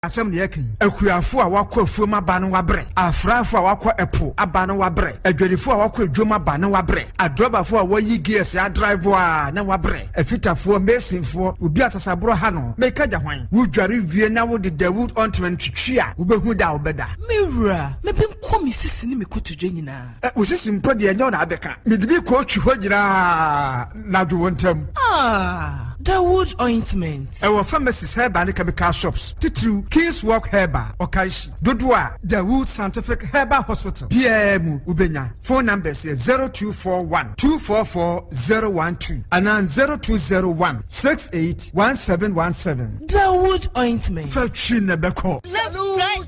Asɛm na yɛka yi. Akuafo a wɔakɔ afuom aba no wɔabrɛ. Afrafo a wɔakɔ ɛpo aba no wɔabrɛ. Adwadifo a wɔakɔ adwam aba no wɔabrɛ. Adrɔbafo a wɔayi gears adrive a na wɔabrɛ. Afitafoɔ, masonfoɔ, obi a sasaborɔ ha no, meka gya hwan? Wodware wie na wode Dawood ointment twitwi a, wobɛhu da a wobɛda. Me wura, me benkɔ me sisi ne me kotodwe nyinaa. Ɛ, wo sisi mpo deɛ ɛnyɛ wo na abɛka. Mede bi kɔɔtwi hɔ nyinaa na dwo wo ntam. Ah, Dawood ointment. Ɛwɔ pharmacies, herbal ne chemical shops, titiriw King's Walk Herbal, Okaishie. Dodoɔ a Dawood Scientific Herbal Hospital biara mu wobɛnya. Phone numbers yɛ 0241 244 012 anaa 0201 68 1717. Dawood ointment. Fa twi na ɛbɛkɔ. Salute!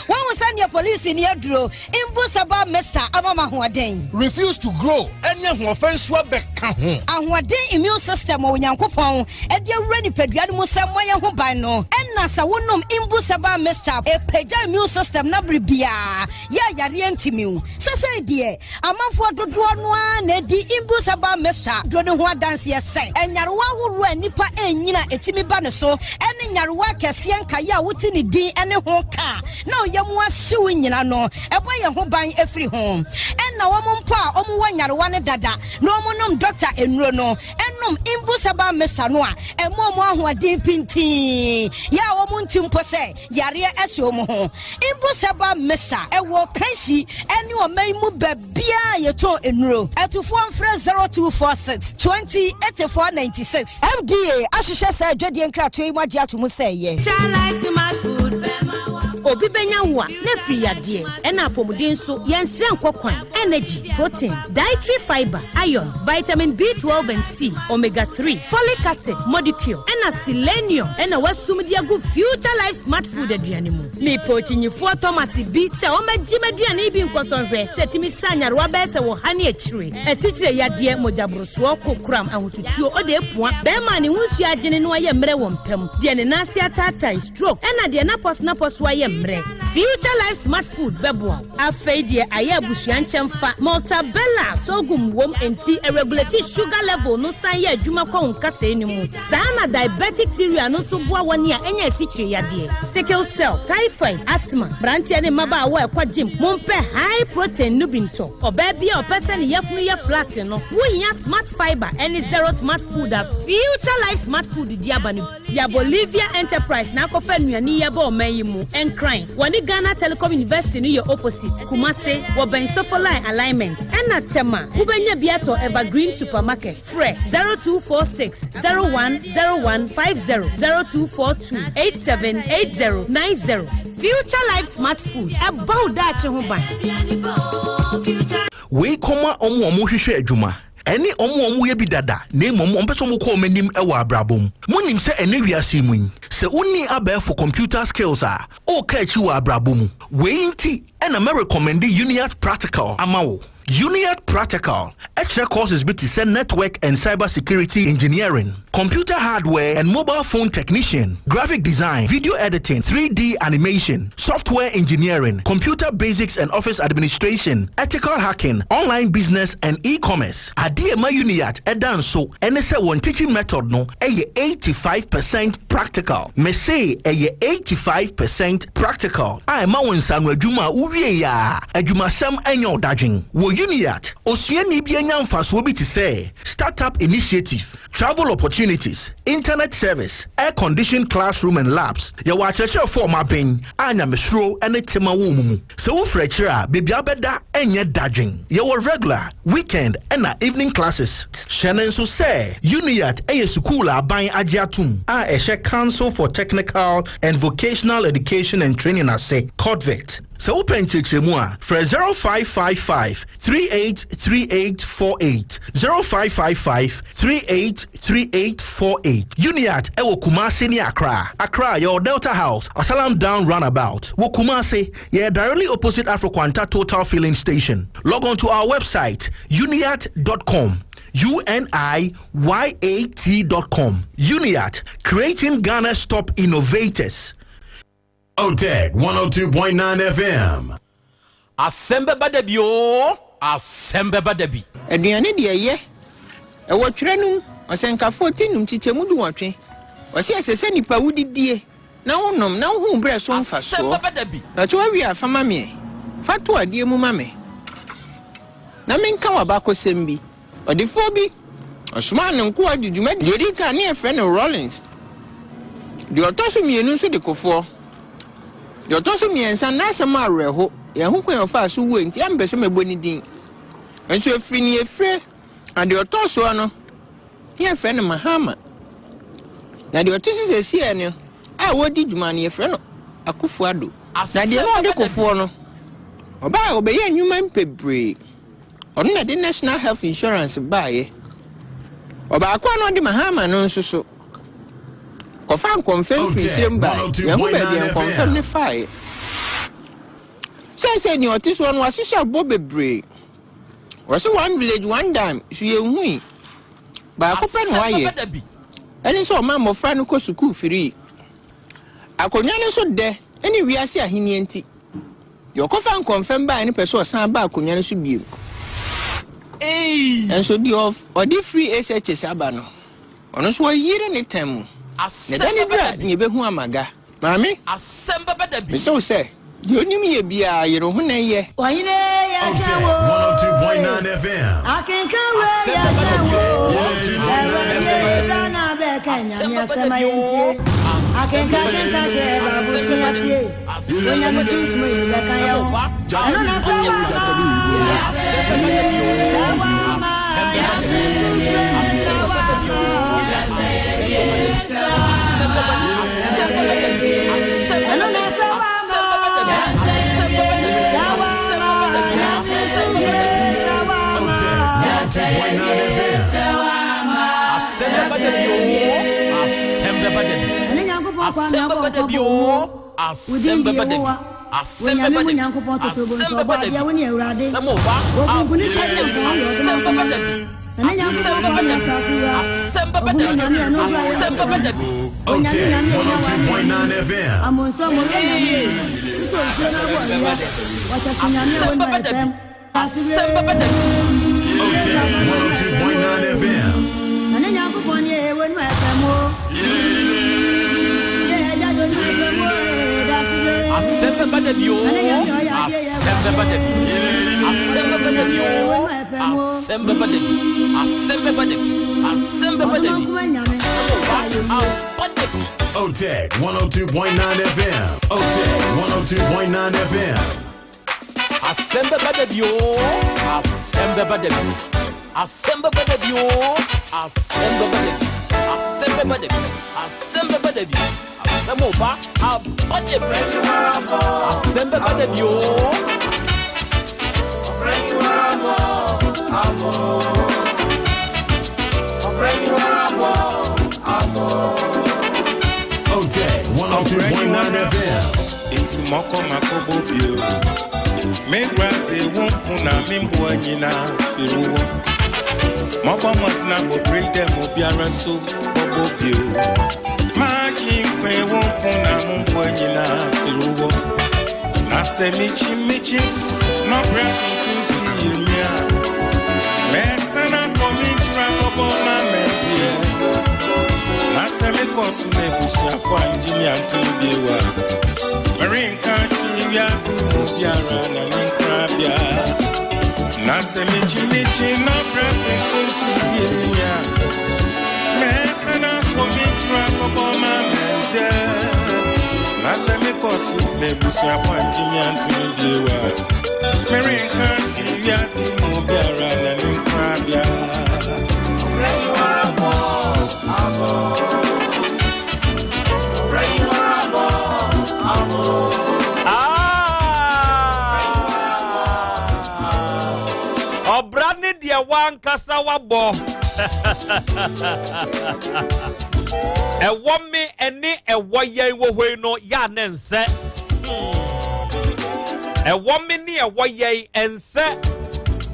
Woahu sɛdeɛ polisi ni aduro mbu saba mesa ama ma ahoɔden. Refuse to grow ɛne ahoɔfɛ nso abɛka ho. Ahoɔden immune system a Onyankopɔn de awura nipadua no mu sɛ mmɔ yɛn ho ban no, ɛna sɛ wonom mbu saba mixture ɛpagya immune system no abere biara yɛ a yareɛ ntumi wo. Sɛsɛi deɛ amanfoɔ dodoɔ no ara na ɛdi mbu saba mixture duro no ho adanseɛ sɛ nyarewa ahoroɔ a nnipa ɛnyini a ɛtumi ba ne so ɛne nyarewa akɛseɛ nkaeɛ a wote ne din ne ho ka na ɔyam ahye wo nyina no, ɛbɔ yɛn ho ban firi ho. Ɛna wɔn mpo a wɔn wɔ nyarewa no dada na wɔn nom dɔkta nnuro no, ɛnom Imbu Herbal Mixture no a, ɛma wɔn ahoɔden pintinn, yɛ a wɔn nte mpo sɛ yareɛ ahyɛ wɔn ho. Imbu Herbal Mixture ɛwɔ Kanshi ɛne ɔman yi mu baabiara a yɛtɔn nnuro. Atufoɔ mfrɛ 0246 20 84 96. FDA ahwehwɛ saa adwadie nkratoɔ yi mu agye ato mu sɛ ɛyɛ. Obi bɛnya wo a, na afiri yadeɛ, ɛna apɔmuden nso, yɛnsrɛ nkɔ kwan. Energy, protein, dietary fiber, iron, vitamin B12 and C, omega 3, folic acid, molecule, ɛna selenium ɛna wasum de agu Future Life Smart Food aduane mu. Mepɛ okyinyifoɔ Thomas bi sɛ ɔmmɛgye m'aduane yi bi nkɔsɔnhwɛ sɛ ɛtumi sa nyarewa bɛyɛ sɛ wɔ ha ne akyire. Asikyire yadeɛ, mogyaborosoɔ, kokoram, ahotutuo, ɔde apua, bɛrima a ne ho nsuo agyene no ayɛ mmerɛ wɔ mpam, deɛ ne nan ase ataatae, stroke, ɛna deɛ n'apɔso ayɛ mmerɛ. Future Life Smart Food bɛboa wo. Afei deɛ ayɛ abusua nkyɛnfa, Maltabella sorghum wom nti ɛregulate sugar level no san yɛ adwuma kɔ wo nkasɛɛ no mu. Saa na diabetic cereal no nso boa wɔn a ɛnyɛ asikyire yadeɛ, sickle cell, typhoid, asthma, mmeranteɛ ne mmabaawa a ɛkɔ gym, mompɛ high protein no bi ntɔ. Ɔbaa bi a ɔpɛ sɛ ne yafunu yɛ flat no, wohia Smart Fiber ɛne Zero Smart Food a Future Life Smart Food di aba no. Ya Bolivia Enterprise na akɔfa nnuane yi aba ɔman yi mu. Nkran, wɔne Ghana Telecom University no yɛ opposite. Kumase, wɔbɛn Sofoline alignment. Ɛna Tema, wobɛnya bi atɔ Evergreen Supermarket. Frɛ 0246 010150, 0242 878090. Future Life Smart Food, ɛbɔ wo daakye ho ban. Wei kɔma ɔmo a ɔmo hwehwɛ adwuma ɛne ɔmo a ɔmo yɛ bi dada na mmom ɔmo pɛ sɛ ɔmo kɔ ɔmo anim ɛwɔ abrabɔ mu. Monim sɛ ɛnɛ wiase mu yi, sɛ wonni abɛɛfo computer skills a, ɔɔka akyi wɔ abrabɔ mu. Wei nti ɛna mɛrecommend Uniat Practical ama wo. Uniat Practical ɛkyerɛ courses bi te sɛ network and cyber security engineering, computer hardware and mobile phone technician, graphic design, video editing, 3D animation, software engineering, computer basics and office administration, ethical hacking, online business and e-commerce. Adeɛ ma Uniat ɛda nso ɛne sɛ wɔn teaching method no ɛyɛ 85% practical. Mese ɛyɛ 85% practical a ɛma wɔn nsano adwuma a wowie yɛ a adwumasɛm ɛnyɛ ɔdadwen. Wɔ Uniat, osuani bi anya mfasoɔ bi te sɛ startup initiative, travel opportunities, internet service, air conditioned classroom and labs. Yɛwɔ akyerɛkyerɛfoɔ ɔmo abɛn a nyamesuro ne tema wɔ mu mu. Sɛ wofiri akyire a, beebi abɛda ɛnyɛ dadwen. Yɛwɔ regular, weekend ɛna evening classes. Hyɛ ne nso sɛ Uniat ɛyɛ sukuu a aban agye atom a ɛhyɛ Council for Technical and Vocational Education and Training ase, COTVET. Sɛ wopɛ nkyerɛkyerɛmu a, frɛ 0555 383848, 0555 383848. Uniat ɛwɔ Kumase ne Accra. Accra yɛwɔ Delta House, Asalam Down Roundabout. Wɔ Kumase yɛyɛ directly opposite Afriquanta Total Filling Station. Log on to our website uniat.com, uniat.com. Uniat, creating Ghana's top innovators. OTEC 102.9 FM. Asɛm bɛba da bi o, asɛm bɛba da bi. Aduane deɛ ɛyɛ ɛwɔ twerɛ no mu, Ɔsɛnkafoɔ ti 5 nkyekyɛmu 18. Ɔse ɛsɛ sɛ nipa wodidie na wonom na wohu wo berɛ so mfasoɔ. Pakyɛ woawie a fa ma me ɛ. Fa to adeɛ mu ma me na menka wo abakɔsɛm bi. Ɔdefoɔ bi, ɔsomaa ne nkoa de dwuma Deɛ ɔdi kan ne yɛfrɛ no Rawlings. Deɛ ɔtɔ so mmienu nso de Kofoɔ. Deɛ ɔtɔ so mmiɛnsa, n'asɛm awerɛho, yɛn ho kwan a ɔfaa so wuo nti ɛmpɛ sɛ mɛbɔ ne din. Nso ɛfiri ne efire, na deɛ ɔtɔ soɔ no, ne yɛfrɛ no Mahama. Na deɛ ɔte so seesei no a ɔredi dwuma no, yɛfrɛ no Akufo Addo. Na deɛ na ɔde Kofoɔ no, ɔbaa a ɔbɛyɛɛ nnwuma bebree. Ɔno na ɛde National Health Insurance baeɛ. Ɔbaako a na ɔde Mahama no nso so, kɔfaa nkɔmfɛm firii serem baeɛ. Yɛnhu baabi a nkɔmfɛm no faeɛ. Seesei nea ɔte soɔ no, wahyehyɛ bɔ bebree. Wɔse one village one dime, so yɛnhui. Baako pɛ na wayɛ, ɛne sɛ ɔma mmɔfra no kɔ sukuu firii. Akonnwa no so dɛ ne wiase ahenni nti, deɛ ɔkɔfa nkɔmfɛm baeɛ no pɛ sɛ ɔsan ba akonnwa no so bio. Nanso deɛ ɔde firi SHS aba no, ɔno nso wayere ne tam mu. Na da no duru a, na yɛbɛhu amaga. Maame, mese wo sɛ, deɛ onim yɛ biara, yere wo ho na yɛ. Ɔhene yɛtwɛn wo Akenkan wei yɛtwɛn wo Awurade bra na bɛka Nyame asɛm a yɛntie Akenkan kenkan kyerɛ Bible sua tie Onyame sunsum yi bɛka yɛn ho Ɛno na sɛ wama Sɛ wama Sɛ wama Ɛno na sɛ wama Otec 102.9 FM. Otec 102.9 FM. Asɛm bɛba da bi oo, asɛm bɛba da bi. Asɛm bɛba da bi oo, asɛm bɛba da bi. Asɛm bɛba da bi, asɛm bɛba da bi. Asɛm aba da bi. Otec 102.9 FM. Otec 102.9 FM. Asɛm bɛba da bi oo, asɛm bɛba da bi. Asɛm bɛba da bi oo, asɛm bɛba da bi. Asɛm bɛba da bi, asɛm bɛba da bi. Asɛm ɔba aba da bi. Asɛm bɛba da bi oo. Otec 102.9 FM. Nti mɔkɔ makɔbɔ bio. Mewuraze wo nko na memboa nyinaa firi wo. Mɔbɔ mmɔtena bɔbere dɛ mo biara so bɔbɔ bio. Maagye nkwe wo nko na momboa nyinaa firi wo. Na sɛ mikyi mikyi na ɔbrɛ nkonsi yiri mi a. Mɛsana kɔ me nkyira kɔbɔ ma mɛnteɛ. Na sɛ mekɔ so na abusuafo angye me antom bio a. Merenka hwee wiase mu biara na menkrabea. Na sɛ mikyi mikyi na ɔbrɛ nkonsi yiri mi a. Mɛsana kɔ me nkyira kɔbɔ ma mɛnteɛ. Na sɛ mekɔ so na abusuafo angye me antom bio a. Merenka hwee wiase mu biara na menkrabea. Ɔbra ne deɛ wankasa wabɔ. Ɛwɔ me ɛne ɛwɔ yɛn wɔ hɔ yi no yɛ a ne nsɛ. Ɛwɔ me ne ɛwɔ yɛn ɛnsɛ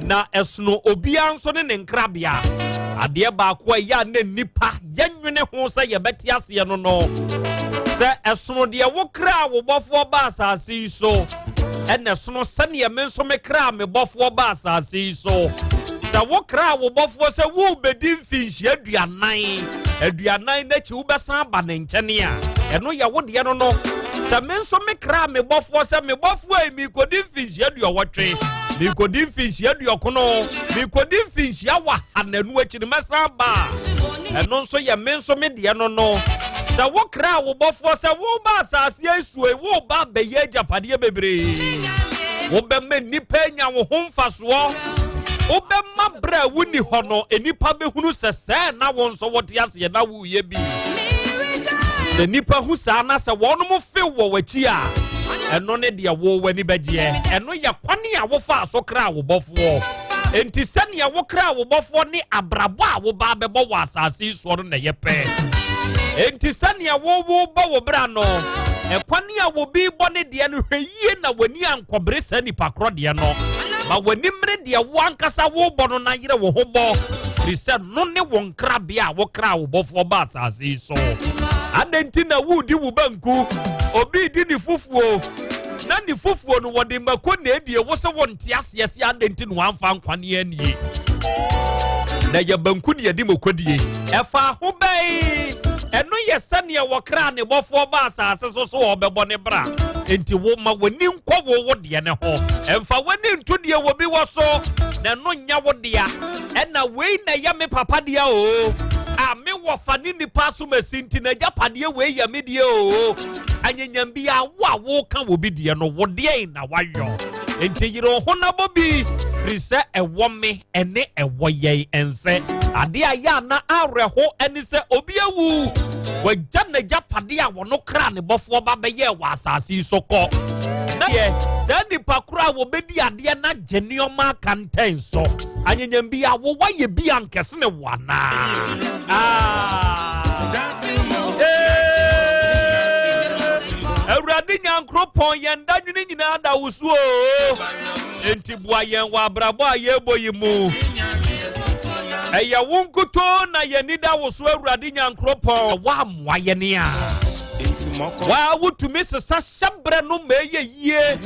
na ɛsono obiara nso ne ne nkrabea. Adeɛ baako a ɛyɛ a ne nnipa yɛnwene ho sɛ yɛbɛte aseɛ no no sɛ ɛsono deɛ wo kra wo bɔfoɔ ba asase yi so ɛna ɛsono sɛdeɛ me nso me kra me bɔfoɔ ba asase yi so. Sɛ wo kra wo bɔfoɔ sɛ worebɛdi mfinhyia aduanan aduanan n'akyi wobɛsan aba ne nkyɛne a, ɛno yɛ wo deɛ no no. Sɛ me nso me kra me bɔfoɔ sɛ me bɔfoɔ yi merekɔdi mfinhyia aduɔwɔtwe, merekɔdi mfinhyia aduɔkono, merekɔdi mfinhyia waha na ɛno akyi no mɛsan aba a, ɛno nso yɛ me nso me deɛ no no. Sɛ wo kra wo bɔfoɔ sɛ woba asase yi so yi, woba abɛyɛ agyapadeɛ bebree. Wobɛma nnipa anya wo ho mfasoɔ. Wobɛma berɛ a wonni hɔ no, nnipa bɛhunu sɛ sɛɛ na wo nso wote aseɛ na woreyɛ bi. Sɛ nnipa hu saa na sɛ wɔnom few wɔ w'akyi a, ɛno ne deɛ wo w'ani bɛgyeɛ. Ɛno yɛ kwane a wofaa so kraa wo bɔfoɔ. Enti sɛnea wokraa wo bɔfoɔ ne abrabɔ a woba abɛbɔ wɔ asase yi soɔ no na ɛyɛ pɛ. Enti sɛnea wo wobɔ wo bra no, ɛkwane a obi bɔ ne deɛ no, hwɛ yie na w'ani ankɔbere saa nipa korɔ deɛ no. Ma w'ani mmere deɛ wo ankasa wobɔ no na yere wo ho bɔ, firi sɛ no ne wo nkrabea a wokraa wo bɔfoɔ ba asase yi so. Adɛn nti na woredi wo banku? Obi redi ne fufuo, na ne fufuo no wɔde mako na edie, wo se wonte aseɛ sɛ adɛn nti na wamfa nkwane annie? Na yɛ banku ne yɛde mako die. Ɛfa ho bɛn? Ɛno yɛ sɛdeɛ wɔkraa ne bɔfoɔ ba asase so so ɔbɛbɔ ne bra. Enti wo ma w'ani nkɔ wo wo deɛ ne ho. Ɛmfa w'ani nto deɛ wɔ bi wɔ so, na ɛno nyɛ wo dea. Ɛna wei na ɛyɛ me papa dea oo. A me wɔfa ne nipa asomasi nti n'agyapadeɛ wei yɛ me deɛ oo. Anyanyam bi a wo a woka wɔ bi deɛ no, wo deɛn na wayɔ? Enti yere wo ho na bɔ bi, firi sɛ ɛwɔ me ɛne ɛwɔ yɛn ɛnsɛ. Adeɛ a yɛ a na awerɛho ɛne sɛ obi awu, wagya n'agyapadeɛ a wɔno kra ne bɔfoɔ ba bɛyɛɛ wɔ asase yi so kɔ. Na yɛ saa nipa koro a wɔbɛdi adeɛ na gye nneɛma aka ntɛn so. Anyanyam bi a wo wayɛ bi a nkɛse ne wo anaa? Ah. Awurade Nyankoropɔn, yɛn dadwene nyinaa da wo so o. Enti boa yɛn wɔ abrabɔ a yɛrebɔ yi mu. Ɛyɛ wo nkutoo na yɛn ani da wo so Awurade Nyankoropɔn. Woammoa yɛn a, waa wotumi sesa hyɛbrɛ no ma ɛyɛ yie.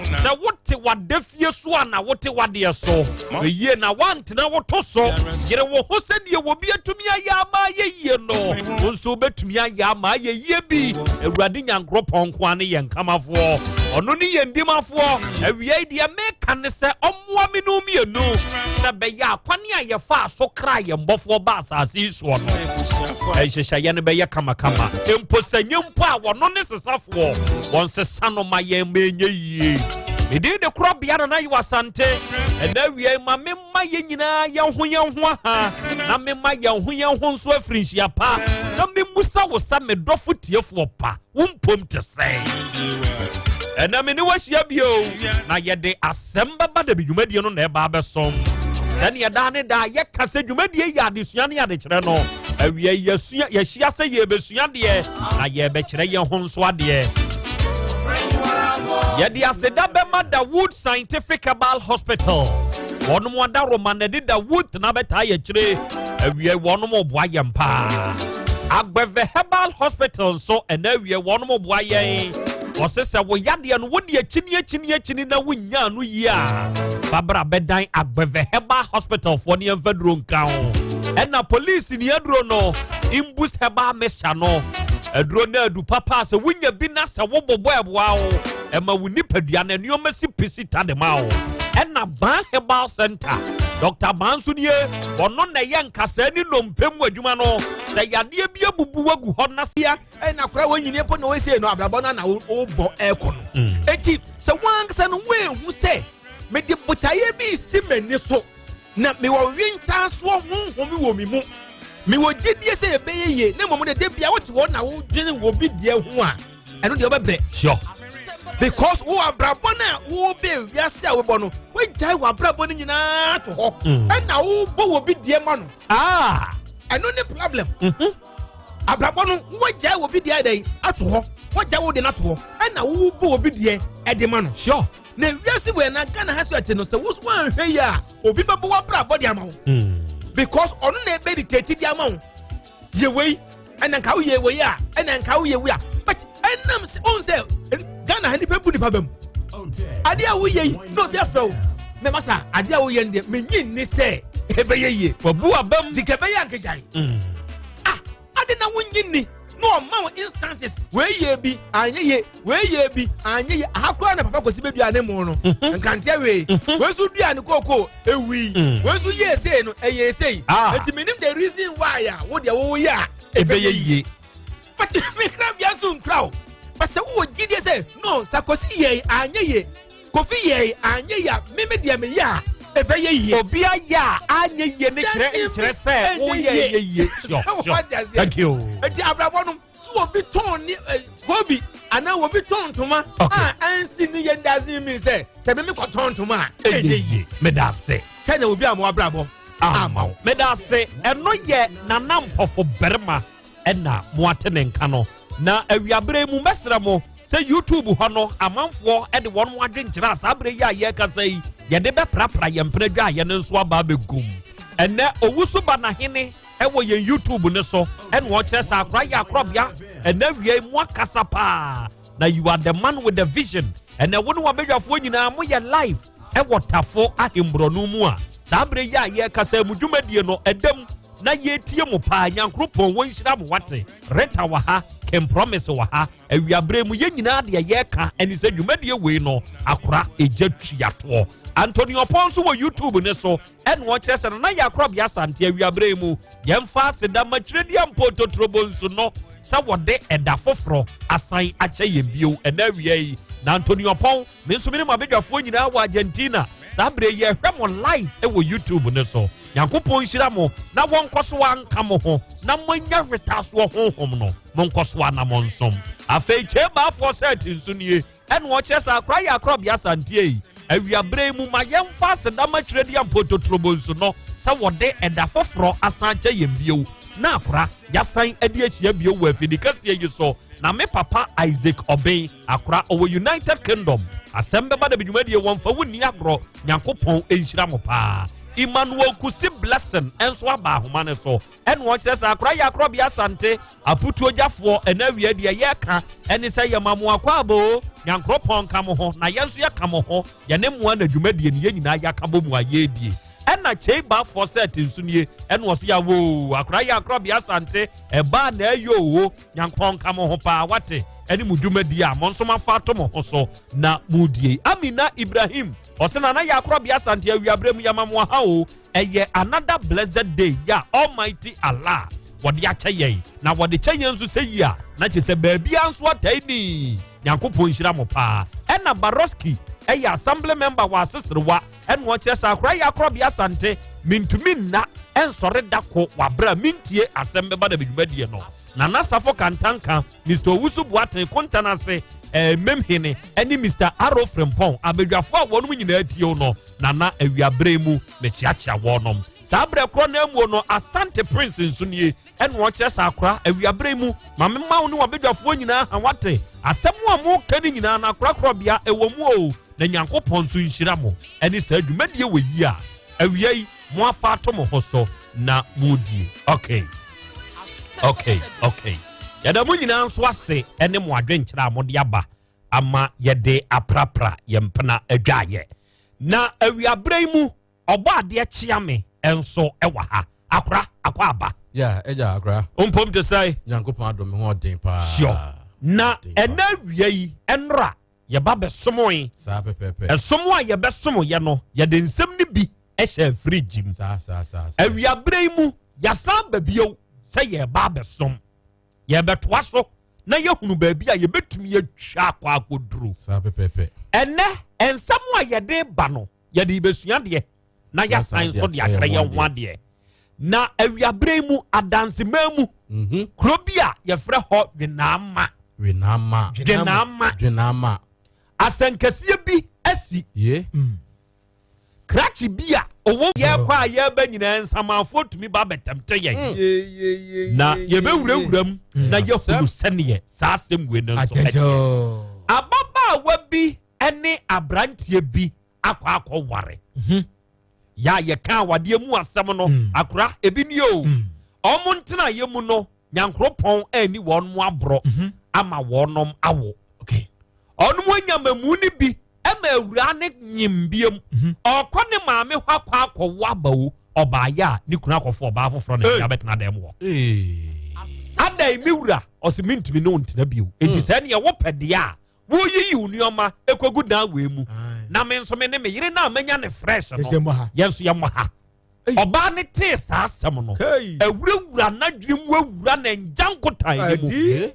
Sɛ wote w'adafie so a na wote w'adeɛ so. Yie na woantena wo to so. Yere wo ho sɛdeɛ obi atumi ayɛ ama ayɛ yie no, wo nso wobɛtumi ayɛ ama ayɛ yie bi. Awurade Nyankoropɔn nko ara ne yɛn kamafoɔ. Ɔno ne yɛn dimafoɔ. Awiei deɛ meka ne sɛ ɔmmoa me no mmienu sɛ bɛyɛ akwane a yɛfaa so kraa yɛn bɔfoɔ ba asase yi soɔ no, nhyehyɛeɛ no bɛyɛ kamakama. Mpo sɛ nyɛ mpo a wɔno ne sesafoɔ, wɔn sesa no ma yɛn ma ɛnyɛ yie. Medin de korɔbea Nana Yew Asante. Ɛna awiei ma memma yɛn nyinaa yɛn ho yɛn ho aha na memma yɛn ho yɛn ho nso afiri nhyia pa na memmusa wo sɛ me dɔfo tiefoɔ pa, wo mpom te sɛn? Ɛnɛ me ne wahyia bio na yɛde asɛm bɛba da bi dwumadie no na ɛba abɛsom. Sɛdeɛ daa ne daa yɛka sɛ dwumadie yɛ adesua ne adekyerɛ no, awia yɛsua yɛhyia sɛ yɛbɛsua adeɛ na yɛbɛkyerɛ yɛn ho nso adeɛ. Yɛde aseda bɛma Dawood Scientific Herbal Hospital. Wɔnom adaroma na ɛde Dawood tena bɛtaa yɛkyire. Awia wɔnom boa yɛn paa. Agbɛvɛ Herbal Hospital nso ɛna awie wɔnom boa yɛn. Wɔse sɛ wo yadeɛ no wode akyini akyini akyini na wonyaa no yie a, babra bɛdan Agbɛvɛ Herbal Hospital foɔ ne yɛmfa duro nka ho. Ɛna police ni aduro no, Imbus Herbal Mixture no, aduro no adu papa sɛ wonya bi na sɛ wobobɔ ɛboa wo, ɛma wo nipadua no nneɛma si pisi ta de ma wo. Ɛna Ban Herbal Center, Dr. Ban nso nie, ɔno na ɛyɛ nkasɛɛ ne nnompe mu adwuma no. Sɛ yadeɛ bi abubu agu hɔ na. Ya ɛna akora wɔn nyini mpo na wɔsɛ no abrabɔ no na wɔbɔ ɛkɔ no. Eti sɛ wɔn ankasa no wɔn ehu sɛ mede botaeɛ bi si m'ani so na mewɔ wentaasoɔ honhom wɔ me mu, mewɔ gyidie sɛ ɛbɛyɛ yie, na mmom de de bia wote hɔ na wodwene wɔ bi deɛ ho a, ɛno deɛ wobɛbrɛ. Sure. Because wo abrabɔ no a wobɛ wiase a wobɔ no, woagyae w'abrabɔ no nyinaa to hɔ ɛna wobɔ wɔ bi deɛ ma no. Ah. Ɛno ne problem. Abrabɔ no wogyae wɔ bi deɛ dɛn ato hɔ, wogyae wo de no ato hɔ ɛna wobɔ wɔ bi deɛ ɛde ma no. Sure. Na wiase wɔ na Ghana ha so ɛte no sɛ wo so anhwɛ yi a obi bɛbɔ w'abrabɔ de ama wo. Because ɔno na ɛbɛ dictate de ama wo. Yɛ wei ɛna nka woyɛ wei a ɛna nka woyɛ wei a, but ɛnam sɛ ɔn sɛ Ghana ha nipa bu nipa bɛm. Adeɛ a woyɛ yi na obi afrɛ wo mɛma sa adeɛ a woyɛ no deɛ menyi nni sɛ ɛbɛyɛ yie. Wabu abam. Nti kɛ ɛbɛyɛ ankegyae. Ah, wonyi ni na ɔma wo instances wei yɛ bi anyɛ yie wei yɛ bi anyɛ yie aha koraa na papa kɔsi bɛdua ne mo no mhm. nkranteɛ wei mhm. wei nso dua ne kookoo ewui mm. wei nso yɛ esei no ɛyɛ esei ah. eti menim the reason why a wo deɛ wo yɛ a ɛbɛyɛ yie but mekra bia nso nkura o but sɛ wowɔ gyidie sɛ no sakosi yɛ anyɛ yie Kofi yɛe anyɛ yie a me me deɛ meyɛ a ɛbɛyɛ yie. Obi ayɛ a anyɛ yie ne kyerɛ nkyerɛ sɛ woyɛ ɛyɛ yie. Sure, sure. Thank you. Eti abrabɔ no so obi tɔn ne eh, kobi anaa obi tɔn ntoma a ɛnsi ne yɛn doesn't mean sɛ sɛ me me kɔ tɔn ntoma a ɛnyɛ yie. Meda ase. Kɛ na obi a mo abrabɔ ama wo. Meda ase. Ɛno yɛ nana mpɔfo barima. ɛna moate ne nka no. Na awiaberɛ mu mɛsrɛ mo sɛ YouTube hɔ no amanfoɔ de wɔn adwenkyerɛ a saa berɛ yi a yɛrekasa yi yɛde bɛprapra yɛn mpena dwaeɛ no nso aba abɛgum. Ɛnɛ owusu ba n'ahene ɛwɔ yɛn YouTube no so ɛna ɔkyerɛ sɛ akora yɛ akorɔbea ɛnɛ awia yi mo akasa paa na you are the man with the vision ɛnɛ wo ne wabadwafoɔ nyinaa moyɛ live ɛwɔ tafo ahemborɔno mu a saa berɛ yi a yɛrekasa mu dwumadie no ɛdam na yɛretie mo paa nyankoropɔn wɔnhyira mo wate reta wɔ ha ken promise wɔ ha awiaberɛ mu yɛn nyinaa deɛ yɛreka ɛne sɛ dwumadie wei no akora ɛgya tuatoɔ Anthony Ɔpɔn nso wɔ YouTube ne so ɛna ɔkyerɛ sɛ nana yɛ akorɔbea asante awiaberɛ mu yɛmfa aseda ma twerɛdua mpo totrobo nso no sɛ wɔde ɛda foforɔ asan akyɛ yɛn bio ɛna awia yi na Anthony Ɔpɔn Me nso me ne m'abadwafoɔ nyinaa wɔ Argentina. Saa berɛ yi yɛhwɛ mo live wɔ YouTube no so. Nyankopɔn nhyira mo na wɔnkɔ so anka mo ho na moanya hwetaasoɔ honhom no. Monkɔ so ana mo nsom. Afei Kyebaafoɔ sɛɛte nso nie. Ɛna ɔkyerɛ sɛ akora yɛ akorɔbea asanteɛ yi. Awiaberɛ yi mu ma yɛmfa aseda ma Twerɛdua Mpototrobo nso no sɛ wɔde ɛda foforɔ asan akyɛ yɛn bio na akora yɛasan adi ahyia bio wɔ afidi kɛseɛ yi so. Na me papa Isaac Obeng Akora ɔwɔ United Kingdom. Asɛm bɛba da bi dwumadie wɔmfa wo nni agorɔ. Nyankopɔn nhyira mo paa. Emmanuel Kusi Blessing nso aba ahoma no so. Ɛna ɔkyerɛ sɛ akora yɛ akorɔbea Asante aputuogyafoɔ ɛna awia deɛ yɛka ɛne sɛ yɛma mo akwaaba o. Nyankoropɔn nka mo ho na yɛn nso yɛka mo ho. Yɛne mmoa na dwumadie no yɛn nyinaa yɛaka bɔ mu a yɛredie. Ɛna Kyei Baafoɔ sɛ te nso nie. Ɛna ɔse yɛawoo akora yɛ akorɔbea Asante ɛbaa na ɛyɛ oo. Nyankopɔn nka mo ho paa wate ɛne mo dwumadi a mo nso mafa ato mo ho so na modie. Amina Ibrahim ɔsɛ nana yɛ akorɔbea Asante awiaberɛ mu yɛma mo aha o ɛyɛ another blessed day ya Almighty Allah wɔde akyɛ yɛn na wɔde kyɛ yɛn nso sɛ yi a na kyerɛ sɛ baabia nso atai ni Nyankopɔn nhyira mo paa. Ɛna Baroski ɛyɛ assembly member wɔ Aseserewa ɛna ɔkyerɛ sɛ akora yɛ akorɔbea Asante mentumi nna ɛnsɔre da ko wabra mentie asɛm bɛba da bedwumadie no Nana Safo Kantanka Mr Owusu Boateng Kontanase eh, Memhene ɛne Mr Aro Frimpong abadwafoɔ a wɔnom nyinaa tie no Nana awiaberɛ mu mekyeakyea wɔnom saa berɛ korɔ na amuo no Asante Prince nso nie ɛna ɔkyerɛ sɛ akora awiaberɛ mu ma mema wo ne wabadwafoɔ nyinaa ha wate asɛm a moka no nyinaa no akorakorɔbea ɛwɔ mu o na Nyankopɔn nso nhyira mo ɛne saa dwumadie wɔ yi a awia yi mo afa ato mo ho so na modie. Okay. Okay, okay. Yɛda mo nyinaa nso ase ɛne mo adwenkyerɛ a mode aba ama yɛde aprapra yɛn mpena adwaayɛ. Na awiaberɛ yi mu ɔbɔ adeɛ kyea me nso ɛwɔ ha. Akora, akɔ aba. Yeah, ɛgya akora. Mpom te sɛ. Nyankopɔn adom me ho ɔden paa. Sure. Na ɛnɛ awia yi ɛnora yɛba bɛsomoe. Saa pɛpɛɛpɛ. Ɛsom a yɛbɛsomoeɛ no, yɛde nsɛm no bi hyɛɛ fridge mu. Saa saa saa. saa. Awiaberɛ yi mu, yɛasan ba bio sɛ yɛreba abɛsom. Yɛrebɛtoa so na yɛhunu baabi a yɛbɛtumi atwa akɔ akɔduru. Saa pɛpɛɛpɛ. Ɛnɛ, nsɛm a yɛde ba no, yɛde rebɛsua deɛ na yɛasan nso de akyerɛ yɛn ho adeɛ. Na awiaberɛ yi mu, adanseman mu, mhm. kuro bi a yɛfrɛ hɔ Dwenaama. Dwenaama. Dwenaama. Dwenaama. Asɛnkɛseɛ bi asi. Ye. Mm. Krakye bi a ɔwɔ yɛkɔ a yɛba nyinaa nsamanfoɔ tumi ba bɛtɛmte yɛn. Mm. Na yɛbɛwurawura mu mm. na yɛhunu sɛneɛ saa asɛm wei no nso ɛteɛ. Ababaawa bi ne aberanteɛ bi akɔ akɔware mhm. yɛ a yɛka awadeɛ mu asɛm no mm. akora ebi nie o mm. ɔmo ntenaeɛ mu no nyankoropɔn ani wɔn mo aborɔ mhm. ama wɔnom awo ɔnom anya mamu no bi ɛma awura ne nyim biem mhm. ɔkɔ ne maame hɔ akɔ akɔwo aba o ɔbaayɛ a ne kunu akɔfo ɔbaa foforɔ na ɛde abɛtena dɛm wɔ. Adan me wura ɔsɛ mentumi ne wo ntena bio. Enti sɛ neɛ wopɛ deɛ a woyiyi wo nneɛma ɛkɔgu dan wei mu na me nso me ne me yere no a manya ne fresh no yɛn nso yɛmmɔ ha. Ɔbaa ne tee saa asɛm no awurawura n'adwene mu awura ne ngya nkotan ne mu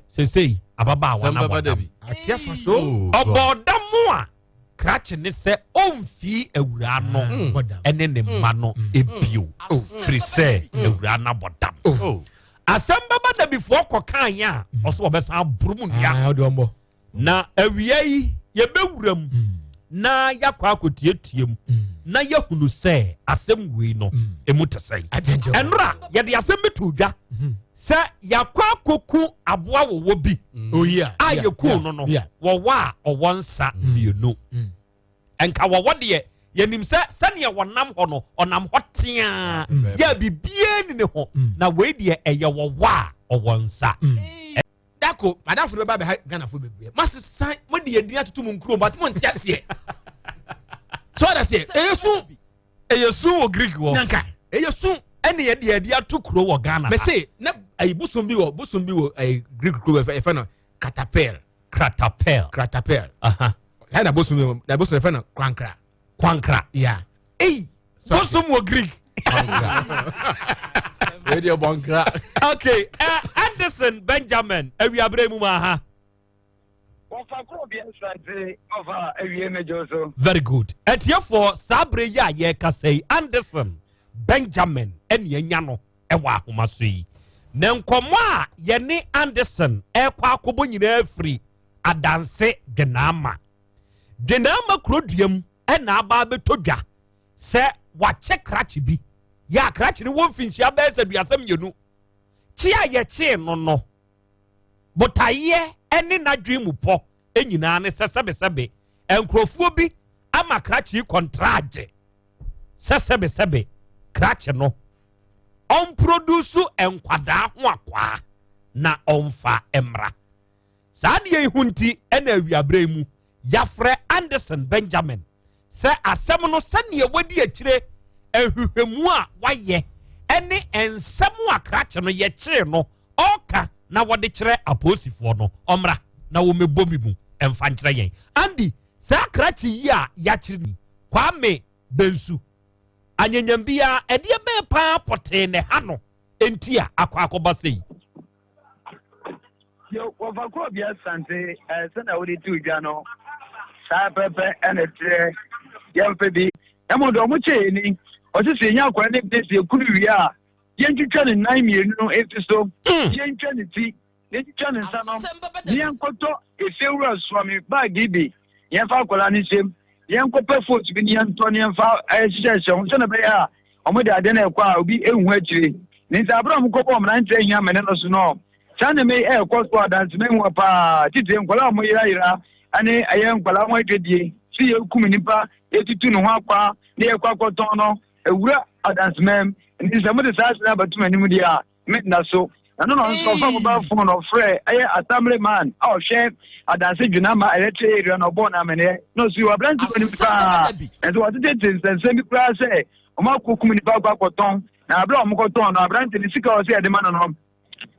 sesei ababaawa na bɔdam ɔbɔ ɔdam a krakye ne sɛ ɔmfii awuraa no ɛne ne mma no ebio firi sɛ awuraa no abɔ dam. Asɛm bɛba dabifoɔ kɔkaeɛ a ɔso wɔbɛsan aboro mu nnua. Na awia yi yɛbɛwura mu na yɛakɔ akɔtiatia mu na yɛahunu sɛ asɛm wei no ɛmu te sɛn. Ɛnora yɛde asɛm bi to dwa sɛ yɛakɔ akɔku aboa wɔwɔ bi Oh, a yɛkuu no no wɔwɔ a ɔwɔ nsa mmienu. Nka wɔwɔ deɛ yɛnim sɛ sɛdeɛ wɔnam hɔ no ɔnam hɔ teaa yɛ biribiara ni ne ho, na wei deɛ ɛyɛ wɔwɔ a ɔwɔ nsa. Dako madamfo no bɛba bɛha Ghanafo bebree. Masesa mo de yɛn din atoto mo nkurom but mo nte aseɛ. So ɔda seɛ ɛyɛ su. Ɛyɛ su wɔ Greek wɔ. Nanka ɛyɛ su. Ɛne yɛde yɛde ato kuro wɔ Ghana. Mɛse na ayi bosom bi wɔ bosom bi wɔ ayi Greek kuro yɛfɛ yɛfɛ no Katapel. Kratapel. Kratapel. Saa na bosom bi na bosom yɛfɛ no Kwankra. Kwankra. Yeah. Eyi bosom wɔ Greek. Wei deɛ bɔnkra. Okay, Anderson Benjamin awiabere mu ma ha. Wɔfa kuro bi asante ɔfa awie mɛgye so. Very good. Atiefoɔ saa bere yi a yɛrekasa yi Anderson Benjamin ɛne anya no ɛwɔ ahoma so yi. Na nkɔmmɔ a yɛne Anderson ɛrekɔ akɔbɔ nyinaa firi Adanse Dwenaama. Dwenaama kurodua mu ɛna aba abɛtɔ dwa sɛ wakyɛ krakye bi. Yɛ a krakye no wɔ mfinhyia bɛyɛ sɛ 32. Kye a yɛkyee no no, botaeɛ ne n'adwene mu pɔ nyinaa ne sɛ sɛbesɛbe nkurɔfoɔ bi ama krakye yi kɔntragye sɛ sɛbesɛbe krakye no ɔmprodusu nkwadaa ho akwaa na ɔmfa mmra. Saa adeɛ yi ho nti ɛna awiaberɛ yi mu yɛafrɛ Anderson Benjamin sɛ asɛm no sɛdeɛ wadi akyire nhwehwɛmu a wayɛ ɛne nsɛm a krakye no yɛkyee no ɔka na wɔde kyerɛ apolisifoɔ no ɔmmra na wɔmmɛbɔ mi mu ɛmfa nkyerɛ yɛn. Andy, saa krakye yi a yɛakyere ni Kwame Bensu anyanyam biara ɛdeɛ bɛɛ paa pɔtee na ɛha no enti a akɔ akɔba sei? Yo, wɔfa kuro bi asante ɛɛ sɛnea wode tu dwa no saa pɛpɛ ɛna ɛteɛ yɛmfɛ bi ɛmu deɛ ɔmo kyɛ yɛ ni ɔsi sɛ yɛnya akwadaa ne bi sɛ yɛkuru wie a yɛntwitwa ne nan mmienu no efi so yɛntwa ne ti yɛntwitwa ne nsa no ne yɛnkɔtɔ efiewura soa me baagi bi yɛmfa akwadaa no nhyɛm yɛnkɔpɛ foot bi ne yɛntɔ ne yɛmfa ɛhyehyɛhyɛ ho sɛnea ɛbɛyɛ a ɔmo de ade no ɛkɔ a obi ehu akyire ne nsa abere a ɔmo kɔbɔ mmeranteɛ ahia mene no so no saa nneɛma yi ɛrekɔ so adansema hu paa titire nkwadaa a wɔn yerayera ɛne ɛyɛ nkwadaa ho adwadie si yɛkum nipa yɛtutu ne ho akwa ne yɛkɔ akɔtɔn no ewura adansema mu nti sɛ mode saa asene abɛtum anim deɛ a menna so ɛno na ɔnso ɔfa mobile phone ɔfrɛ ɛyɛ assembly man a ɔhwɛ adanse dwena ma ɛyɛkyɛ area na ɔbɔɔ no amaneɛ na ɔsi wɔ aberante wɔ anim paa nso wɔtetete nsɛnsɛm bi koraa sɛ wɔn akɔkum nipa akɔ akɔtɔn na abere a wɔn kɔtɔn no aberante ne sika a ɔsɛ yɛde ma no no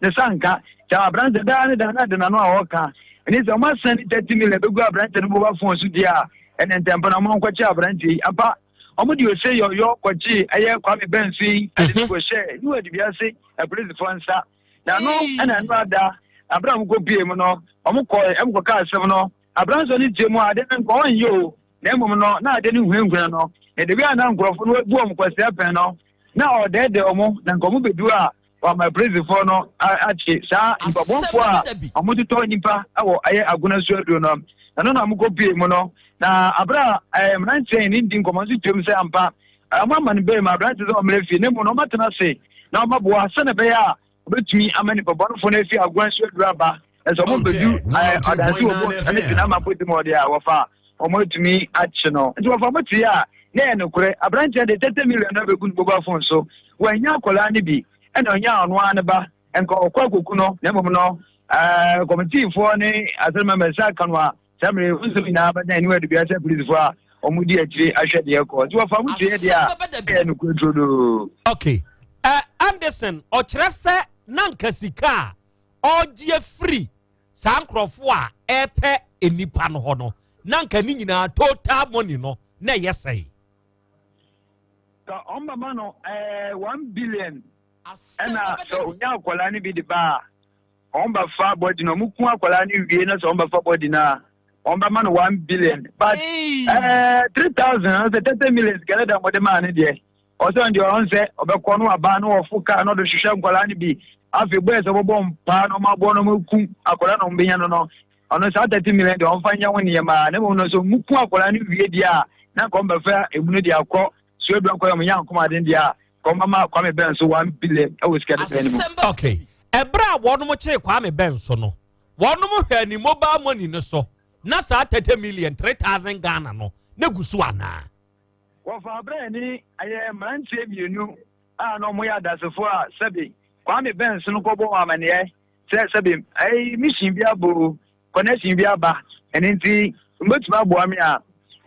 ne sa nka kyɛ aberante daa ne daa na de n'ano a ɔka ɛne sɛ wɔn asan ne 30 million bɛgu aberante no mobile phone so deɛ a ɛne ntɛmpa na wɔn nkɔkye aberante yi ampa wɔn de ose yɔyɔ kɔkye ɛyɛ Kwame Bɛnso yi ɛde no kɔhyɛ ne wɔ adibi ase apolisifoɔ nsa na no ɛna ɛno ada abere a wɔn kɔ pie mu no wɔn kɔ ɛm kɔka asɛm no aberante no tie mu a ade no nkɔ ɔnyɛ o na mmom no na ade no hunahuna no na de wi a na nkurɔfo no abu wɔn kwasea pɛn no na ɔdɛɛdɛɛ wɔn na nka wɔn bɛdu a wɔama apolisifoɔ no akye saa nipabɔnfoɔ a wɔtotɔ nipa wɔ ɛyɛ agona so aduro no ɛno na wɔkɔ pie mu no na abere a ɛɛ mmeranteɛ yi ne ndi nkɔmɔ nso tuam sɛ ampa wɔn ama no bɛyɛ mu aberante sɛ ɔmmerɛ fie na mu no wɔatena ase na wɔaboa sɛnɛ ɛbɛyɛ a wɔbɛtumi ama nipabɔnfoɔ no afi agona so aduro aba ɛsɛ wɔn bɛdu ɛɛ ɔdanse wɔ bɔ ɛne gyina ama polisi mu ɔde a wɔfa wɔn atumi akye no nti wɔfa mo te a na yɛ nokorɛ aberanteɛ de 30 million na bɛgu no mobile phone so wɔanya akwadaa no bi ɛna ɔnya ɔno ara ne ba nka ɔkɔ akoku no na mmom no ɛɛ kɔmitiifoɔ ne asɛm mɛsa aka no a saa mmerɛ nsɛm nyinaa bɛdan anim adubea sɛ polisifoɔ a wɔn di akyire ahwɛ deɛ kɔ nti wɔfa mo tie deɛ a ɛyɛ nokorɛ turodoo. Okay, Anderson ɔkyerɛ sɛ na nka sika a ɔregye afiri saa nkurɔfoɔ a ɛrepɛ nnipa no hɔ no, na nka ne nyinaa total money no na ɛyɛ sɛn? Ka ɔmbɛma no ɛɛ 1 billion, ɛna sɛ onya akwadaa no bi de ba a, ɔmbɛfa body no. Ɔmo kun akwadaa no wie na sɛ ɔmbɛfa body no a, ɔmbɛma no 1 billion, but 3,000 ɔsɛ 30 million kɛlɛ da ɔmɔde maa no deɛ, ɔsɛ ɔno deɛ ɔn sɛ ɔbɛkɔ no aba na wɔfo kaa na ɔde hwehwɛ nkwadaa no bi. Afei bɔyɛ sɛ ɔbɛbɔ mpaa na ɔmo aboɔ na ɔmo kum akwadaa na ɔmo bɛnya no, ɔno saa 30 million deɛ, ɔmfa nyɛ ho nneɛma. Na mmom no so ɔmo kun akwadaa no wie deɛ a, na nka ɔmbɛfa emu no de akɔ so edu akɔ yɛ ɔmo nya nkomaden deɛ a, kɔmama Kwame Bɛn so 1 billion ɛwɔ sika de bɛn no mu. Okay, ɛberɛ a wɔnom kyee Kwame Bɛn so no, wɔnom hwɛ ne mobile money no so na saa 30 million 3,000 Ghana no na gu so anaa? Wɔfa aberɛ ni ɛyɛ mmeranteɛ mmienu a na wɔyɛ adasefo a sɛbi Kwame Bɛn so no kɔbɔ wɔn amaneɛ sɛ sɛbi ɛyi mission bi abo, connection bi aba, ɛne nti mbɛtumi aboa me a.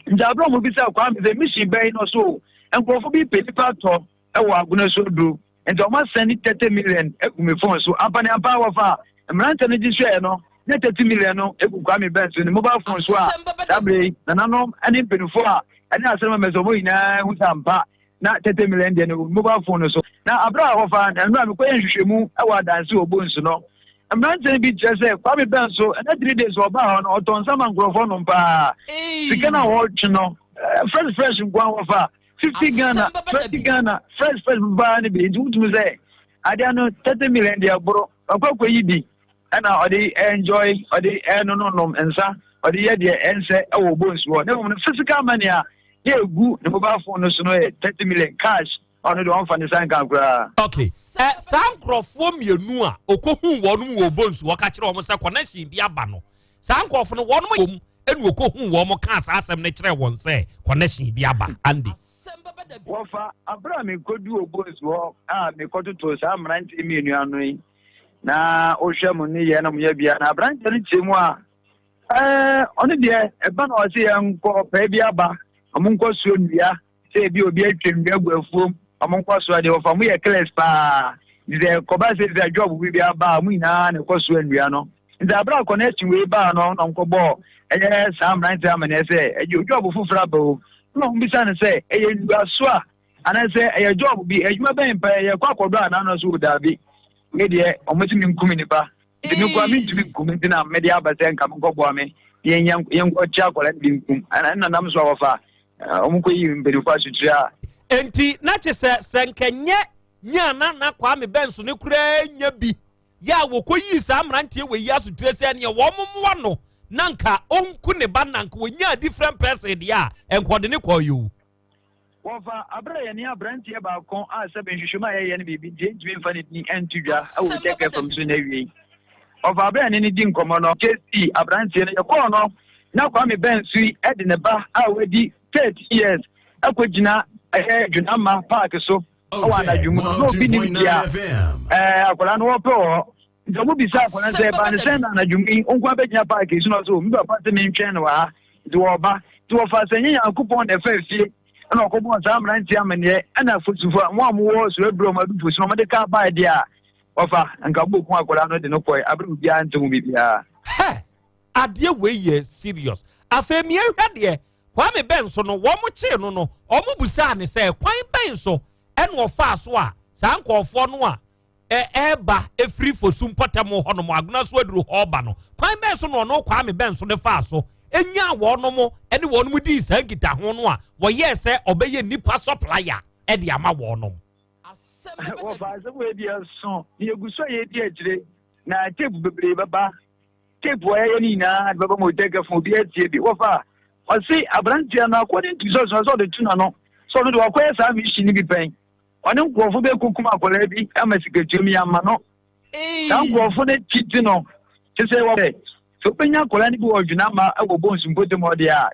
Nti aberɛ a wɔn bisa Kwame sɛ mission bɛn no so, nkurɔfo bi pɛ nipa tɔ ɛwɔ Agona so duro, nti wɔn asɛn 30 million egu mi phone so. Ampaneampa, wɔfa mmeranteɛ no gye hwɛɛ no ne 30 million no egu Kwame Bɛn so ne mobile phone so a, saa bere yi nananom ne mpanimfoɔ a ɛne asɛm mɛsɛ wɔn nyinaa hu sɛ ampa na 30 million deɛ no mobile phone no so. Na abere a wɔfa nnura mekɔyɛ nhwehwɛmu wɔ adanse wɔ Bonsu no, mmeranteɛ no bi kyerɛ sɛ Kwame Bɛn so ɛnɛ 3 days ɔbaa hɔ no, ɔtɔn nsa ma nkurɔfoɔ nom paa. Sika no a wɔretwe no, fresh fresh nko a, wɔfa 50 Ghana, 20 Ghana, fresh fresh paa no bi. Nti wotumi sɛ adeɛ no 30 million deɛ boro ɔkɔkɔ yi bi, ɛna ɔde enjoy, ɔde ɛnononom nsa, ɔde yɛ deɛ ɛnsɛ ɛwɔ Bonsu hɔ. Na mmom no physical money a yɛ egu ne mobile phone no so no yɛ 30 million cash. Ɔno deɛ ɔnfa ne nsa nka koraa. Okay, ɛ saa nkurɔfoɔ mmienu a okohu wɔn wɔ Bonsu, wɔka kyerɛ wɔn sɛ connection bi aba no, saa nkurɔfoɔ no wɔn wɔm ɛna okohu wɔn kaa saa asɛm no kyerɛ wɔn sɛ connection bi aba, Andy? Wɔfa abere a mekɔdu Obonsu hɔ a mekɔtoto saa mmeranteɛ mmienu ano yi na wohwɛ mo ne yɛ na moyɛ bia na aberanteɛ no kyerɛ mu a, ɔno deɛ ɛba na ɔse yɛnkɔ pɛɛ bi aba, ɔmo nkɔ suo nnua sɛ ebi obi atwa nnua gu afuom, ɔmo nkɔ so adeɛ. Wɔfa mo yɛ clears paa, nti sɛ kɔba sɛ sɛ job bi bi aba a, mo nyinaa na ɛkɔ so nnua no. Nti abere a connection wei baa no na ɔnkɔbɔɔ ɛyɛ saa mmeranteɛ amaneɛ sɛ ɛyɛ job foforɔ aba o, na ɔmo bisa no sɛ ɛyɛ nnua so a anaasɛ ɛyɛ job bi, adwuma bɛn pɛ, yɛkɔ akɔdɔ anaa no so wɔ daabi, wei deɛ ɔmo si mi nkum nipa, nti mi nkɔ a mi ntumi nkum, nti na mede aba sɛ nka mi nkɔboa me yɛn yɛnkɔ kye akɔla no bi nkum. Ɛna nam so a wɔfa ɔmo kɔ yi mpanyinfoɔ asotire a. Nti na kye sɛ nkɛnyɛ nya na Kwame Bɛnso ne koraa nya bi yɛ a wɔkɔ yii saa mmeranteɛ wɔ yi asotire sɛ neɛ wɔn mmoa no na nka ɔnku ne ba, na nka wɔnya different person deɛ a, nkɔde ne kɔɔ yi o. Wɔfa abere a yɛne aberanteɛ baako a sɛbe nhwehwɛmu a yɛyɛ no biribi nti yɛntumi mfa ne din nto dwa wɔ Kyɛkɛ fam so no awiei. Ɔfa abere a ne ne di nkɔmmɔ no, kesi aberanteɛ no yɛkɔɔ no na Kwame Bɛnso yi de ne ba a wadi 30 years akɔgyina ɛyɛ Dwenama park so wɔ anadwo mu no, na obi nim bia akwadaa no wɔpɛ wɔ hɔ. Nti ɔmo bisa akwadaa sɛ ɛbaa ne sɛn na anadwo mu yi nko abɛgyina park yi so, na ɔsɛ mi papa sɛ mentwɛn no wɔ ha nti wɔba. Nti wɔfa sɛ nyɛ Nyankopɔn na ɛfa fie ɛna ɔkɔbɔɔ saa mmeranteɛ amanneɛ, ɛna fosifo a wɔn a wɔwɔ soro aduro ɔmo adu fosi no ɔmo de kaa baa deɛ a wɔfa nka ɔmo kun akwadaa no de no kɔɛ abere obiara nte ho biribiara. Hɛ, adeɛ wei yɛ serious. Afei mmiɛnhwɛ deɛ Kwame Bɛn so no, wɔn kyee no, wɔn busaa ne sɛ kwan bɛn so ɛna ɔfaa so a saa nkɔɔfoɔ no a ɛɛba efiri Fosu mpɔtam hɔnom Agona so aduru hɔ ɔba no, kwan bɛn so na ɔno Kwame Bɛn so ne faa so enya wɔn ɛne wɔn dii saa nkitaho no a wɔyɛɛ sɛ ɔbɛyɛ nipa supplier ɛde ama wɔn. Wɔfa asɛm wei deɛ so na yɛgu so a yɛdi akyire na tape bebree bɛba, tape a yɛyɛ no nyinaa de bɛba ma ɔtɛkɛfo obi atie bi. Wɔfa ɔse aberanteɛ no, according to sɛ sɛ ɔde tu n'ano sɛ ɔno de wakɔyɛ saa mission no bi pɛn, ɔne nkurɔfo bɛkukum akwadaa bi ama sikatua mu yɛama no. Saa nkurɔfo no titi no te sɛ wɔpɛ sɛ wobɛnya akwadaa no bi wɔ Dwenama wɔ Bonsu mpɔtam hɔ deɛ a,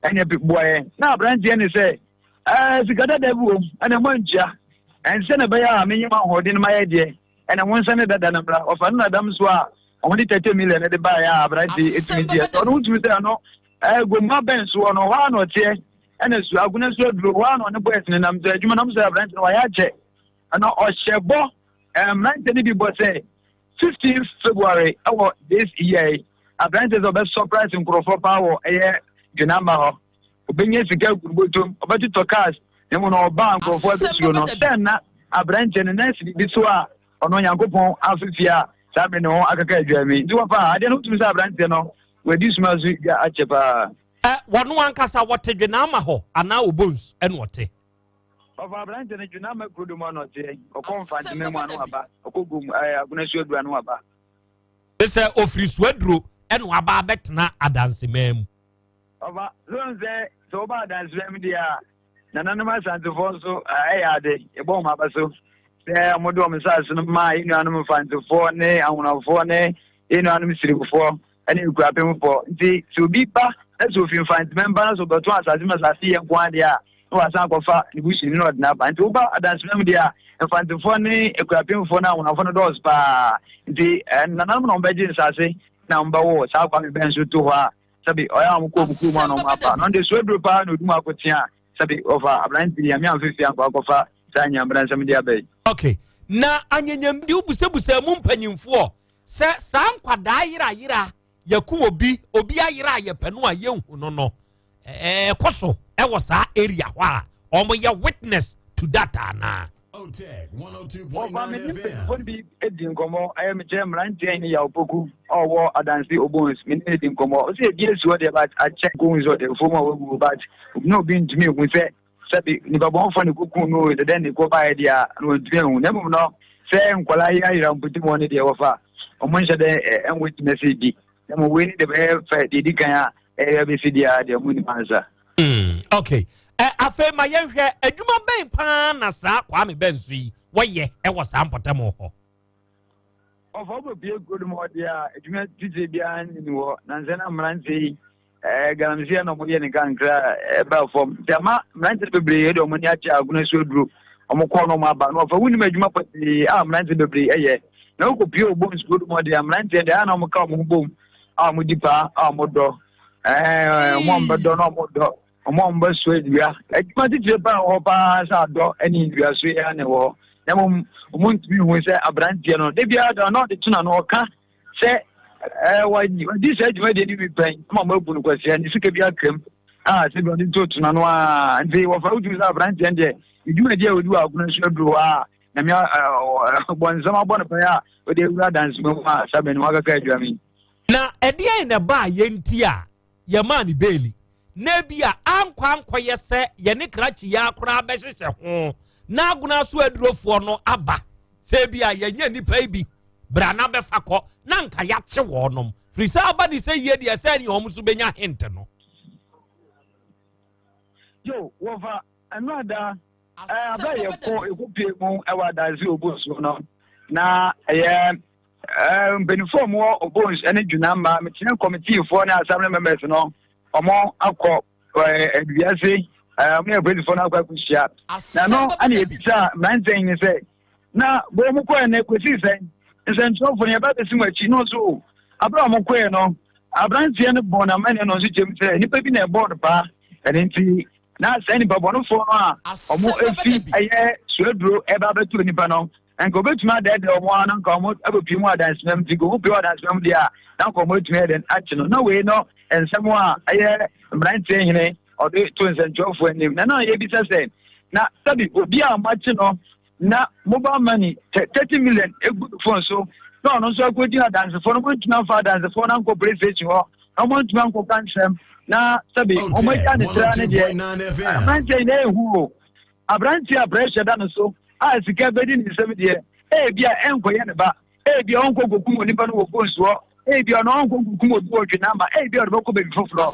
ɛne boa yɛn. Na aberanteɛ ne sɛ sika dada bi wɔ mu ɛna mo antua, ɛnsɛ na ɛbɛyɛ a menyɛ mo ahoɔden no mayɛ deɛ ɛna mo nsa ne dada no mmra. Ɔfa no nadam so a ɔmo de 30 million de baeɛ a aberanteɛ ɛtumi gyeɛ sɛ ɔno wotumi sɛ ɔno gomma bɛn soɔ no hɔ a na ɔteɛ, ɛna su Agona so aduro hɔ a na ɔne boys nenam sɛ adwuma nam sɛ aberanteɛ no wayɛ akyɛ, ɛna ɔhyɛ bɔ mmeranteɛ no bi bɔ sɛ 15 February ɛwɔ this year yi, aberanteɛ sɛ ɔbɛ surprise nkurɔfoɔ paa wɔ ɛyɛ Dwenamba hɔ. Ɔbɛnya sika agu ne bɔtɔm, ɔbɛtotɔ cars, na mmom na ɔba a nkurɔfoɔ abɛsuro no. Sɛ na aberanteɛ no nurse bi so a ɔno Nyankopɔn afe fie a saa bere ne ho akaka adwami. Nti wɔfa adeɛ no wotumi sɛ aberanteɛ no wadi suma so dwa akyɛ paa. Ɛ wɔno ankasa wɔte Dwenama hɔ anaa Obons ɛna ɔte? Ɔfa aberanteɛ no Dwenama kurodo mu ana ɔteɛ, ɔkɔ Mfantema mu ano aba, ɔkɔ Gom ɛɛ Agona Suaduro ano aba. Te sɛ ofiri Suaduro ɛna waba abɛtena Adanseman mu. Ɔfa so sɛ sɛ woba Adanseman mu deɛ a, nananom Asantefoɔ nso ɛyɛ ade, yɛbɔ wɔn aba so sɛ wɔde wɔn nsaase no maa yɛn nuanom Mfantefoɔ ne Ahonafoɔ ne yɛn nuanom Siremfoɔ ne Nkurapemfoɔ. Nti sɛ obi ba na sɛ ofi Mfanteman ba na sɛ ɔbɛtɔn asase ma asase yɛ nko ara deɛ a, na wasan akɔfa ne busuani na ɔde no aba. Nti woba Adanseman mu deɛ a, Mfantefoɔ ne Akuapemfoɔ ne Ahonafoɔ no dɔɔso paa. Nti nananom na wɔbɛgye nsase na wɔbɛwo saa Kwame bɛn so to hɔ a, sɛbi ɔyɛ a wɔkɔ wɔn kurom a na wɔn aba. Na ɔno deɛ suaduro paa na ɔdi mu akotea a, sɛbi ɔfa aberante Nyame amfa fie ankɔ akɔfa saa nyambra nsɛm de aba yi. Okay. Na anyanyam de wobusabusaa mu mpanyimfoɔ sɛ saa nkwadaa yerayera yɛko obi obi ayera a yɛpɛ no a yɛnhu no no ɛkɔ so ɛwɔ saa area hɔ a wɔyɛ witness to that anaa. Wɔfa me ne mpanyinfoɔ no bi di nkɔmmɔ, ɛyɛ me kyerɛ mmeranteɛ ne Yaw Poku a ɔwɔ Adanse Obons, me ne no di nkɔmmɔ. Ɔsɛ ebi esi hɔ deɛ but akyɛ nkohu sɛ ɔde fam a wagu but na obi ntumi ehu sɛ sɛbi nipa bɔnfoɔ ne koku no sɛ dɛn ne kɔ baeɛ deɛ a na wɔntumi ehu. Na mmom no sɛ nkwadaa yi ayera mpɔtam hɔ no deɛ wɔfa wɔn nhyɛ dɛ ɛnwo tumi sɛ bi. Na mmom wei ne deɛ bɛyɛ fɛ deɛ edi kan a ɛyɛ bɛsi deɛ a deɛ mo nim ansa. Okay. Afei ma yɛnhwɛ adwuma bɛn paa na saa Kwame Bɛnso yi wɔyɛ ɛwɔ saa mpɔtam hɔ. Ɔfa wobɛpie kuro no mu hɔ deɛ a adwuma titire biara nni hɔ na nsɛ na mmeranteɛ yi galamsey na wɔyɛ ne kankra ɛba fam nti ama mmeranteɛ bebree de wɔn ani akyɛ agona so aduro wɔn kɔɔ na wɔn aba na ɔfa wonim adwuma pɔtee a mmeranteɛ bebree ɛyɛ na wokɔpie wɔ nsuo no mu hɔ deɛ mmeranteɛ deɛ a na wɔn ka wɔn ho bom a wɔn di paa a wɔn dɔ ɛɛ wɔn a wɔbɛdɔ na wɔn dɔ wɔn a wɔbɛsoa nnua adwuma titire paa wɔ hɔ paa sɛ adɔ ne nnua so yɛ ne wɔ hɔ na mmom wɔn ntumi hu sɛ aberanteɛ no de biara da na ɔde tena no ɔka sɛ ɛɛ wɔdi saa dwumadie no bi pɛn ama wɔn abu no kwasia ne sika bi akam a sɛ bi ɔde to tena no a nti wɔfa wotumi sɛ aberanteɛ no deɛ dwumadie a wɔdi wɔ agono so aduru hɔ a na mea bɔ nsɛm abɔ no pɛn a wɔde awura dansema mu a sábɛn wakaka adwuma mi. Na ɛdeɛn na ɛbaa yɛn nti a yɛmaa no beeli na ebi a ankɔ ankɔyɛ sɛ yɛne krakye yi koraa bɛhyehyɛ ho na agona so adurofoɔ no aba sɛ ebi a yɛnyɛ nnipa yi bi bra na bɛfa kɔ na nka yɛakye wɔnom firi sɛ aba ne sɛ yie deɛ sɛ ne wɔn nso bɛnya hint no. Yo, wɔfa ɛno ada ɛɛ abɛ yɛkɔ yɛkɔpie mu ɛwɔ adanse obo so no na ɛyɛ ɛɛ mpanyinfoɔ a wɔwɔ obons ɛne dwunamba mekyerɛ kɔmitiifoɔ ne assembly members no wɔn akɔ ɛɛ aduase ɛɛ wɔn yɛ polisifoɔ no akɔ akɔhyia na no ɛna ebisa mmeranteɛ yi sɛ na bɔn mu kɔɛ no kɔsi sɛn nsɛntwerɛfoɔ no yɛba bɛsi mu akyi no nso abere a wɔn kɔɛ no aberanteɛ no bɔn n'amane no nso kyɛm sɛ nipa bi na ɛbɔɔ no paa ɛne nti na saa nipa bɔnefoɔ no a wɔn efi ɛyɛ suaduro ɛba abɛto nipa no nka obetumi adɛɛdɛɛ wɔn a na nka wɔn abɛpie mu adansema mu ti nka wɔn pie wɔ adansema mu deɛ a na nka wɔn atumi ɛdɛn akye no na wei no nsɛm a ɛyɛ mmeranteɛ hene ɔde to nsɛntwerɛfoɔ anim na na yɛbisa sɛ na sɛbi obi a moakye no na mobile money 30 million egu ne phone so na ɔno nso akɔgyina adansefoɔ no montumi amfa adansefoɔ no ankɔ police station hɔ na wɔntumi ankɔka nsɛm na sɛbi wɔn agya ne tra ne deɛ aberanteɛ yi na ehu o. Aberanteɛ a pressure da no so a sika bɛdi ne nsam deɛ, ebi a ɛnkɔyɛ ne ba, ebi a ɔnkɔ nkɔkum onipa no wɔ bonsuɔ, ebi a ɔno ɔnkɔ nkɔkum obi wɔ Dwenama, ebi a ɔde bɛkɔ baabi foforɔ.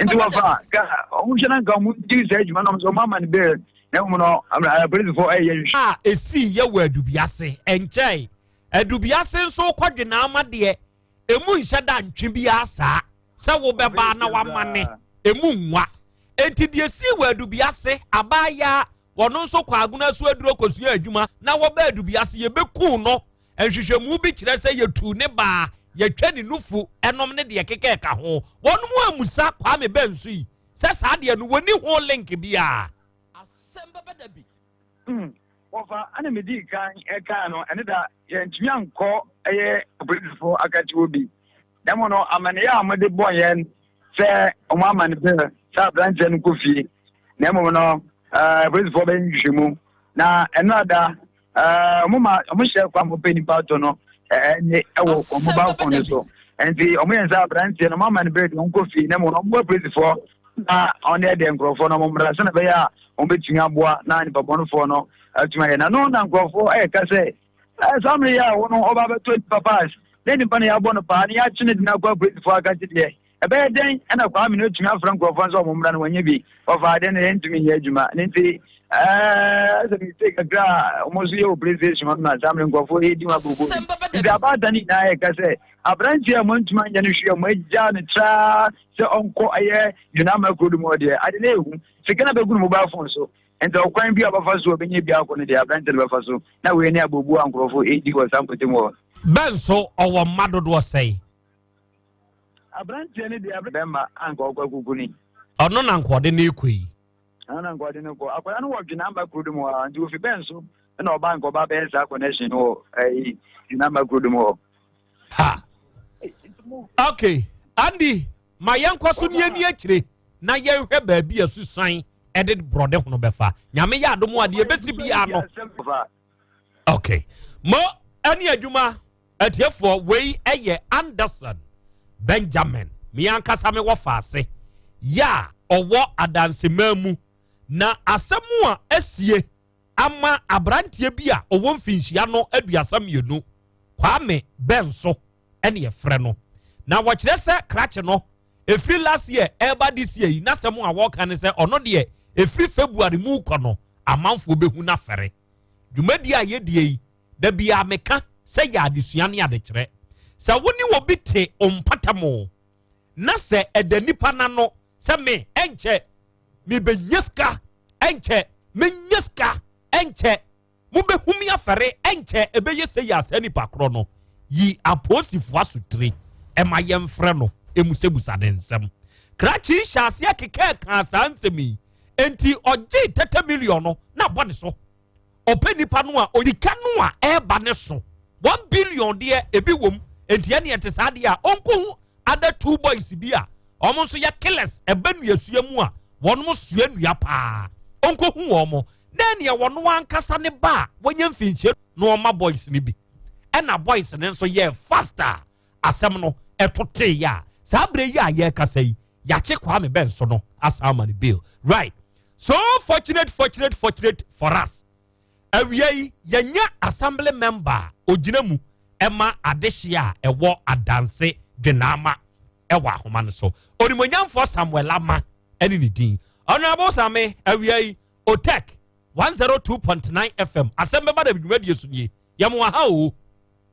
Nti wɔfa ka wɔn hwɛ na nka wɔn di saa adwuma no, wɔn nso wɔn ama no bail na mmom no apolisifoɔ ɛyɛ nhwehwɛ. A esii yɛ wɔ Adubiase nkyɛn. Adubiase nso kɔ Dwenama deɛ, emu nhyɛ da ntwe biara saa sɛ wobɛba na wamane, emu nwa. Enti deɛ esii wɔ Adubiase, abaayaa, wɔno nso kɔ Agona so aduro kɔsua adwuma na wɔba Adubiase yɛbɛkuu no. Nhwehwɛmu bi kyerɛ sɛ yɛtuu ne baa, yɛtwa ne nufu ɛnom ne deɛ keka ɛka ho. Wɔnom amusa Kwame Bɛnso yi sɛ saa deɛ no wɔni ho link biara. Asɛm bɛba da bi. Wɔfa ɛna medii kan ɛkaa no ɛne da yɛntumi ankɔ ɛyɛ apolisifoɔ akakye wɔ bi. Na mmom no amanneɛ a wɔde bɔ yɛn sɛ wɔn ama no bɛɛ sɛ aberanteɛ no kɔ fie. Na mmom no ɛɛ apolisifoɔ bɛyɛ nhwehwɛmu. Na ɛno ada ɛɛ wɔn ma wɔn hyɛ kwan wɔpɛ nipa ato no ɛne ɛwɔ wɔn mobile phone no so. Nti wɔn yɛn sɛ aberanteɛ no wɔn ama no bɛɛ de wɔn kɔ fie. Na mmom no wɔn bɔ apolisifoɔ na wɔn deɛ nkurɔfoɔ no wɔn mmra sɛnɛ ɛbɛyɛ a wɔn bɛtumi aboa na nipa bɔnfoɔ no atumi ayɛ. Na no na nkurɔfoɔ ɛreka sɛ ɛɛ saa mmere yi a wɔn ɔba abɛtɔ nipa pass na nipa no yɛabɔ no paa na yɛakye no de no akɔ apolisifoɔ akakye deɛ ɛbɛyɛ dɛn ɛna Kwame no atumi afrɛ nkurɔfoɔ nso wɔn mmra no wɔnyɛ bi wɔfa adeɛ no yɛntumi nyɛ adwuma ne nti ɛɛ sɛ mistake kakra a wɔn nso yɛ wɔ police station hɔ no na saa mmere nkurɔfoɔ yɛdi wɔn abobo bi nti abaatan no nyinaa yɛka sɛ aberanteɛ a wɔntumi anyɛ no hwee a wɔagya no traa sɛ ɔnkɔ ɛyɛ dwunama kuro no mu hɔ deɛ ade no ɛhu sika no bɛgu no mobile phone so nti ɔkwan bi a ɔbɛfa so ɔbɛnya bi akɔ no deɛ aberante no bɛfa so na wei ne abobu a nkurɔfoɔ ɛdi wɔ saa mpɔtam hɔ. Bɛn so ɔwɔ mma dodoɔ sɛn? Aberanteɛ no deɛ bɛmma anka ɔkɔ akuku ni. Ɔno na nka ɔde no rekɔ yi. Ɔno na nka ɔde no kɔ. Akwadaa no wɔ Dwenamba kuro no mu hɔ nti ofi bɛn so na ɔba nka ɔba bɛyɛ saa connection no wɔ ɛyi Dwenamba kuro no mu hɔ. Ha. Okay, Andy, ma yɛnkɔ so ne yɛni akyire na yɛnhwɛ baabi a susan ɛde borɔde hono bɛfa. Nyame yɛ adom a deɛ ɛbɛsi biara no. Okay. Mo ɛne adwuma atiefoɔ wei ɛyɛ Anderson Benjamin. Me ankasa me wɔ faase. Yɛ a ɔwɔ adansemaa mu. Na asɛm a asie ama aberanteɛ bi a ɔwɔ mfinhyia no 32, Kwame Bɛnso ɛne yɛfrɛ no. Na wɔkyerɛ sɛ krakye no ɛfiri last year ɛreba this year yi, n'asɛm a wɔka ne sɛ ɔno deɛ ɛfiri February mu kɔ no amanfoɔ bɛhu n'afɛre. Dwumadie a yɛdie yi, da biara meka sɛ yɛ adesua ne adekyerɛ. Sɛ wo ne obi te mpɔtam na sɛ ɛda nipa n'ano sɛ me ɛnkyɛ mebɛnya sika, ɛnkyɛ menya sika, ɛnkyɛ mobɛhu me afɛre, ɛnkyɛ ɛbɛyɛ sɛ yɛ asɛ nipa korɔ no, yi apolisifoɔ asotire ɛma yɛmfrɛ no ɛmusabusa ne nsɛm. Krakye hyɛ aseɛ kekɛɛ kaa saa nsɛm yi, enti ɔgyee 30 million no na abɔ ne so. Ɔpɛ nipa no a ɔdika no a ɛreba ne so 1 billion deɛ ebi wom, enti ɛne ɛte saa deɛ a ɔnkɔhu other two boys bi a wɔn nso yɛ killers ɛbɛ nnuasua mu a wɔn sua nnua paa, ɔnkɔhu wɔn na ɛneɛ wɔn ankasa ne ba a wɔnyɛ mfinhyia na wɔma boys no bi, ɛna boys no nso yɛ fast a asɛm no ɛto tee yɛ a saa berɛ yi a yɛrekasa yi yɛakye Kwame Bɛnso no asan ama no bail. Right, so fortunate fortunate fortunate for us, awia yi yɛnya assembly member a ogyina mu ɛma adehye a ɛwɔ adanse dwenaama ɛwɔ ahoma no so, onimonyamfoɔ Samuel Ama ɛne ne din. Honorable Same, awia yi Otek 102.9 FM asɛm bɛba da dwumadie so nie, yɛmo aha o.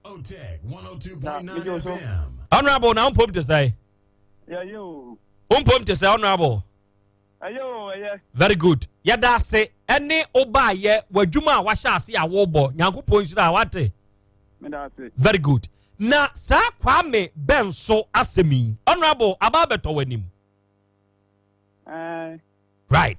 Otek 102.9 FM. Honorable, na mpom te sɛ? Mpom te sɛ, Honorable? Very good. Yɛda ase ɛne wobaayɛ w'adwuma a wahyɛ ase a wobɔ. Nyankopɔn nhyira a wate. Very good. Na saa Kwame Bɛnso asɛm yi, Honorable, aba abɛtɔ w'anim. Right.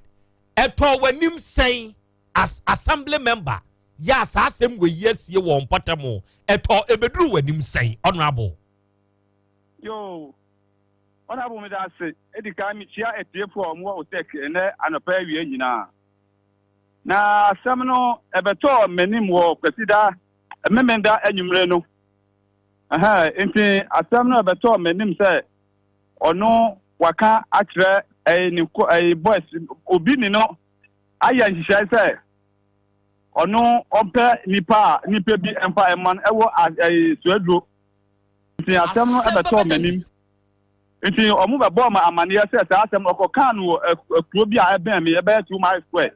Ɛtɔ w'anim sɛn as assembly member yɛ a saa asɛm wɔ yi asie wɔ mpɔtam, ɛtɔ ɛbɛduru w'anim sɛn, Honorable? Yo, Honorable, meda ase. Edi kan mekyia atiefo a wɔwɔ Otek ɛnɛ anɔpa awia nyinaa. Na asɛm no ɛbɛtɔɔ m'anim wɔ Kwasida Memenda anwummere no. Ɛhɛn, nti asɛm no ɛbɛtɔɔ m'anim sɛ ɔno waka akyerɛ ɛyi ne ko ɛyi boys obi ne no ayɛ nhyehyɛe sɛ ɔno ɔmpɛ nipa a nipa bi mfa ɛma no ɛwɔ ɛyi suaduro. Nti asɛm no ɛbɛtɔɔ m'anim. Nti ɔmo bɛbɔɔ me amaneɛ sɛ saa asɛm no ɔkɔkaa no wɔ kuro bi a ɛbɛn me ɛbɛyɛ 2 miles square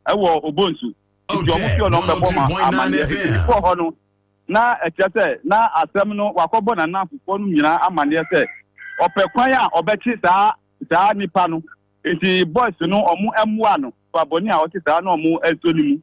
ɛwɔ Obonsu. Nti ɔmo fie hɔ na ɔmo bɛbɔɔ me amaneɛ. Nti mekɔɔ hɔ no na ɛkyerɛ sɛ na asɛm no wakɔbɔ n'anamfofoɔ no nyinaa amaneɛ sɛ ɔpɛ kwan a ɔbɛkye saa saa nipa no. Nti boys no ɔmo mmoa no fa bɔne a ɔte saa na ɔmo nso ne mu.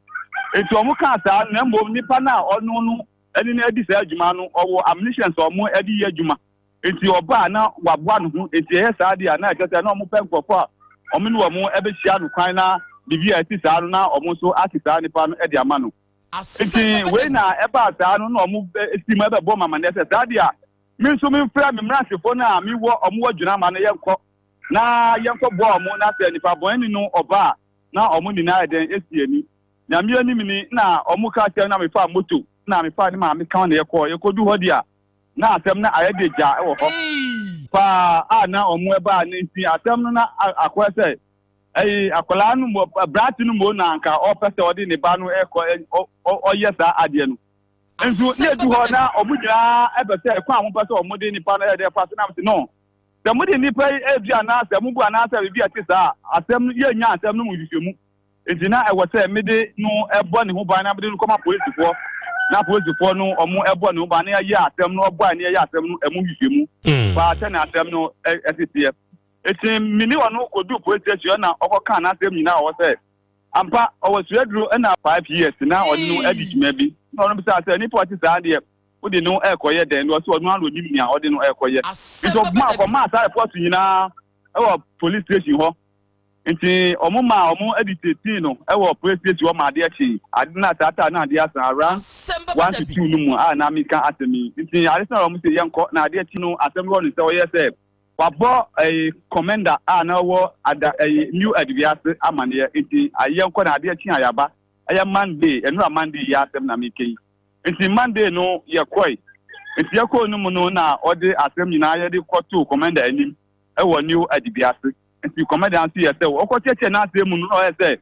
Nti ɔmo kaa saa no na mmom nipa no a ɔno no ɛne no adi saa adwuma no ɔwɔ ammunitions a ɔmo ɛde yɛ adwuma. Nti ɔba a na waboa ne ho. Nti ɛyɛ saa deɛ a na ɛkyerɛ sɛ na ɔmo pɛ nkurɔfoɔ a ɔmo ne wɔn ɛbɛhyia no kwan na biribi a ɛte saa no na ɔmo nso ate saa nipa no ɛde ama no. Nti wei na ɛbaa saa no na ɔmo si mu ɛbɛbɔ me amaneɛ sɛ saa deɛ a me nso memfrɛ me mmerantefoɔ no a mewɔ ɔmo wɔ Dwenama no yɛnkɔ na yɛnkɔ boa ɔmo na sɛ nipa bɔneni no ɔba a na ɔmo nyinaa ayɛ dɛn asi ani. Nyame anim ni na ɔmo ka kyerɛ na mefaa moto na mefaa ne maame ka ho na yɛkɔɔ yɛkɔdu hɔ deɛ a na asɛm no ayɛ de gya wɔ hɔ paa a na ɔmo ɛbaa no nti asɛm no na akɔyɛ sɛ ɛyi akwadaa no mu aberante no mu na anka ɔpɛ sɛ ɔde ne ba no ɛkɔ ɔyɛ saa adeɛ no nso na edu hɔ na ɔmo nyinaa ɛpɛ sɛ ɛkwan a wɔn pɛ sɛ ɔmo de nipa no ɛyɛ dɛ fa so nam si no sɛ mo de nipa yi ebi anaasɛ mo bu anaasɛ biribi a ɛte saa asɛm no yɛ nya asɛm no mu nhwehwɛmu. Enti na ɛwɔ sɛ mede no bɔ ne ho ban na mede no kɔma polisifoɔ, na polisifoɔ no wɔbɔ ne ho ban na yɛyɛ asɛm no, ɔbɔ a ne yɛyɛ asɛm no ɛmu nhwehwɛmu paa sɛnea asɛm no ɛsi teɛ. Enti me ne ɔno kɔduu police station na ɔkɔkaa n'asɛm nyinaa wɔ hɔ sɛ ampa ɔwɔ suaduro na 5 years na ɔne no adi dwuma bi. Na ɔno bisaa sɛ nipa ɔte saa deɛ wode no ɛrekɔyɛ dɛn? Na ɔsɛ ɔno ara na ɔnim nea ɔde no ɛrekɔyɛ. Nti ɔmaa kɔmaa saa report nyinaa ɛwɔ police station hɔ. Nti ɔmo maa ɔmo de tietie no wɔ police station hɔ ma adeɛ kyee. Ade no ataataa na adeɛ asa around 1 to 2 no mu a na meka asɛm yi. Nti ade sa na ɔmo se yɛnkɔ na adeɛ kye no asɛm no hɔ no sɛ ɔyɛ sɛ wabɔ ɛyi commander a na ɔwɔ ada ɛyi New Adubiase amaneɛ. Nti yɛnkɔ na adeɛ kye a yaba. Ɛyɛ Monday, ɛnora Monday yi asɛm na meka yi. Nti Monday no yɛkɔe. Nti yɛkɔɔ no mu no na ɔde asɛm nyinaa yɛde kɔtoo commander anim ɛwɔ New Adubiase. Nti kɔmɛdan nso yɛ sɛ ɔkɔkyerɛkyerɛ n'asɛm mu no na ɔyɛ sɛ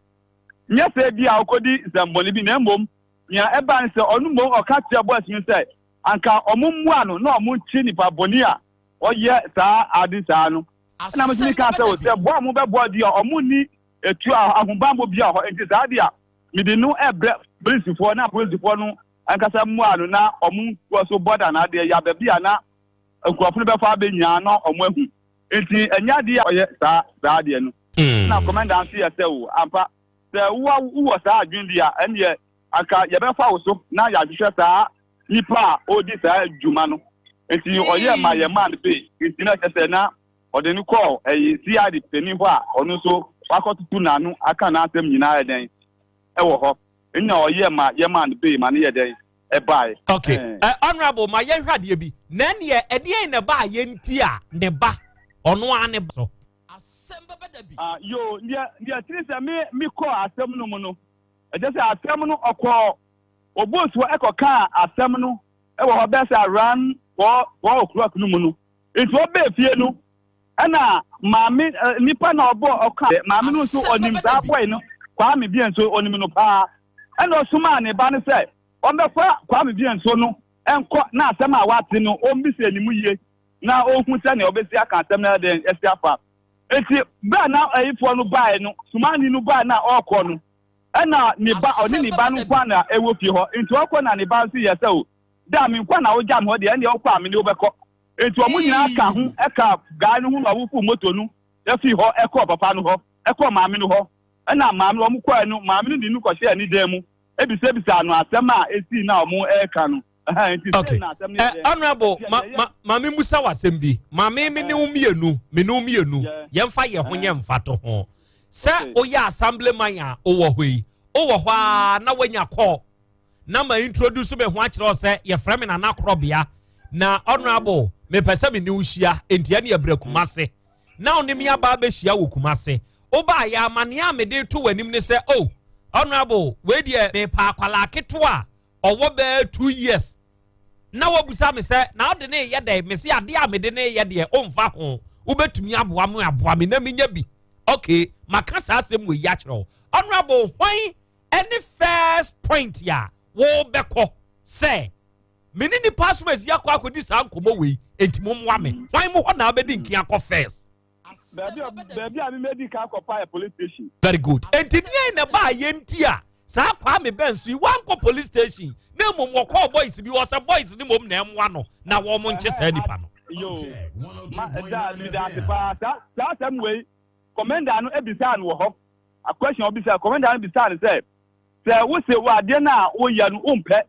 nyɛ sɛ bi a ɔkɔdi nsɛmbɔne bi na mmom nea ɛbaa ne sɛ ɔno mmom ɔka kyerɛ boys no sɛ anka ɔmo mmoa no na ɔmo nkye nipa bɔne a ɔyɛ saa ade saa no. Ɛna mo nso mekaa sɛ o sɛ boa a ɔmo bɛboa deɛ ɔmo nni etuo a ahobanbɔ bi a hɔ nti saa deɛ a mede no ɛbrɛ polisifoɔ na polisifoɔ no ankasa mmoa no na ɔmo nkɔ so bɔda no adeɛ yɛ baabi a na nkurɔfo no bɛfa abɛ nyinaa na ɔmo ahu. Nti ɛnyɛ adeɛ a ɔyɛ saa saa adeɛ no. Na kɔmɛnda nso yɛ sɛ o ampa sɛ wowɔ wowɔ saa adwene bi a ɛnneɛ anka yɛbɛfa wo so na yɛahwehwɛ saa nipa a ɔredi saa dwuma no. Nti ɔyɛ ma yɛ maa no pay. Nti na kyerɛ sɛ na ɔde no kɔɔ ɛyi CID panin hɔ a ɔno nso wakɔtoto n'ano aka n'asɛm nyinaa yɛ dɛn ɛwɔ hɔ. Nna ɔyɛ ma yɛ maa no pay ma no yɛ dɛn ɛbae. Okay. Honorable, ma yɛnhwɛ adeɛ bi. Na ɛneɛ, ɛdeɛn na ɛbaa yɛ nti a ne ba, ɔno ara ne ba so? Ah, yoo, deɛ, deɛ tiri sɛ me, me kɔɔ asɛm no mu no, ɛkyɛ sɛ asɛm no ɔkɔɔ Obosuo ɛkɔkaa asɛm no ɛwɔ hɔ bɛyɛ sɛ around 4 o'clock no mu no. Nti ɔbɛɛ fie no, ɛna maame, nipa na ɔbɔ ɔka, maame no nso ɔnim saa boy no, Kwame Bienso, ɔnim no paa. Ɛna ɔsomaa ne ba no sɛ ɔmbɛfa Kwame Bienso no nkɔ na asɛm a wate no ɔmmisa anim yie na ɔhu sɛnea ɔbɛsi aka asɛm no ɛdɛn asi afa. Nti berɛ a na ayifoɔ no baeɛ no, sumani no baeɛ na ɔrekɔ no, ɛna ne ba, ɔne ne ba no nko na ɛwɔ fie hɔ. Nti ɔkɔ na ne ba nso yɛ sɛ o, da me nko na wogya me hɔ deɛ, ɛndeɛ wokɔ a me ne wobɛkɔ. Nti wɔn nyinaa ka ho ɛka guy no ho na wɔfuu moto no ɛfii hɔ ɛkɔɔ papa no hɔ, ɛkɔɔ maame no hɔ. Ɛna maame no wɔn kɔɛ no, maame no de no kɔhyɛɛ ne dan mu ebisabisa no asɛm a esii na wɔn ɛreka no. Nti Okay. sɛ na asɛm no yɛ dɛn? Honorable, Ɛti ma ɛyɛ ma ma me musa w'asɛm bi. Maame me ne wo mmienu, me ne wo mmienu. Yɛmfa yɛn ho nyɛ mfato ho. Sɛ woyɛ assemblyman a wowɔ hɔ yi, wowɔ hɔ a na woanya call. Na ma introduce me ho akyerɛ wo sɛ yɛfrɛ me Nana Korɔbea. Na honorable, mepɛ sɛ me ne wo hyia, enti ɛne ɛbrɛ Kumase. Na wo ne me aba abɛhyia wɔ Kumase. Wobaa yɛ amanneɛ a mede to w'anim ne sɛ, oh, honorable, wei deɛ mepɛ akwalaa ketewa a ɔwɔ bɛɛ 2 years na wabusa me sɛ na wode ne yɛ dɛn. Mese adeɛ a mede ne yɛ deɛ ɔmfa ho, wobɛtumi aboa me, aboa me na menya bi. Okay, maka saa asɛm wɔ yi akyerɛ wo. Honorable, hwan ɛne first point a wobɛkɔ sɛ me ne nipa asom asi akɔ akɔdi saa nkɔmmɔ wei, enti mommoa me? Hwan mo hɔ na wabɛdi nkin akɔ first? Baabi a memedi ka akɔpa yɛ police station. Very good. Enti deɛn na ɛbaa yɛ nti a saa Kwame Bɛnso yi wankɔ police station na mmom wɔkɔɔ boys bi wɔ sɛ boys ne mmom na ɛmmoa no na wɔn nkye saa nipa no? Yo, ma da meda ase paa. Saa asɛm wei commander no ebisaa no wɔ hɔ. A question ɔbisaa commander no bisaa no sɛ sɛ wose wɔ adeɛ no a woyɛ no wompɛ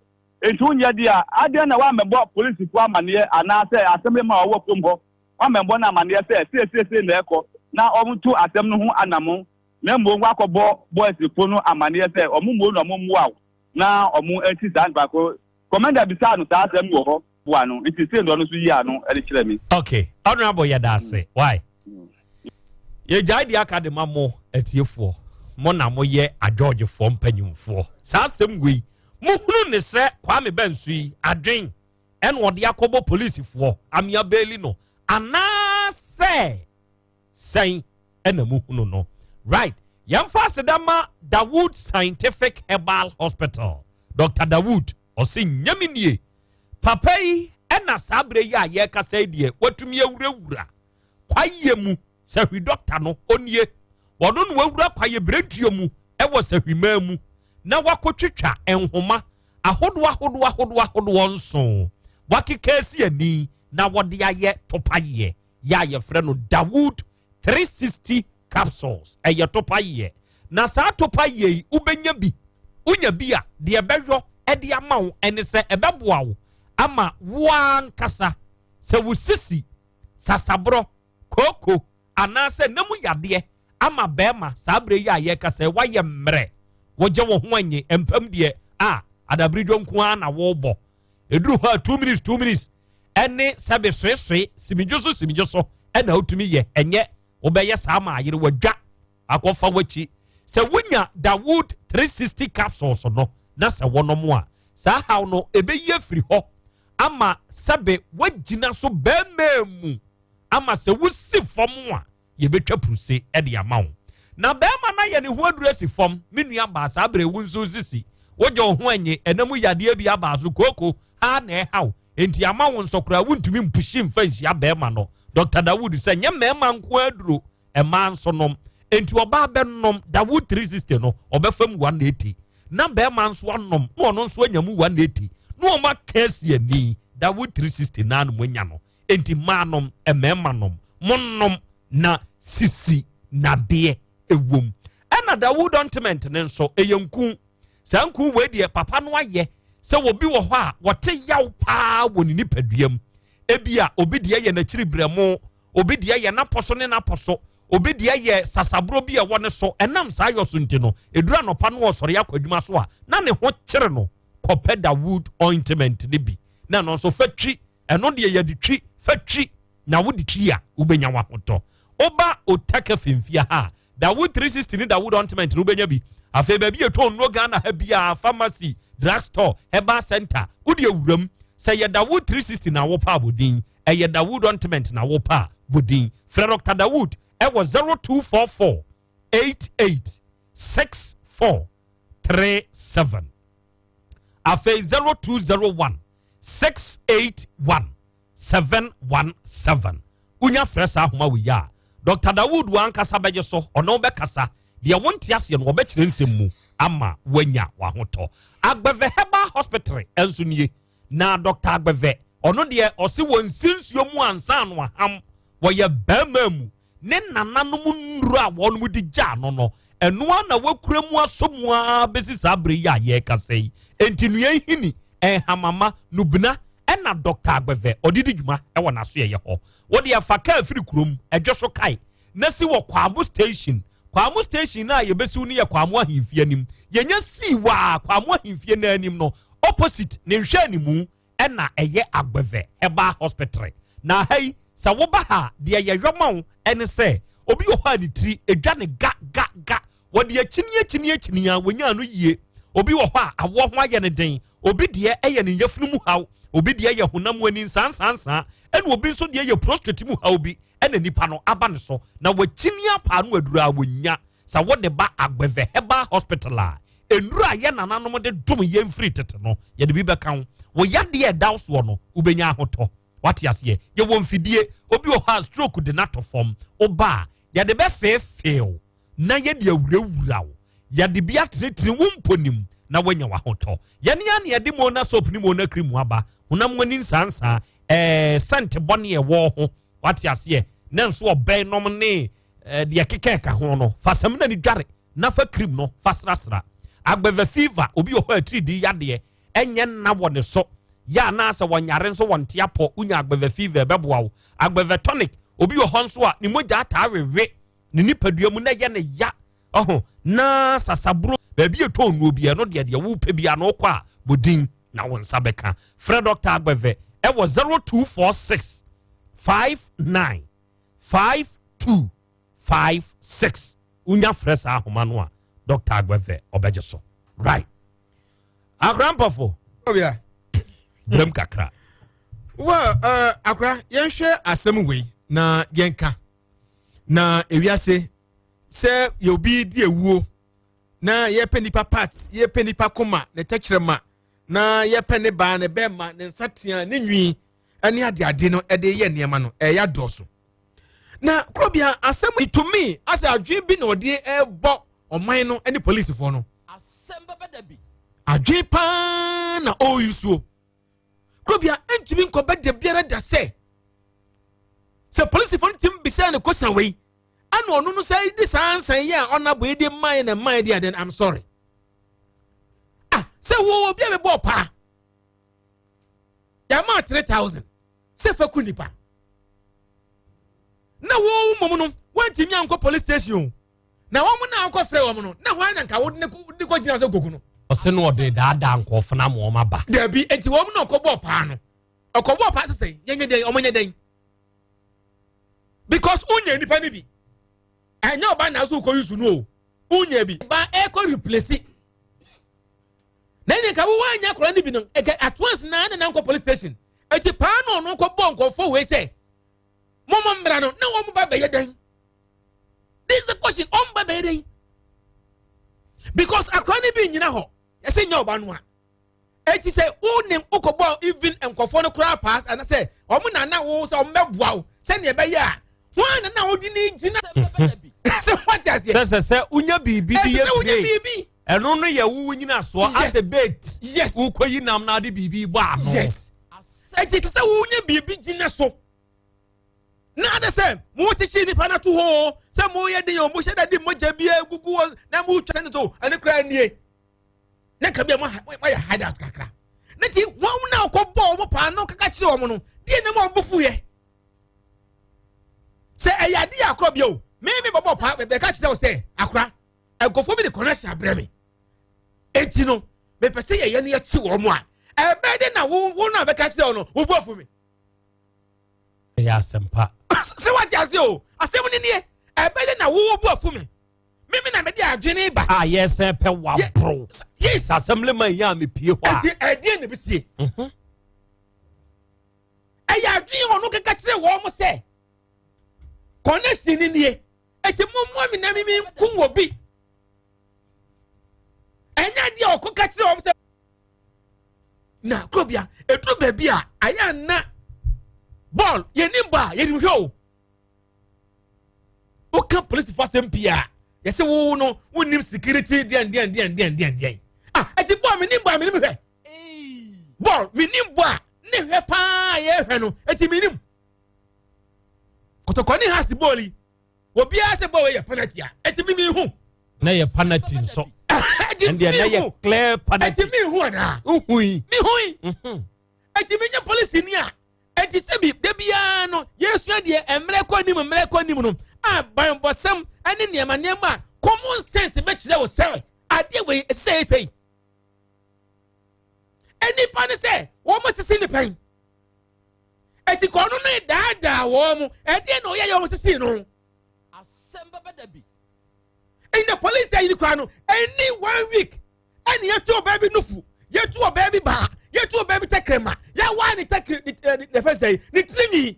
nti wonyɛ deɛ a, adeɛ na woammɛbɔ polisifoɔ amanneɛ anaasɛ asɛm ma ɔwɔ kurom hɔ woammɛbɔ no amanneɛ sɛ seesiesie na ɛkɔ na ɔmto asɛm no ho anammɔn, na mmom woakɔbɔ boysfo no amanneɛ sɛ ɔmo mmom na ɔmo mmoa wo. na ɔmo asi saa nipa ko. Commander bisaa no saa asɛm wɔ hɔ boa no nti sei na ɔno nso yii ano de kyerɛɛ me. Ok, Honourable yɛda ase. Why? Yɛgyae deɛ aka de ma mo atiefoɔ. Mo na moyɛ adwɔgyefoɔ mpanyimfoɔ. Saa asɛm wei, mohunu ne sɛ Kwame Bɛnso yi adwen ɛna ɔde akɔbɔ polisifoɔ amea beeli no anaasɛ sɛn ɛna muhunu no right yɛmfa aseda ma Dawood Scientific Herbal Hospital Dr. Dawood ɔse nyame nie papa yi ɛna saa berɛ yi a yɛrekasa yi deɛ watumi awurawura kwayɛ mu sahwi dɔkta no ɔnie wɔno na wawura kwayɛ berɛntuo mu ɛwɔ sahwimaa mu na wakɔtwitwa nhoma ahodoɔ ahodoɔ ahodoɔ ahodoɔ nson wakeka asi ani na wɔde ayɛ topayeɛ yɛ a yɛfrɛ no Dawood 360 capsules ɛyɛ topayeɛ na saa topayeɛ yi wobɛnya bi wonya bi a deɛ ɛbɛyɔ ɛde ama wo ɛne sɛ ɛbɛboa wo ama woankasa sɛ wo sisi sasaborɔ kooko anaasɛ nna mu yadeɛ ama bɛrima saa berɛ yi a yɛreka sɛ woayɛ mmerɛ wogye wo ho anye mpam deɛ a adaberedwo nko ara na wobɔ ɛduru hɔ a 2 minutes 2 minutes ɛne sɛbe soesoe simidwo so simidwo so ɛna wotumi yɛ ɛnyɛ wobɛyɛ saa ma ayere wadwa akɔfa w'akyi sɛ wonya Dawood 360 capsules no na sɛ wɔnom a saa haw no ɛbɛyi afiri hɔ ama sɛbe woagyina so bɛrima mu ama sɛ wosi fam a yɛbɛtwa puruse de ama wo na bɛrima no ayɛ ne ho aduru asi fam me nua baa saa berɛ wo nso sisi wogye wo ho anye ɛna mu yadeɛ bi abaa so kooko ha na ɛhaw enti ama wo nso koraa wontumi mpuhyi mfa nhyia bɛrima no Dr. Dawood sɛ nyɛ mmarima nko aduro mmaa nso nom enti ɔbaa bɛnom Dawood 360 no ɔbɛfa mu 180 na bɛrima nso anom na ɔno nso anya mu 180 na wɔn aka asi ani Dawood 360 naa no mo anya no Enti mmaa nom, mmarima nom, monnom na sisi nadeɛ ɛwom. Ɛna Dawood ointment no nso, ɛyɛ nku. Saa nku wei deɛ papa no ayɛ sɛ obi wɔ hɔ a wɔte yaw paa wɔ ne nipadua mu. Ebi a obi deɛ yɛ n'akyiri brɛmo, obi deɛ yɛ n'apɔ so ne n'apɔ so, obi deɛ yɛ sasaborɔ bi a ɛwɔ ne so. Ɛnam saa yɔ so nti no, ɛduru anɔpa no ɔsɔre akɔ adwuma so a, na ne ho kyere no. Kɔpɛ Dawood ointment no bi na ɛno nso fa twi ɛno deɛ yɛde twi fa twi na wode twi a wobɛnya wahotɔ woba otaka femfia ha a Dawood 360 ne Dawood ointment no wobɛnya bi afei baabi yɛtɔ nnuro Ghana ha biara pharmacy drug store herbal center wode awuram sɛ yɛ Dawood 360 na wopɛ a bɔdin ɛyɛ Dawood ointment na wopɛ a bɔdin frɛ Dr. Dawood ɛwɔ 0244 88 64 37 afei 0201 681 717 wonya frɛ saa ahoma wei a Dr. Dawood wankasa bɛgye so ɔne wobɛkasa deɛ wonte aseɛ no wɔbɛkyerɛ nsɛm mu ama woanya wahotɔ Agbɛvɛ Herbal Hospital nso nie na Dr. Agbɛvɛ ɔno deɛ ɔse wɔnsi nsuo mu ansa no aham wɔyɛ bɛrima mu ne nananom nnuro a wɔn de gyaa no no, ɛno ara na wakura mu asɔ mu ara bɛsi saa berɛ yi a yɛrekasa yi. Enti nua nhini, nhamama, nubena ɛna Dɔkta Agbɛvɛ ɔde di dwuma wɔ n'asoɛeɛ hɔ. Wode afa kaa firi kurom, ɛdwo so kae, na si wɔ Kwamo Station. Kwamo Station no a yɛbɛsiw no yɛ Kwamo Ahemfie anim. Yɛnya sii wɔ a Kwamo Ahemfie no anim no, opposite ne nhwɛanimu ɛna ɛyɛ Agbeve Herbal Hospital. Na ha yi, sɛ woba ha a, deɛ yɛyɔ ma wo ɛne sɛ, obi wɔ hɔ a ne tiri edwa ne ga ga ga, wɔde akyini akyini akyini a wɔnya ano yie. Obi wɔ hɔ a awoɔ ho ayɛ ne den, obi deɛ ɛyɛ ne yafunu mu haw, obi deɛ yɛ honam mu ani nsansansan, ɛna obi nso deɛ yɛ prostate mu haw bi ɛna nipa no aba ne so na wakyini apaa no aduru a wɔnya. Sɛ wode ba Agbeve Herbal Hospital a, nnuru a yɛn nananom de dom yɛn firi tete no, yɛde bi bɛka ho. Wo yadeɛ a ɛda wo soɔ no, wobɛnya ahotɔ. Wate aseɛ? Yɛwɔ mfidie. Obi wɔ hɔ a stroke de no ato fam. Woba a, yɛde bɛfeefee wo na yɛde awurawura wo. Yɛde bi atenetene wo mponim na woanya w'ahotɔ. Yɛne a na yɛde Mona soap ne Mona cream aba. Honam ani nsansaa, ɛɛ sɛnte bɔne a ɛwɔ ho. Wate aseɛ? Na nso ɔbɛn nom ne Eh, deɛ keka ɛka ho no fa samina no dware na fa cream no fa srasra agbɛvɛ fever obi wɔ hɔ a atiridii yadeɛ ɛnyɛ nna wɔ ne so yɛ anaasɛ wɔnyare nso wɔnte apɔ wonya agbɛvɛ fever ɛbɛboa wo agbɛvɛ tonic obi wɔ hɔ nso a ne mogya ataa wewe ne nipadua mu na ɛyɛ ne ya Ɔho na sasaburo baabi ɛtɔ nnuo bi ɛno deɛ deɛ wopɛ bi ano kɔ a bɔdin na wo nsa bɛka. Frɛ Dr. Agbɛvɛ ɛwɔ 0246 59 52 56. Wonya frɛ saa ahoma no a Dr. Agbɛvɛ ɔbɛgye so. Right. Akora mpɔfo. Obia. Brem kakra. Well, akora yɛnhwɛ asɛm wei na yɛnka. Na ewiase sɛ yɛ obi di ewuo na yɛpɛ nipa part, yɛpɛ nipa koma, ne tɛkyerɛma, na yɛpɛ ne baa, ne bɛɛma, ne nsatea, ne nwi ɛne adeade no ɛde yɛ nneɛma no ɛyɛ adɔɔso. Na kurobia asɛm to me asɛ adwene bi na ɔde ɛbɔ ɔman no ɛne polisifoɔ no. Asɛm bɛba da bi. Adwene paa na ɔreyi suo. Kurobia ntumi nkɔbɛ da biara da sɛ sɛ polisifoɔ no tumi bisa ne kosa wei ɛna ɔno no sɛ di saa nsan yi a ɔnabɔ yi de mmae na mmae de aden, I'm sorry. Ah, sɛ wo obi a bɛbɔ paa yɛama 3000 sɛ fa ku nipa na wo mmom no woantumi ankɔ police station o na wɔn na akɔ frɛ wɔn no na wɔn na nka wɔde ne kɔ gyina sɛ koku no. Ɔsɛ no ɔde daadaa nkɔɔfo na ama wɔn aba. Dabi eti wɔn na ɔkɔbɔɔ paa no ɔkɔbɔɔ paa sɛ yɛnyɛ dɛn wɔn nyɛ dɛn because wonya nipa no bi ɛnyɛ ɔba na so wokɔ yusu no o wonya bi ba ɛkɔ replace na ɛnyɛ nka wowɔ anya akɔla no bi no ɛkɛ at once na ne nankɔ police station eti paa na ɔno kɔ bɔ nkɔfo wei sɛ mɔmɔ mmra no na wɔn ba bɛyɛ dɛn. This is the question. On ba bɛyɛ because akora no bi nyina hɔ yɛsɛ nya ɔba no a eti sɛ wo ne wokɔbɔ even nkɔfoɔ no koraa pass anasɛ ɔmo na na wo sɛ ɔmo bɛboa wo sɛnea ɛbɛyɛ a wɔn na na wodi ne gyina sɛ wate aseɛ. Sɛ sɛ sɛ wonya biribi de yɛ sɛ wonya biribi. Ɛno no yɛ wo nyina soɔ asɛ bait. Yes. Wokɔyi nam na ade biribi bɔ ano. Yes. Eti sɛ wonya biribi gyina so. Na ade sɛ mokyekye nnipa no ato hɔ o, sɛ moyɛ den o, mohyɛ da de mogya bi agugu hɔ na motwa sɛ ne so, ɛne koraa nie. Na nka bi a moayɛ hideout kakra. Ne ti wɔn na ɔkɔbɔ wɔn paa na ɔkaka kyerɛ wɔn no, deɛ na wɔn bo fuiɛ. Sɛ ɛyɛ ade yɛ akorɔ bi o, me me bɔbɔ paa bɛka kyerɛ wo sɛ akora, nkurɔfoɔ bi de connection abrɛ me. Enti no, mepɛ sɛ yɛyɛ no yɛkye wɔn a, ɛbɛyɛ dɛ na wo wo na bɛka kyerɛ wo no, wo bo afu me. Ɛyɛ asɛmpa. Sɛ wate ase o, asɛm no nie, ɛbɛyɛ na wowɔ bu afu me. Mimi na mede adwene ba. A yɛsɛ pɛ waboro. Yes. Asɛm le ma yi a mepie hɔ a. Ɛti ɛdeɛ na ebesie. Ɛyɛ adwene ɔno keka kyerɛ wɔn mo sɛ connection ni nie. Ɛti mo mmoa mi na mimi nkum wɔ bi. Ɛnyɛ adeɛ ɔko ka kyerɛ wɔn sɛ. Na kurobia eduru baabi a ayɛ ana bɔɔl yɛnim bɔ a yɛnim hwɛ o. Woka polisifo asɛm pii a yɛsɛ wo no wonim security deɛn deɛn deɛn deɛn deɛn deɛn. Ah, ɛti bɔɔl menim bɔ a menim hwɛ. Bɔɔl menim bɔ a ne hwɛ paa yɛhwɛ no ɛti menim. Kɔtɔkɔ ne ha si bɔɔl yi. Obiara sɛ bɔɔl yɛ penalty a ɛti mi mi hu. Na yɛ penalty nso. Ɛti mi hu. Clear penalty. Ɛti mi hu ana. Uhui. Mi hu yi. Ɛti mi nye polisi ni a. Ɛti sɛbi debiara no yɛsua deɛ mmerɛ kɔ anim mmerɛ kɔ anim no a banbɔsɛm ɛne nneɛma nneɛma a common sense bɛkyerɛ wo sɛ adeɛ wei ɛsɛ sɛ yi. Nnipa ne sɛ wɔn sisi nipa yi. Eti kɔ no ne daadaa wɔn mo. Ɛdeɛ na ɔyɛ yɛ wɔn sisi no. Asɛm bɛba da bi. In the police ayi kura no, ɛni 1 week ɛni yɛtu ɔbaa bi nufu, yɛtu ɔbaa bi baa, yɛtu ɔbaa bi tɛkrɛma, yɛawa ne tɛkrɛ ne ne ne fɛn sɛ ne tirinwi.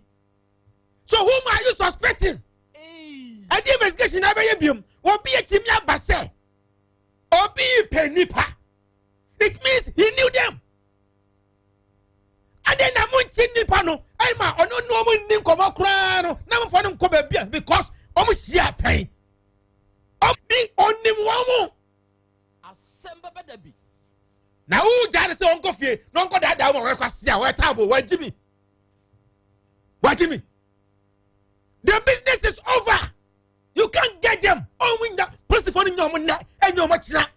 So whom are you suspecting? Ɛdi investigation na ɛbɛyɛ biom. Obi etimi aba sɛ obi pɛ nipa. It means he knew them. Adɛn na monkye nnipa no ɛma ɔno ne ɔmo nni nkɔmmɔ koraa no na momfa no nkɔ baabi a because ɔmo hyia pɛn ɔmo ɔnim wɔn mo. Asɛm bɛba da bi. Na wogya ne sɛ ɔnkɔ fie na ɔnkɔ daadaa wɔn a wɔyɛ kwasi a wɔyɛ taabo wɔagye mi wɔagye mi. The business is over. You can't get them. Ɔmo nya polisifoɔ no nya ɔmo nnɛ ɛnya ɔmo kyena.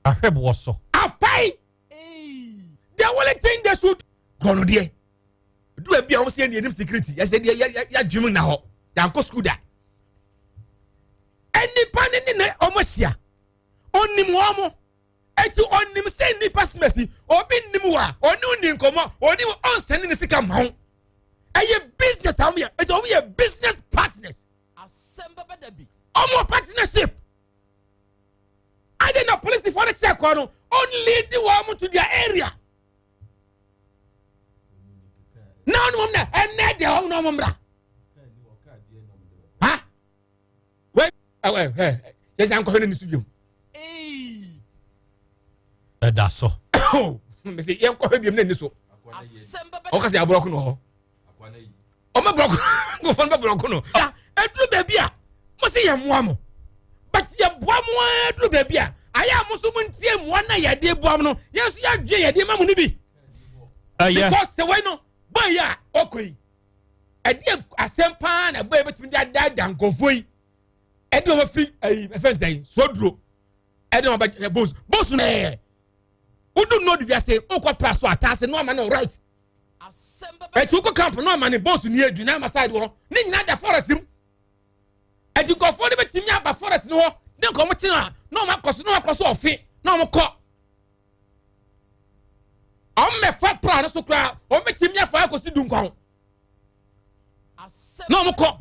Ahwɛ wɔ so. Apai. The only thing they should. Gɔnɔ deɛ. Du ebi a wɔn sɛ yɛn anim security yɛsɛ deɛ yɛ yɛ yɛadwene na hɔ yankɔ school da. Nnipa ne ne na wɔn ahyia. Onim wɔn mo. Eti onim sɛ nnipa simasi obi nnim wɔ a ɔne wo ni nkɔmɔ ɔne wo ɔnsɛne ne sika ma wo. Ɛyɛ business a wɔn yɛ. Eti wɔn yɛ business partners. Wɔn partnership. Adi na polisifoɔ no kyerɛ kɔ no ɔnleadi wɔn to their area. Na ɔne wɔn na ɛnɛ deɛ wɔn na wɔn mmra. Ha? Wei ɛ ɛ yɛ sɛ ankɔhwɛ ne so biom. Ɛda so. Mese yɛnkɔhwɛ biom na ni so. Ɔka sɛ aborɔko no hɔ. Ɔma borɔko nkurɔfoɔ no bɛ borɔko no. Ɛduru baabi a mo se yɛn mmoa mo. But yɛboa mo ara duru baabi a ayɛ a mo nso mo ntie mmoa na yɛde boa mo no yɛn nso yɛadwe yɛde ma mo no bi. Because sɛ wei no bɔn yi a ɔkɔ yi ɛdeɛ asɛm paa na ɛbɔ yɛbɛtumi de adaadaa nkurɔfoɔ yi ɛde wɔn afi ɛyi ɛfɛn sɛn soduro ɛde wɔn abɛ bosu bosu na ɛyɛ wodu nɔɔdu bi ase wokɔ pra so ataase no ama no right ɛti wokɔ camp no ama ne bosu ni edu na ama side wɔ ne nyinaa da forest mu ɛti nkurɔfoɔ no bɛtumi aba forest no hɔ ne nkɔmɔ kyerɛ a na wɔn akɔ so na wɔn akɔ so ɔfe na wɔn kɔ. Wɔn mmɛfa pra no so koraa, wɔn bɛtumi afa akɔsi dunkwan na wɔn kɔ.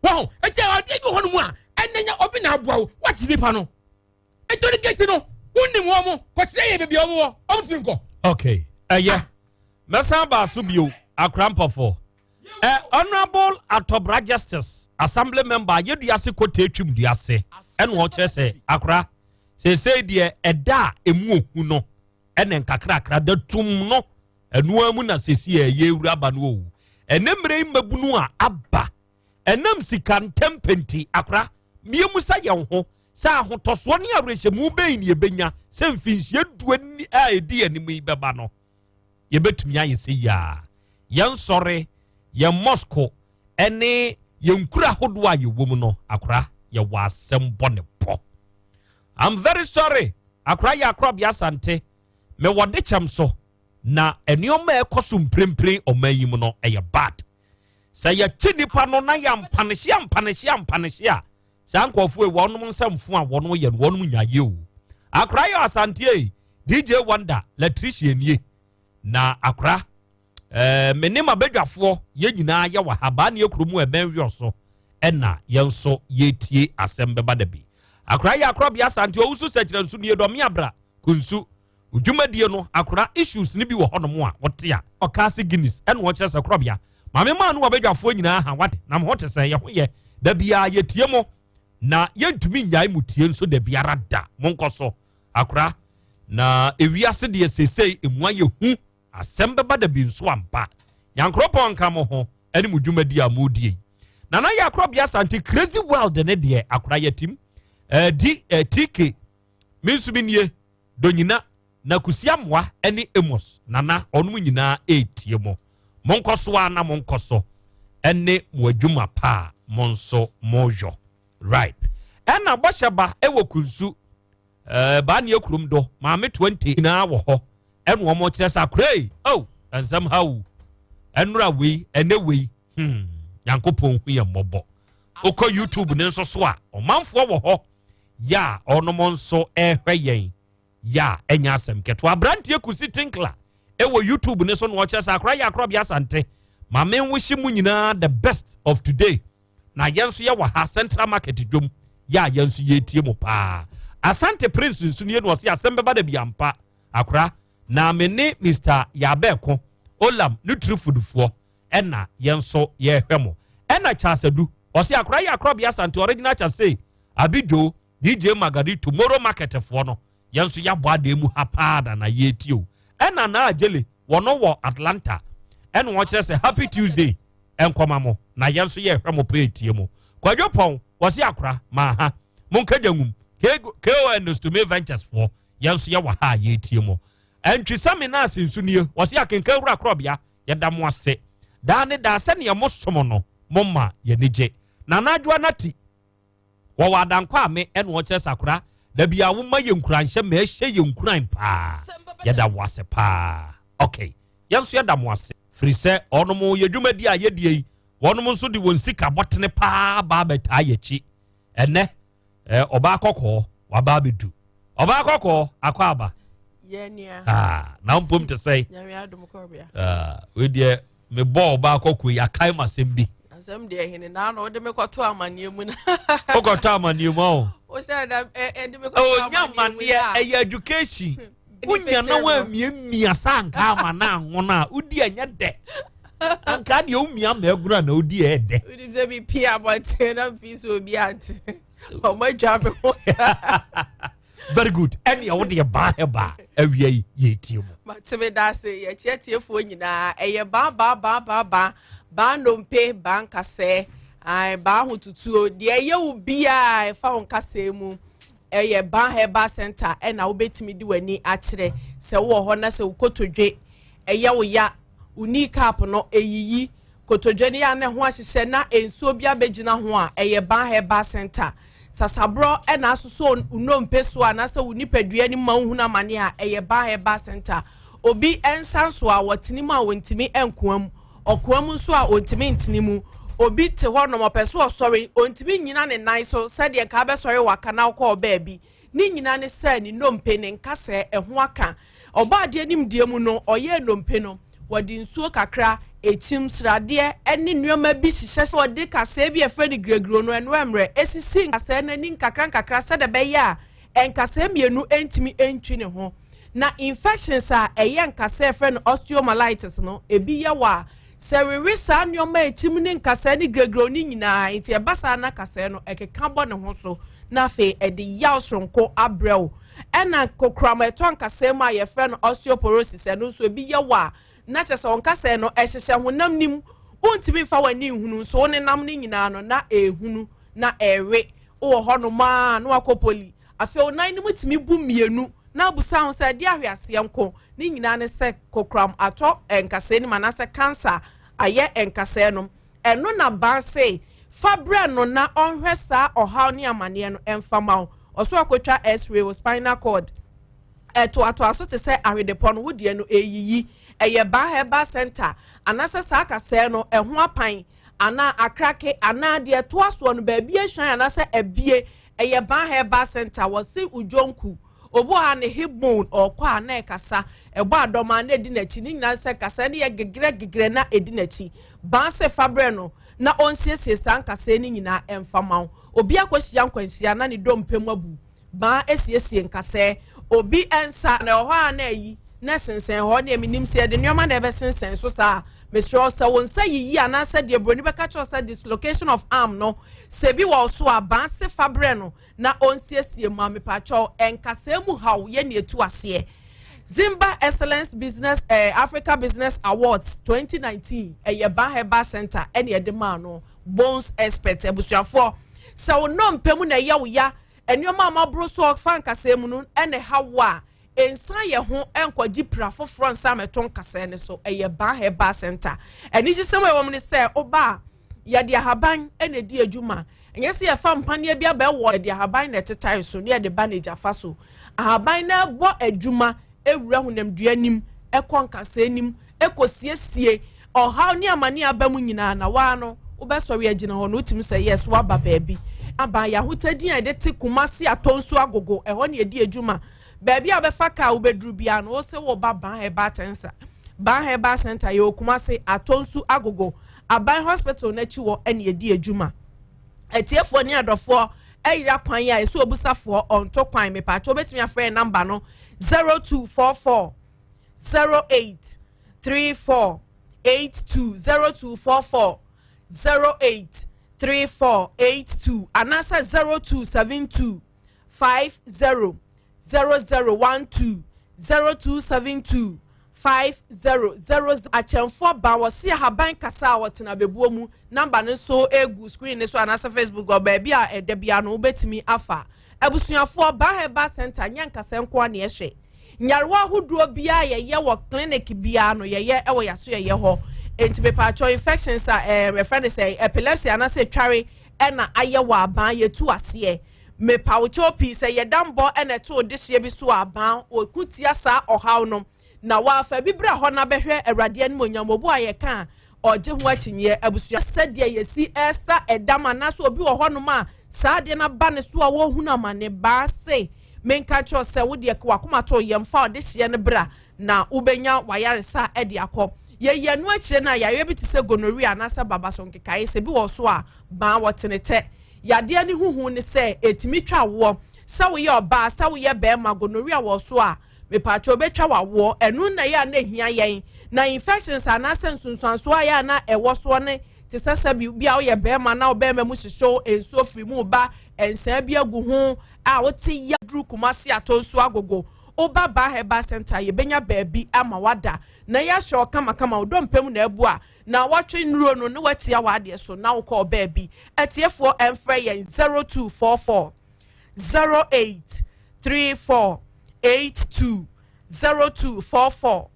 Wɔn eti adeɛ bi wɔ hɔ nom a ɛnɛ nya obi na aboa wo wakyi nipa no. Eti ɔde gate no wonim wɔn mo kɔkyerɛ yɛ baabi a wɔn wɔ wɔn tumi nkɔ. Okay, ɛyɛ mɛsan baa so bio akora mpɔfoɔ. Ɛ Honourable Atɔbra Justice Assembly member Ayeduase Kotee Twim Duase ɛna ɔkyerɛ sɛ akora seesei deɛ ɛda a emu ohu no ɛna nkakrakra da tum no ɛnoa mu na seesei ɛyɛ ewura ba no o ɛnɛ mmerɛ yi mmabunu a aba ɛnam sika ntɛmpɛ nti akora mmiemu sa yɛn ho sɛ ahotɔsoɔ ne awerɛhyɛmu bɛn ne yɛbɛnya sɛ mfinhyia du a ɛdi anim yi bɛba no yɛbɛtumi ayɛ sɛ yia yɛn sɔre yɛn mosque ɛne yɛn nkura ahodoɔ a yɛwɔ mu no akora yɛwɔ asɛm bɔ ne pɔ. I'm very sorry akora yɛ akorɔbea asante mewɔ de kyɛm so na nneɛma a ɛkɔ so mprempren ɔman yi mu no ɛyɛ bad. Sɛ yɛkye nipa no na yɛampanehye ampanehye ampanehye a saa nkurɔfoɔ yi wɔnom nsɛmfo a wɔnom yɛ no wɔnom nya yie o. Akora yɛ asante yi DJ Wonder Latricia nie na akora me ne m'abadwafoɔ yɛn nyinaa yɛ wɔ ha baa ne ekuro mu ɛbɛn wiɔ so ɛna yɛn nso yɛtie asɛm bɛba da bi. Akora yɛ akorɔbea asante owusu sɛkyerɛ nso nie dɔme abra kunsu dwumadie no akora issues ne bi wɔ hɔnom a wɔte a ɔka se Guinness ɛna ɔkyerɛ sɛ korɔbea maame maa no wabadwafoɔ nyinaa ha wate na mo ho te sɛ yɛ ho yɛ da biara yɛtie mo na yɛntumi nnyae mo tie nso da biara da monkɔ so akora na ewiase deɛ seesei emu ayɛ hu asɛm bɛba da bi nso ampa nyankoropɔn nka mo ho ɛne mo dwumadi a modie nana yɛ akorɔbea asante crazy world ne deɛ akora yɛtim di TK me nso me nie donyina na kusi amoa ne Amos nana ɔnom nyinaa etie mo monkɔ so a na monkɔ so ɛne mo adwuma pa a mo nso moyɔ right ɛna bɔhyɛ ba ɛwɔ kunsu baa ne akurom do maame 20 nyinaa wɔ hɔ ɛna wɔn kyerɛ sɛ akora yi oh nsɛm ha wo ɛnora wei ɛnɛ wei nyankopɔn hu yɛ mmɔbɔ wokɔ YouTube ne nso so a ɔmanfoɔ wɔ hɔ yɛ a ɔnom nso ɛhwɛ yɛn yɛ a ɛnyɛ asɛm ketewa aberanteɛ kusi tinkla ɛwɔ YouTube ne so na ɔkyerɛ sɛ akora yɛ akorɔbea asante maame nwohye mu nyinaa the best of today na yɛn nso yɛwɔ ha central market dwom yɛ a yɛn nso yɛtie mu paa asante prince nso nie na ɔse asɛm bɛba da bi ampa akora na me ne Mr. Yabɛko Olam Nutrifoodfoɔ ɛna yɛn nso yɛhwɛ mo ɛna Charles Adu ɔse akora yɛ akorɔbea asante original Charles Abido DJ Magari tomorrow market foɔ no yɛn nso yɛabɔ adeɛ mu ha paa na na yɛtie o ɛna na agyele wɔno wɔ Atlanta ɛna wɔkyerɛ sɛ happy Tuesday ɛnkɔma mo na yɛn nso yɛhwɛ mo pɛ etie mo kwadwo pɔn wɔse akora maa ha monka gya nwum KON Stome Ventures foɔ yɛn nso yɛwɔ ha a yɛtie mo ɛntwisɛme na ase nso nie wɔse akenkan wura korɔbea yɛda mo ase daa ne daa sɛnea mo som no mo ma yɛni gye nana adwoa nati wɔwɔ adankɔ a me ɛna ɔkyerɛ sakora da bi a woma yɛ nkuranhyɛ ma ɛhyɛ yɛ nkuran paa yɛda wo ase paa okay yɛn nso yɛda mo ase firi sɛ ɔnom yɛ dwumadi a yɛdie yi wɔnom nso de wɔn sika bɔtene paa baa bɛtaa yɛkyi. Ɛnɛ ɔbaa kɔkɔɔ waba abɛdu. Ɔbaa kɔkɔɔ akɔ aba. Ah, na mpom te sɛ. Ah, wei deɛ mebɔ ɔbaa kɔkɔɔ yi akae ma asɛm bi. Asɛm deɛ hene na ano wode me kɔtɔ amaneɛ mu na. Wokɔtɔ amaneɛ mu awo. Wohyɛ da ɛde me kɔtɔ amaneɛ mu. Ɔnya amaneɛ ɛyɛ education. Wonya na woamiamia sa anka ama no anwono a wodi ɛnyɛ dɛ. Anka deɛ womia ma agunu a na wodi ɛyɛ dɛ. Wonim sɛ mepie abɔnten na mfii so obi ante. Ɔmo adwa me ho saa. Very good. Ɛne ɛwo deɛ baa hɛ baa awia yi yɛtie mu. Mate me da ase yɛkyia tiefoɔ nyinaa ɛyɛ baa baa baa baa baa baa nnompe baa nkasɛɛ ae baa ahotutuo deɛ ɛyɛ wo biaa ɛfa wo nkasɛɛ mu ɛyɛ baa herbal center ɛna wobɛtumi de w'ani akyerɛ sɛ wowɔ hɔ na sɛ wo kotodwe ɛyɛ wo ya wo knee cap no ɛyiyi kotodwe no yɛ a na ɛho ahyehyɛ na nsuo bi abɛgyina ho a ɛyɛ baa herbal center sasaborɔ ɛna asosɔ nnompe so anaasɛ wo nipadua no ma wohunu amane a ɛyɛ baa herbal center obi nsa nso a wɔtene mu a wɔntumi nkoa mu ɔkoa mu nso a ɔntumi ntene mu obi te hɔ nom ɔpɛ so ɔsɔre ɔntumi nyina ne nan so sɛdeɛ nka abɛsɔre waka na wokɔɔ baabi ne nyina ne sɛ ne nnompe ne nkasɛɛ ɛho aka ɔbɔ adeɛ nimdeɛ mu no ɔyɛ nnompe no wɔde nsuo kakra ekyim sradeɛ ne nneɛma bi hyehyɛ sɛ wɔde kasɛɛ bi a yɛfrɛ no giregiro no ɛno mmerɛ esisi nkasɛɛ no ani nkakra nkakra sɛdeɛ ɛbɛyɛ a nkasɛɛ mmienu ntumi ntwi ne ho na infections a ɛyɛ nkasɛɛ yɛfrɛ no osteomyelitis no ebi yɛ wɔ a sɛ wewe saa nneɛma ekyim ne nkasɛɛ ne giregiro no nyinaa nti ɛba saa na kasɛɛ no ɛkeka bɔ ne ho so na afei ɛde yaw soronko abrɛ wo ɛna kokoram ɛtɔ nkasɛɛ mu a yɛfrɛ no osteoporosis ɛno nso ebi yɛ wɔ a na kyerɛ sɛ ɔnkasɛɛ no ɛhyehyɛ honam nim wontumi mfa w'ani nhunu nso wo nenam no nyinaa no na ɛhunu na ɛwe wowɔ hɔ nom a na wakɔ poli afei wo nan no mu tumi bu mmienu na abusa ho sɛ ɛde ahweaseɛ nko ne nyinaa ne sɛ kokoram atɔ nkasɛɛ no mu anaasɛ cancer ayɛ nkasɛɛ no ɛno na ban se fa brɛ no na ɔnhwɛ saa ɔhaw ne amanneɛ no ɛmfa ma wo ɔso akɔtwa x-ray wɔ spinal cord ɛtoatoa so te sɛ ahwedepɔ no wodeɛ no ɛyiyi ɛyɛ baa herbal center anaasɛ saa kasɛɛ no ɛho apan anaa akrake anaa deɛ ɛtoa soɔ no baabi ahwan anaasɛ abie ɛyɛ baa herbal center wɔsi udwonku obu a ne hip bone ɔkɔ a na ɛkasa ɛbɔ adɔm a na edi n'akyi ne nyinaa sɛ kasa no yɛ gegerɛ gegerɛ na edi n'akyi baa sɛ fabrɛ no na ɔnsiesie saa nkasɛɛ no nyinaa ɛmfa ma wo obi akɔhyia nkwanhyia na ne dompe mu abu baa esiesie nkasɛɛ obi nsa na ɛwɔ hɔ a na ayi na sensɛn hɔ ne eminim sɛ yɛde nneɛma na ɛbɛsensɛn so saa mesrɛ sɛ wo nsa yiyi anaasɛ deɛ buroni bɛka kyerɛ sɛ dislocation of arm no sɛ bi wɔ so a baa se fabrɛ no na ɔnsiesie mu a mepakyɛw nkasɛɛ mu haw yɛ ne etu aseɛ Zimba Excellence Business Africa Business Awards 2019 ɛyɛ Ban Herbal Center ɛne ɛde maa no bones expert abusuafoɔ sɛ wo nnompe mu na ɛyɛ wo ya nneɛma a maboro so ɔfa nkasɛɛ mu no ɛna ɛha wo a nsa yɛ ho nkɔgye pira foforɔ nsa mɛto nkasɛɛ ne so ɛyɛ Ban Herbal Center anigyesɛm a ɛwɔ mu ne sɛ ɔba a yɛde ahaban ɛna edi adwuma ɛnyɛ sɛ yɛfa mpaneɛ bi abɛwɔ yɛde ahaban na ɛtetare so ne yɛde bandage afa so ahaban na ɛbɔ adwuma ewura honamdua nim ɛkɔ nkasɛɛ nim ɛkɔ siesie ɔhaw ne amane aba mu nyinaa na waa no wobɛsɔre agyina hɔ no wotumi sɛ yes waba baabi aba yɛ ahotadin a yɛde te Kumasi atɔ nso agogo ɛhɔ ne yɛdi adwuma baabi a wobɛfa kaa wobɛduru bia no wosɛ wɔba Ban Herbal Center. Ban Herbal Center yɛwɔ Kumasi atɔ nso agogo aban hospital n'akyi wɔ ɛne yɛdi adwuma. Atiefoɔ ne adɔfoɔ ɛyera kwan a ɛsɛ obusafoɔ ɔnto kwan mepatwa wobɛtumi afrɛ number no 0244 08 34 82 0244 08 34 82 anaasɛ 0272 50 0012 0272 5000. Akyɛnfoɔ ban wɔsi ahaban kasa a wɔtena bebuo mu number no nso egu screen ne so anaasɛ Facebook wɔ baabi a ɛda bia no wobɛtumi afa. Abusuafoɔ, Ban Herbal Center nyɛ nkasa nko a ne ɛhwɛ nyarewa ahodoɔ biara yɛyɛ wɔ clinic biara no yɛyɛ ɛwɔ yaso yɛyɛ hɔ nti mepatwɔ infections a yɛfrɛ no sɛ epilepsy anaasɛ tware ɛna ayɛ wɔ aban yɛtu aseɛ mepawkyɛw pii sɛ yɛdambɔ ɛna ɛto dehyeɛ bi so aban wɔku tia saa ɔhaw no na wafa bi bra hɔ na bɛhwɛ Awurade anim onyam obu a yɛka a Ɔgye ho akyinnyeɛ abusua. Sɛdeɛ yɛsi resa ɛdam anaasɛ obi wɔ hɔnom a saa adeɛ no aba ne so a ɔrehunu amane baa se menka nkyerɛ wo sɛ wo deɛ ka w'akoma to yam fa ɔdehyeɛ no bra na wobɛnya w'ayaresa de akɔ. Yɛyi ɛno akyire no a yareɛ bi te sɛ gonorrhea anaasɛ babaso nkekaeɛ sɛ bi wɔ so a baa wɔtene tɛ. Yadeɛ no ho hu ne sɛ ɛtumi twa woɔ sɛ woyɛ ɔbaa sɛ woyɛ barima gonorrhea wɔ so a Mepaakyɛw obetwa w'awoɔ, ɛno na ɛyɛ a na ehia yɛn. Na infections anaasɛ nsunsuansoɔ a ɛyɛ a na ɛwɔ soɔ ne te sɛ sɛ bi a woyɛ bɛrima na wo bɛrima mu hyehye wo, nsuo firi mu ba, nsaa bi agu ho a wote ya duru Kumasi Atonsu Agogo. Woba Baa Herbal Center a yɛbɛnya baabi ama woada na yɛahwɛ wo kamakama, wo dompe mu na abu a na wɔtwe nnuro no na woatia w'adeɛ so na wokɔ baabi. Atiefoɔ ɛmfrɛ yɛn 0244 08 34 82 0244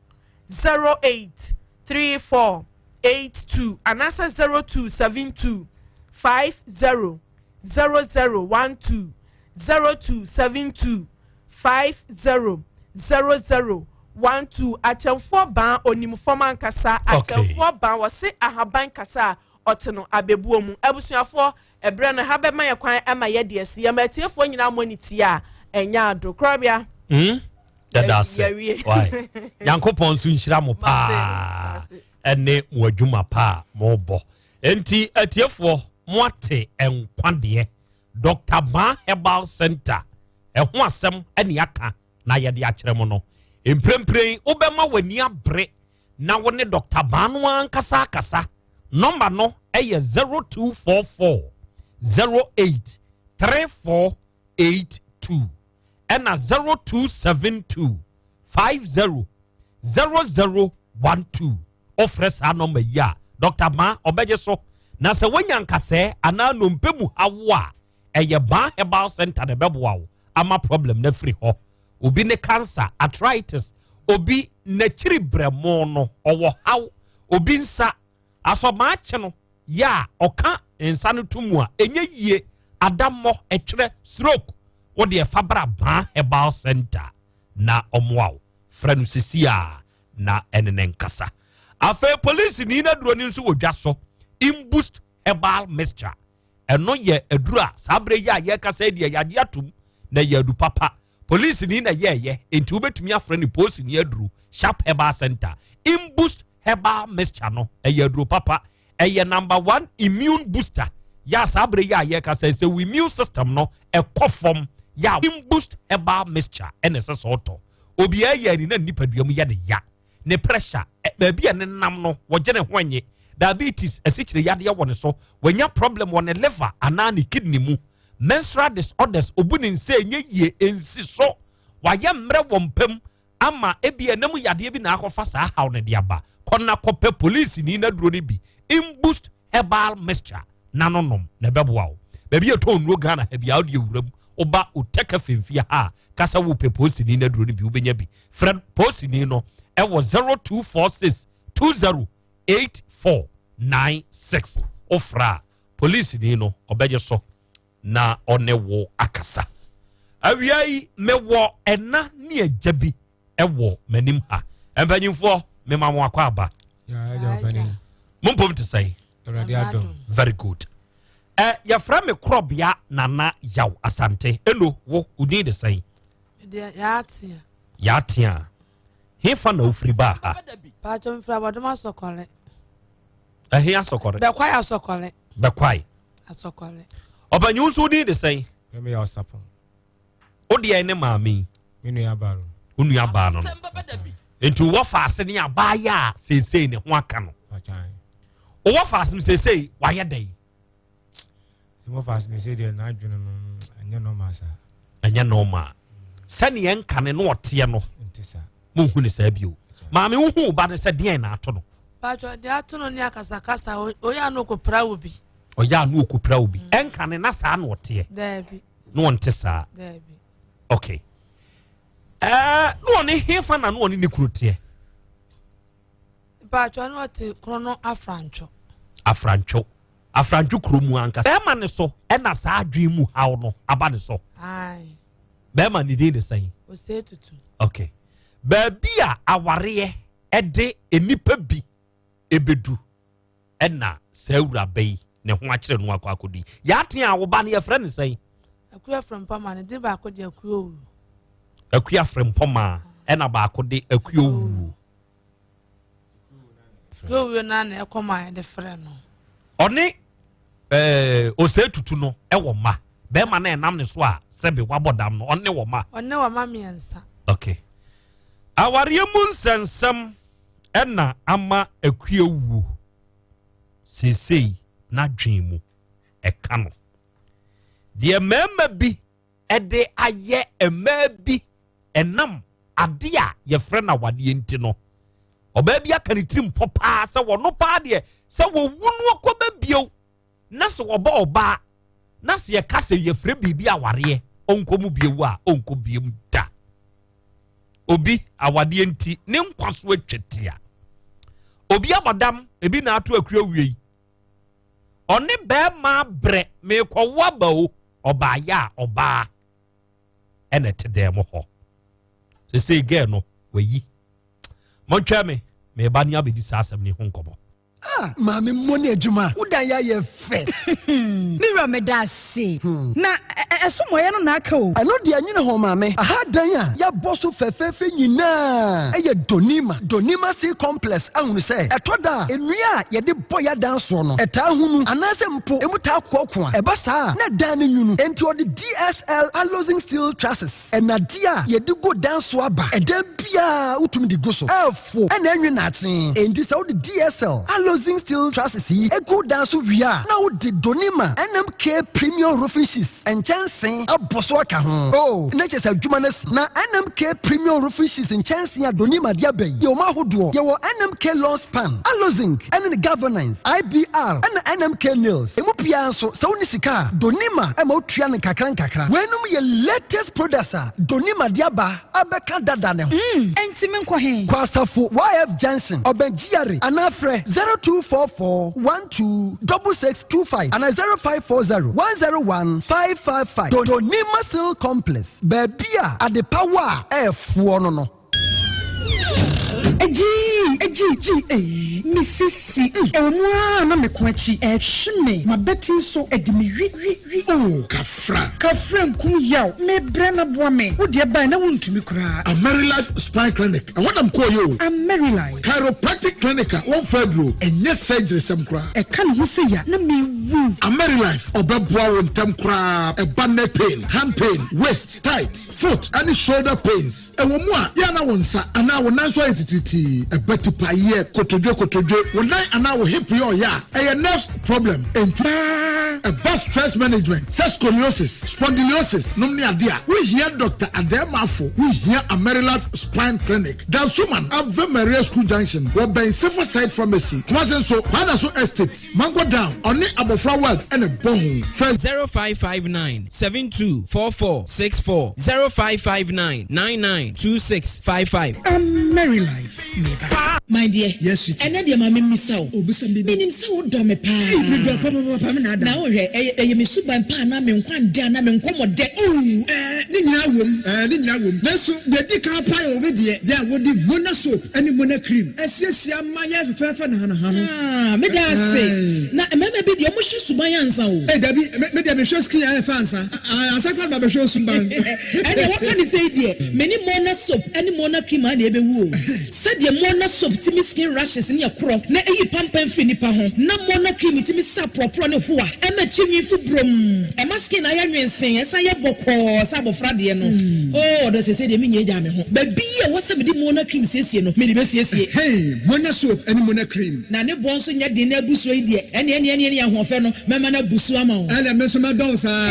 08 34 82 anaasɛ 0272 50 0012 0272 50 0012 Akyɛmfoɔ baa onim fam ankasa Akyɛmfoɔ baa wɔse ahaban kasa a ɔte no abɛbuo mu Abusuafoɔ Ɛberɛ no, ha bɛma yɛn kwan ma yɛadi asi. Yɛma atiefoɔ nyinaa mmɔ ne ti a ɛnyɛ ado. Korabea. Mm? Yɛda ase. Yɛwie. Why? Nyankopɔn nso nhyira mo paa ɛne mo adwuma paa mobɔ. Enti atiefoɔ moate nkwa deɛ Dr. Ma Herbal Center ɛho asɛm ɛne aka na yɛde akyerɛ mo no. Mprempren wobɛma w'ani abere na wo ne Dr. Baa no ankasa akasa. Nɔmba no yɛ 0244 08 3482 ɛna 0272 50 0012. Wofrɛ saa nɔmba yi a, Dr. Baa ɔbɛgye so. Na sɛ woanya nkasɛɛ anaa nnompe mu haw a, ɛyɛ Baa Herbal Center na ɛbɛboa wo ama problem no afiri hɔ. Obi ne cancer, arthritis, obi n'akyiri brɛmo no ɔwɔ haw, obi nsa asɔmaakye no yɛ a ɔka nsa no to mu a ɛnyɛ yie, adammɔ, ɛtwerɛ, stroke, wo deɛ fa bra Baa Herbal Center na ɔmoa wo. Frɛ no sisi a na ɛne ne nkasa. Afei polisini no aduro no nso wɔ dwa so, Imboost Herbal Mixture. Ɛno yɛ aduru a saa berɛ yi a yɛrekasa yi deɛ yɛagye atom na ɛyɛ adu papa. Polisini na ɛyɛɛyɛ, enti wobɛtumi afrɛ no polisini aduru. Sharp Herbal Center. Imboost Herbal Mixture no, ɛyɛ aduro papa. Ɛyɛ number one immune booster. Yɛ a saa berɛ yi a yɛrekasa yi, sɛ wo immune system no ɛkɔ fam, yɛ a Imboost Herbal Mixture ɛna ɛsɛ sɛ ɔtɔ. Obiara yɛ ani na ne nipadua mu yɛ ne ya. ne pressure, baabi a ne nam no, wɔgye ne ho nye. Diabetes, asikyire yadeɛ wɔ ne so, wanya problem wɔ ne liver anaa ne kidney mu. Menstrual disorders, obu ne nsa ɛnyɛ yie, ɛnsi so. Wayɛ mmerɛ wɔ mpa mu ama ebi ɛnam yadeɛ bi na akɔfa saa haw no de aba. Kɔ na kɔpɛ polisini no aduro no bi, Imboost herbal mixture na no nom na ɛbɛboa wo. Baabi a ɛtɔn nnuro Ghana ha biara wode awura mu, woba Oteka Femfie ha a, ka sɛ wopɛ polisini no aduro no bi, wobɛnya bi. Frɛ polisini no ɛwɔ 0246 208496. Wofrɛ a, polisini no ɔbɛgye so na ɔne wo akasa. Awia yi mewɔ ɛna ne agya bi ɛwɔ m'anim ha. Mpanyinfoɔ mema mo akɔ aba. Mo mpom te sɛn? Very good. Ɛ yɛfrɛ me korɔbea Nana Yaw Asante. Eno wo wo din de sɛn? Yaatea. Yaatea. Hefa na ofiri baa ha? Paatwa mfiri abɔdom asɔkɔre. Ɛhe asɔkɔre? Bɛkwae asɔkɔre. Bɛkwae. Asɔkɔre. Ɔpanyin nso wo din de sɛn? Mɛmɛ yɛ ɔsapɔn. Wo deɛ ne maame yi? Me nua baa no. Wo nua baa no no. Nti wowɔ faase ne abaayɛ a seesei ne ho aka no. Wowɔ faase no seesei wayɛ dɛn? Sɛ wɔ faase no seesei deɛ n'adwene no ɛnyɛ normal saa. Ɛnyɛ normal. Sɛdeɛ nka ne no ɔteɛ no. Monhu ne saa bio. Maame wohu wo ba no sɛ deɛn na ato no? Patro deɛ ato no ne akasakasa ɔyɛ ano okopira wo bi. Ɔyɛ ano okopira wo bi. Ɛnka ne na saa na ɔteɛ. Daabi. Na ɔnte saa. Daabi. Okay. Ɛɛ na ɔne hefa na na ɔne ne kunu teɛ? Patro na ɔte kuro no afrantwo. Afrantwo. Afrantwo kuro mu ankasa. Bɛrima ne so ɛna saa adwene mu haw no aba ne so. Aye. Bɛrima ne din de sɛn? Osei Tutu. Okay. Baabi a awareɛ ɛde nnipa bi ɛbɛdu. Ɛna saa awuraba yi ne ho akyerɛ no akɔ akɔdi. Yɛate a wo ba no yɛfrɛ no sɛn? Akua Frempɔma ne din baako de Akua Owuo. Akua Frempɔma ɛna baako de Akua Owuo. Akua Owuo no na ɛkɔm a yɛde frɛ no. Ɔne ɛɛ Osei Tutu no ɛwɔ mma. Bɛrima no ɛnam ne so a sɛbe wabɔ dam no ɔne wɔ mma. Ɔne wɔ mma mmiɛnsa. Okay. Awareɛ mu nsɛnsɛm ɛna ama Akua Owuo seesei n'adwene mu ɛka no. Deɛ mmarima bi de ayɛ mmaa bi ɛnam ade a yɛfrɛ no awadeɛ nti no, ɔbaa bi aka ne tirim pɔ paa sɛ wɔno paa deɛ sɛ wɔwu no ɔkɔba bio na sɛ wɔbɔ ɔbaa na sɛ yɛka sɛ yɛfrɛ biribi awareɛ ɔnkɔ mu bio a ɔnkɔ bio da. Obi awadeɛ nti ne nkwa so atwa tia. Obi abɔdam ebi na ato akua wie yi. Ɔne bɛrima abrɛ meekɔwo aba o ɔbaayɛ a ɔbaa ɛna ɛte dɛm mu hɔ. Sesei gɛɛ no wayi. Montwɛn me meba ne abɛdi saa asɛm no ho nkɔmmɔ. Ah maame mmɔ ne adwuma wo dan yɛ ayɛ fɛ. Me wura meda ase. Na ɛso mmɔeɛ no na aka o. Ɛno deɛ nwene ho maame. Aha dan a yɛabɔ so fɛfɛɛfɛ nyinaa yɛ Donima, Donima Sea Complex ahunu sɛ ɛtɔ da a nnua a yɛde bɔ yɛn adan soɔ no ɛtaa hunu anaasɛ mpo ɛmu taa koakoa. Ɛba saa a na dan no nwunu. Enti ɔde DSL Alozing Steel Trusses, nnadeɛ a yɛde gu dan so aba. Ɛdan biara wotumi de gu so. Fo na ɛnwe naakye. Enti sɛ wode DSL Alozing Steel Trusses yi gu dan so wie a, na wode Donima NMK Premium Roofing Sheets nkyɛnsee abɔ so aka ho. Oh, na kyerɛ sɛ adwuma no asi. Na NMK Premium Roofing Sheets nkyɛnsee a Donima de aba yi, yɛwɔ mu ahodoɔ. Yɛwɔ NMK Long Span, Alozing ne ne Galvanized, IBR, ɛna NMK Nails. Emu biara nso, sɛ wonni sika a, Donima ma wotua no nkakra nkakra. Weinom yɛ latest products a Donima de aba. abɛka dada ne ho. Mm, enti menkɔ he? Kɔ Asafo YF Junction, ɔbɛn GRA anaa frɛ 0244 12 6625 anaa 0540 101 555. Donima Steel Complex, baabi a adepa wɔ a ɛɛfoɔ no no. Agyii! Agyii! Gyii! Eii! Me sisi! Mm! Ɛwɔ mu ara na me kɔn akyi ɛretwe me, m'abati nso ɛde me wi wi wi. Oh, Kafra. Kafra nkum yaw, mebrɛ na boa me, wo deɛ bae na wontumi koraa. Amerilife Spine Clinic, ɛhɔ na mekɔɔeɛ o. Amerilife. Chiropractic Clinic a wɔmfa aduro, ɛnyɛ surgery sɛm koraa. Ɛka ne ho sɛ ya na mewu. Amerilife, ɔbɛboa wo ntɛm koraa, ɛba neck pain, hand pain, waist, tight, foot ɛne shoulder pains. Ɛwɔ mu a, yɛ a na wo nsa anaa wo nan so ayɛ titiritii, ɛba tipaeɛ, kotodwe kotodwe, wo nan anaa wo hip yɛ ɔya a, ɛyɛ nerves problem. Enti ɛba stress management sɛ scoliosis, spondylosis nom ne adeɛ a, wohia Doctor Adaemafo, wohia Amerilife Spine Clinic, Dansoman, Ave Maria School Junction, wɔbɛn Safer Side Pharmacy, Kumasi nso, Kwadaso Estate. Mango Down, ɔne Abɔfra World na ɛbɔ ho. Frɛ. 0559 72 44 64 0559 99 26 55. I'm Mary Life me ba. My dear, Yes, sweetie. ɛnɛ deɛ ma me mmisa wo. Oh, bisa me baby. Menim sɛ wodɔ me paa. Ee, medɔ papapapa me na ada. Na wohwɛ, ɛyɛ ɛyɛ me suban pa anaa me nkwa ndɛ anaa me nkɔmmɔ dɛ. Oh, ɛɛ, ne nyinaa wom, ɛɛ, ne nyinaa wom. Nanso deɛ ɛdi kan paa yɛ obi deɛ, deɛ a wode Mona soap ne Mona cream asiesie ama yɛ fɛfɛɛfɛ nahanaha no. Ah, meda ase. Na mmarima bi deɛ, wɔhwɛ suban ansa o. Ei, dabi, me deɛ mehwɛ skin ayɛ fɛ ansa. Ansa koraa na mabɛhwɛ osuban. Ɛnneɛ wɔka ne sei deɛ, me ne Mona soap ne Mona cream ara na ɛbɛwu o. Sɛdeɛ Mona soap tumi skin rashes ne ɛkorɔ na ɛyi pampan firi nipa ho, na Mona cream tumi sa porɔporɔ ne hoa, ɛma tiri nwi fu brom, ɛma skin ayɛ nwensee, ɛsan yɛ bɔkɔɔ sɛ abɔfra deɛ no. Oh, ɔdɔ seesei deɛ menyɛ gyaa me ho. Baabi a ɛwɔ sɛ mede Mona cream siesie no, mede bɛsiesie. Hey, Mona soap ne Mona cream. Na ne boɔ nso nyɛ den na abu soɔ yi deɛ, ɛneɛ ɛneɛ ɛneɛ ahoɔfɛ no, mɛma no abu so ama wo. Ɛneɛ me nso mɛdɔ wo saa.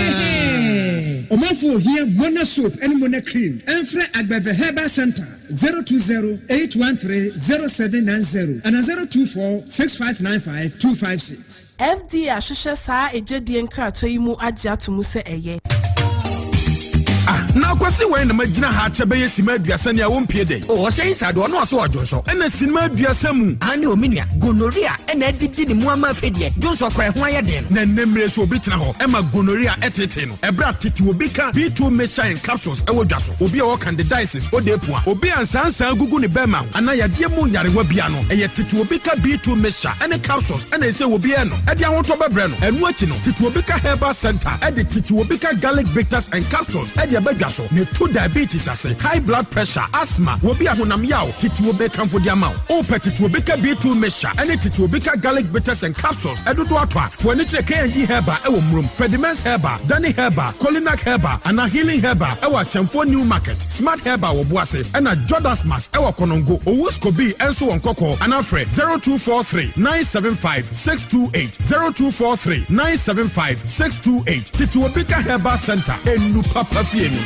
Ɔmanfoɔ ohia Mona soap ne Mona cream ɛmfrɛ Agbeve Herbal Centre 020 813 0790 anaa 024 6595 256. FDA ahwehwɛ saa egyedie nkratoɔ yi mu agye ato mu sɛ ɛyɛ. Ah, na akwasi wɛn na magyina ha akyɛ bɛyɛ sima aduasa ni a wɔmpie dɛn? O ɔhyɛ yi saa de ɔno ɔso ɔdwonsɔ. Ɛna sinima aduasa mu. Aane o me nua, gonorrhea ɛna adidi ne mu ama afei deɛ dwonsɔ koraa ɛho ayɛ den no. Na nnɛ mmerɛ so obi tena hɔ ɛma gonorrhea ɛtetee no ɛberɛ a tete obi ka B2 mixture and capsules ɛwɔ dwa so, obi a ɔwɔ candidiasis, odeepua, obi a nsaansaa gugu ne bɛɛma ho anaa yadeɛ mu nyarewa bia no, ɛyɛ tete obi ka B2 mixture ɛne capsules ɛna ɛsɛ obi ɛnom ɛde ahotɔ bɛbrɛ no. Ɛno akyi no, tete obi ka herbal center ɛde tete obi ka garlic bitters and capsules ɛde ɛba dwa so na ɛtu diabetes ase, high blood pressure, asthma, obi a honam yaw, tete obi kamfo de ama wo. Wopɛ tete obi ka B2 mixture ɛne tete obi ka garlic bitters and capsules ɛdodoɔ atɔ a, fa w'ani kyerɛ K&G Herbal ɛwɔ Murom, Ferdimens Herbal, Danny Herbal, Kolinak Herbal anaa Healing Herbal ɛwɔ Akyɛmfoɔ New Market, Smart Herbal wɔ Boase ɛna Jodasmas ɛwɔ Konongo, Owus Kobi ɛnso wɔ Nkɔkɔɔ anaa frɛ 0243 975 628, 0243 975 628. Tete obi ka Herbal Center, enu papa fie ni.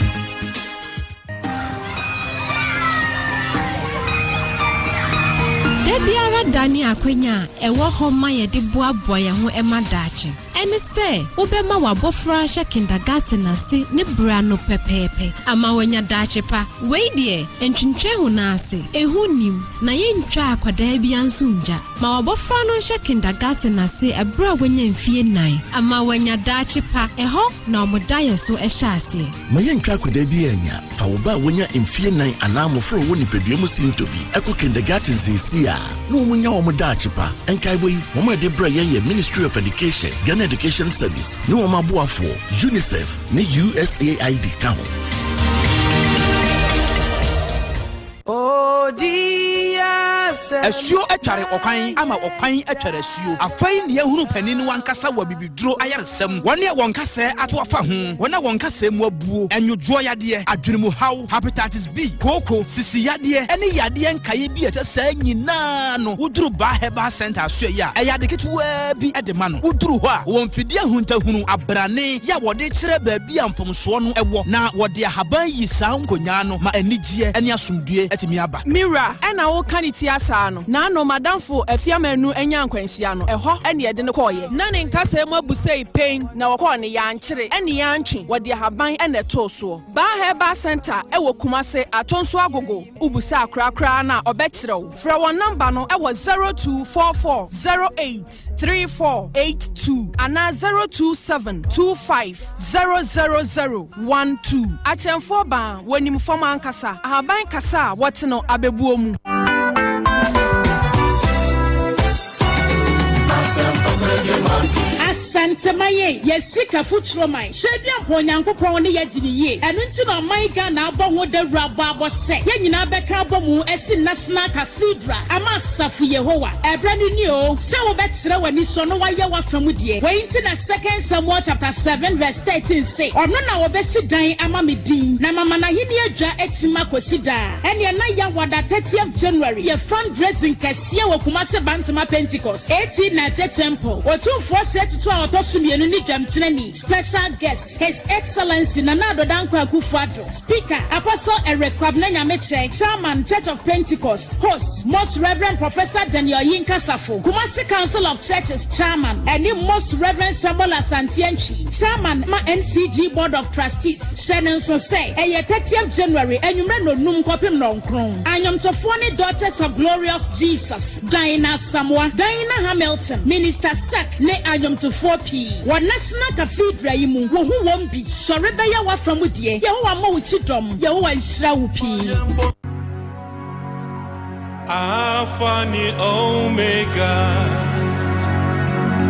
Da biara da ne akwanya a ɛwɔ hɔ ma yɛde boaboa yɛn ho ma daakye. Ɛne sɛ wobɛma w'abɔfra ahyɛ kindergarten ase ne berɛ ano pɛpɛɛpɛ ama wanya daakye pa. Wei deɛ, ntwentwɛn wo nan ase, ehu nnim, na yɛntwa akwadaa biara nso ngya. Ma w'abɔfra no nhyɛ kindergarten ase ɛberɛ a wanya mfie nnan ama wanya daakye pa. Ɛhɔ na wɔn daeɛso hyɛ aseɛ. Ma yɛntwa akwadaa bi annya. Fa wo ba a wanya mfie nnan anaa mmofra a wɔwɔ nipadua mu sintɔ bi kɔ kindergarten seesei a na wɔnya wɔn daakye pa. Nkaebɔ yi, wɔn a ɛde brɛ yɛn yɛ Ministry of Education, Ghana Education Service ne wɔn aboafoɔ, UNICEF ne USAID ka ho. Asuo atware ɔkwan ama ɔkwan atware asuo. Afei na yɛahunu panin no ankasa wɔ abibiduro ayaresa mu. Wɔn a wɔn kasɛɛ ato afa ho, wɔn a wɔn kasɛɛ mu abuo, nnwodwoɔ yadeɛ, adwenemuhaw, hepatitis B, kooko, sisi yadeɛ ne yadeɛ nkaeɛ bi a ɛte saa nyinaa no, woduru Baa Herbal Centre asoɛeɛ a, ɛyɛ ade ketewaa bi de ma no. Woduru hɔ a, wɔwɔ mfidie ahuntahunu, abrane, yɛ a wɔde kyerɛ baabi a mfomsoɔ no wɔ, na wɔde ahaban yi saa nkonyaa no ma anigyeɛ ne asomdwoeɛ atumi aba. Me wura, ɛna woka ne ti asaa no, naano m'adamfo Afiamanu nyaa nkwanhyia no, ɛhɔ ɛne yɛde no kɔeɛ. Na ne nkasɛɛ mu abu sei pen, na wɔkɔɔ no yɛankyere ɛne yɛantwe, wɔde ahaban ɛna ɛtoo soɔ. Baa Herbal Centre ɛwɔ Kumase, Atonso Agogo, wobusaa koraa koraa no a ɔbɛkyerɛ wo. Frɛ wɔn nɔmba no ɛwɔ 0244 08 3482 anaa 027 25 000 12. Akyɛnfoɔ baa, wɔnim fam ankasa. Ahaban kasa a wɔte no abɛbuo mu. Asantema ye, yɛ sika futuro man. Hwɛ bi ampa Onyankopɔn ne yɛ gye ne yie. Ɛno nti na ɔman Ghana abɔ ho dawuro abɔ abɔ sɛ yɛn nyinaa bɛka abɔ mu asi National Cathedral ama asafo Yehowa. Ɛberɛ no ni o sɛ wobɛkyerɛ w'anisɔ na woayɛ w'afa mu deɛ. Wei nti na Second Samuel chapter 7 verse 13 se, Ɔno na ɔbɛsi dan ama me din, na mama n'ahennie adwa atim akɔsi daa. Ɛnneɛ na Yawada 30th January yɛ fundraising kɛseɛ wɔ Kumasi Bantama Pentecost AT Nate Temple. Otumfoɔ Osei Tutu a ɔtɔ so mmienu ne dwamtenani, special guest, His Excellency Nana Addo Dankwa Akufo-Addo, Speaker, Apostle Eric Kwabena Nyamekyɛ, Chairman, Church of Pentecost, Host, Most Reverend Professor Daniel Yinka Safo, Kumasi Council of Churches Chairman, ɛne Most Reverend Samuel Asante Antwi, Chairman ma NCG Board of Trustees. Hyɛ no nso sɛ, ɛyɛ 30th January anwummerɛ nnɔnnum kɔpem nnɔnkron. Anwomtofoɔ ne Daughters of Glorious Jesus, Dinah Asamoah, Dinah Hamilton, Minister Sack ne anwomtofoɔ pii. Wɔ National Cathedral yi mu, wohu wɔn bi. Sɔre bɛyɛ w'afa mu deɛ. Yehowa mmɔ wo kyidɔm. Yehowa nhyira wo pii. Alpha ne Omega,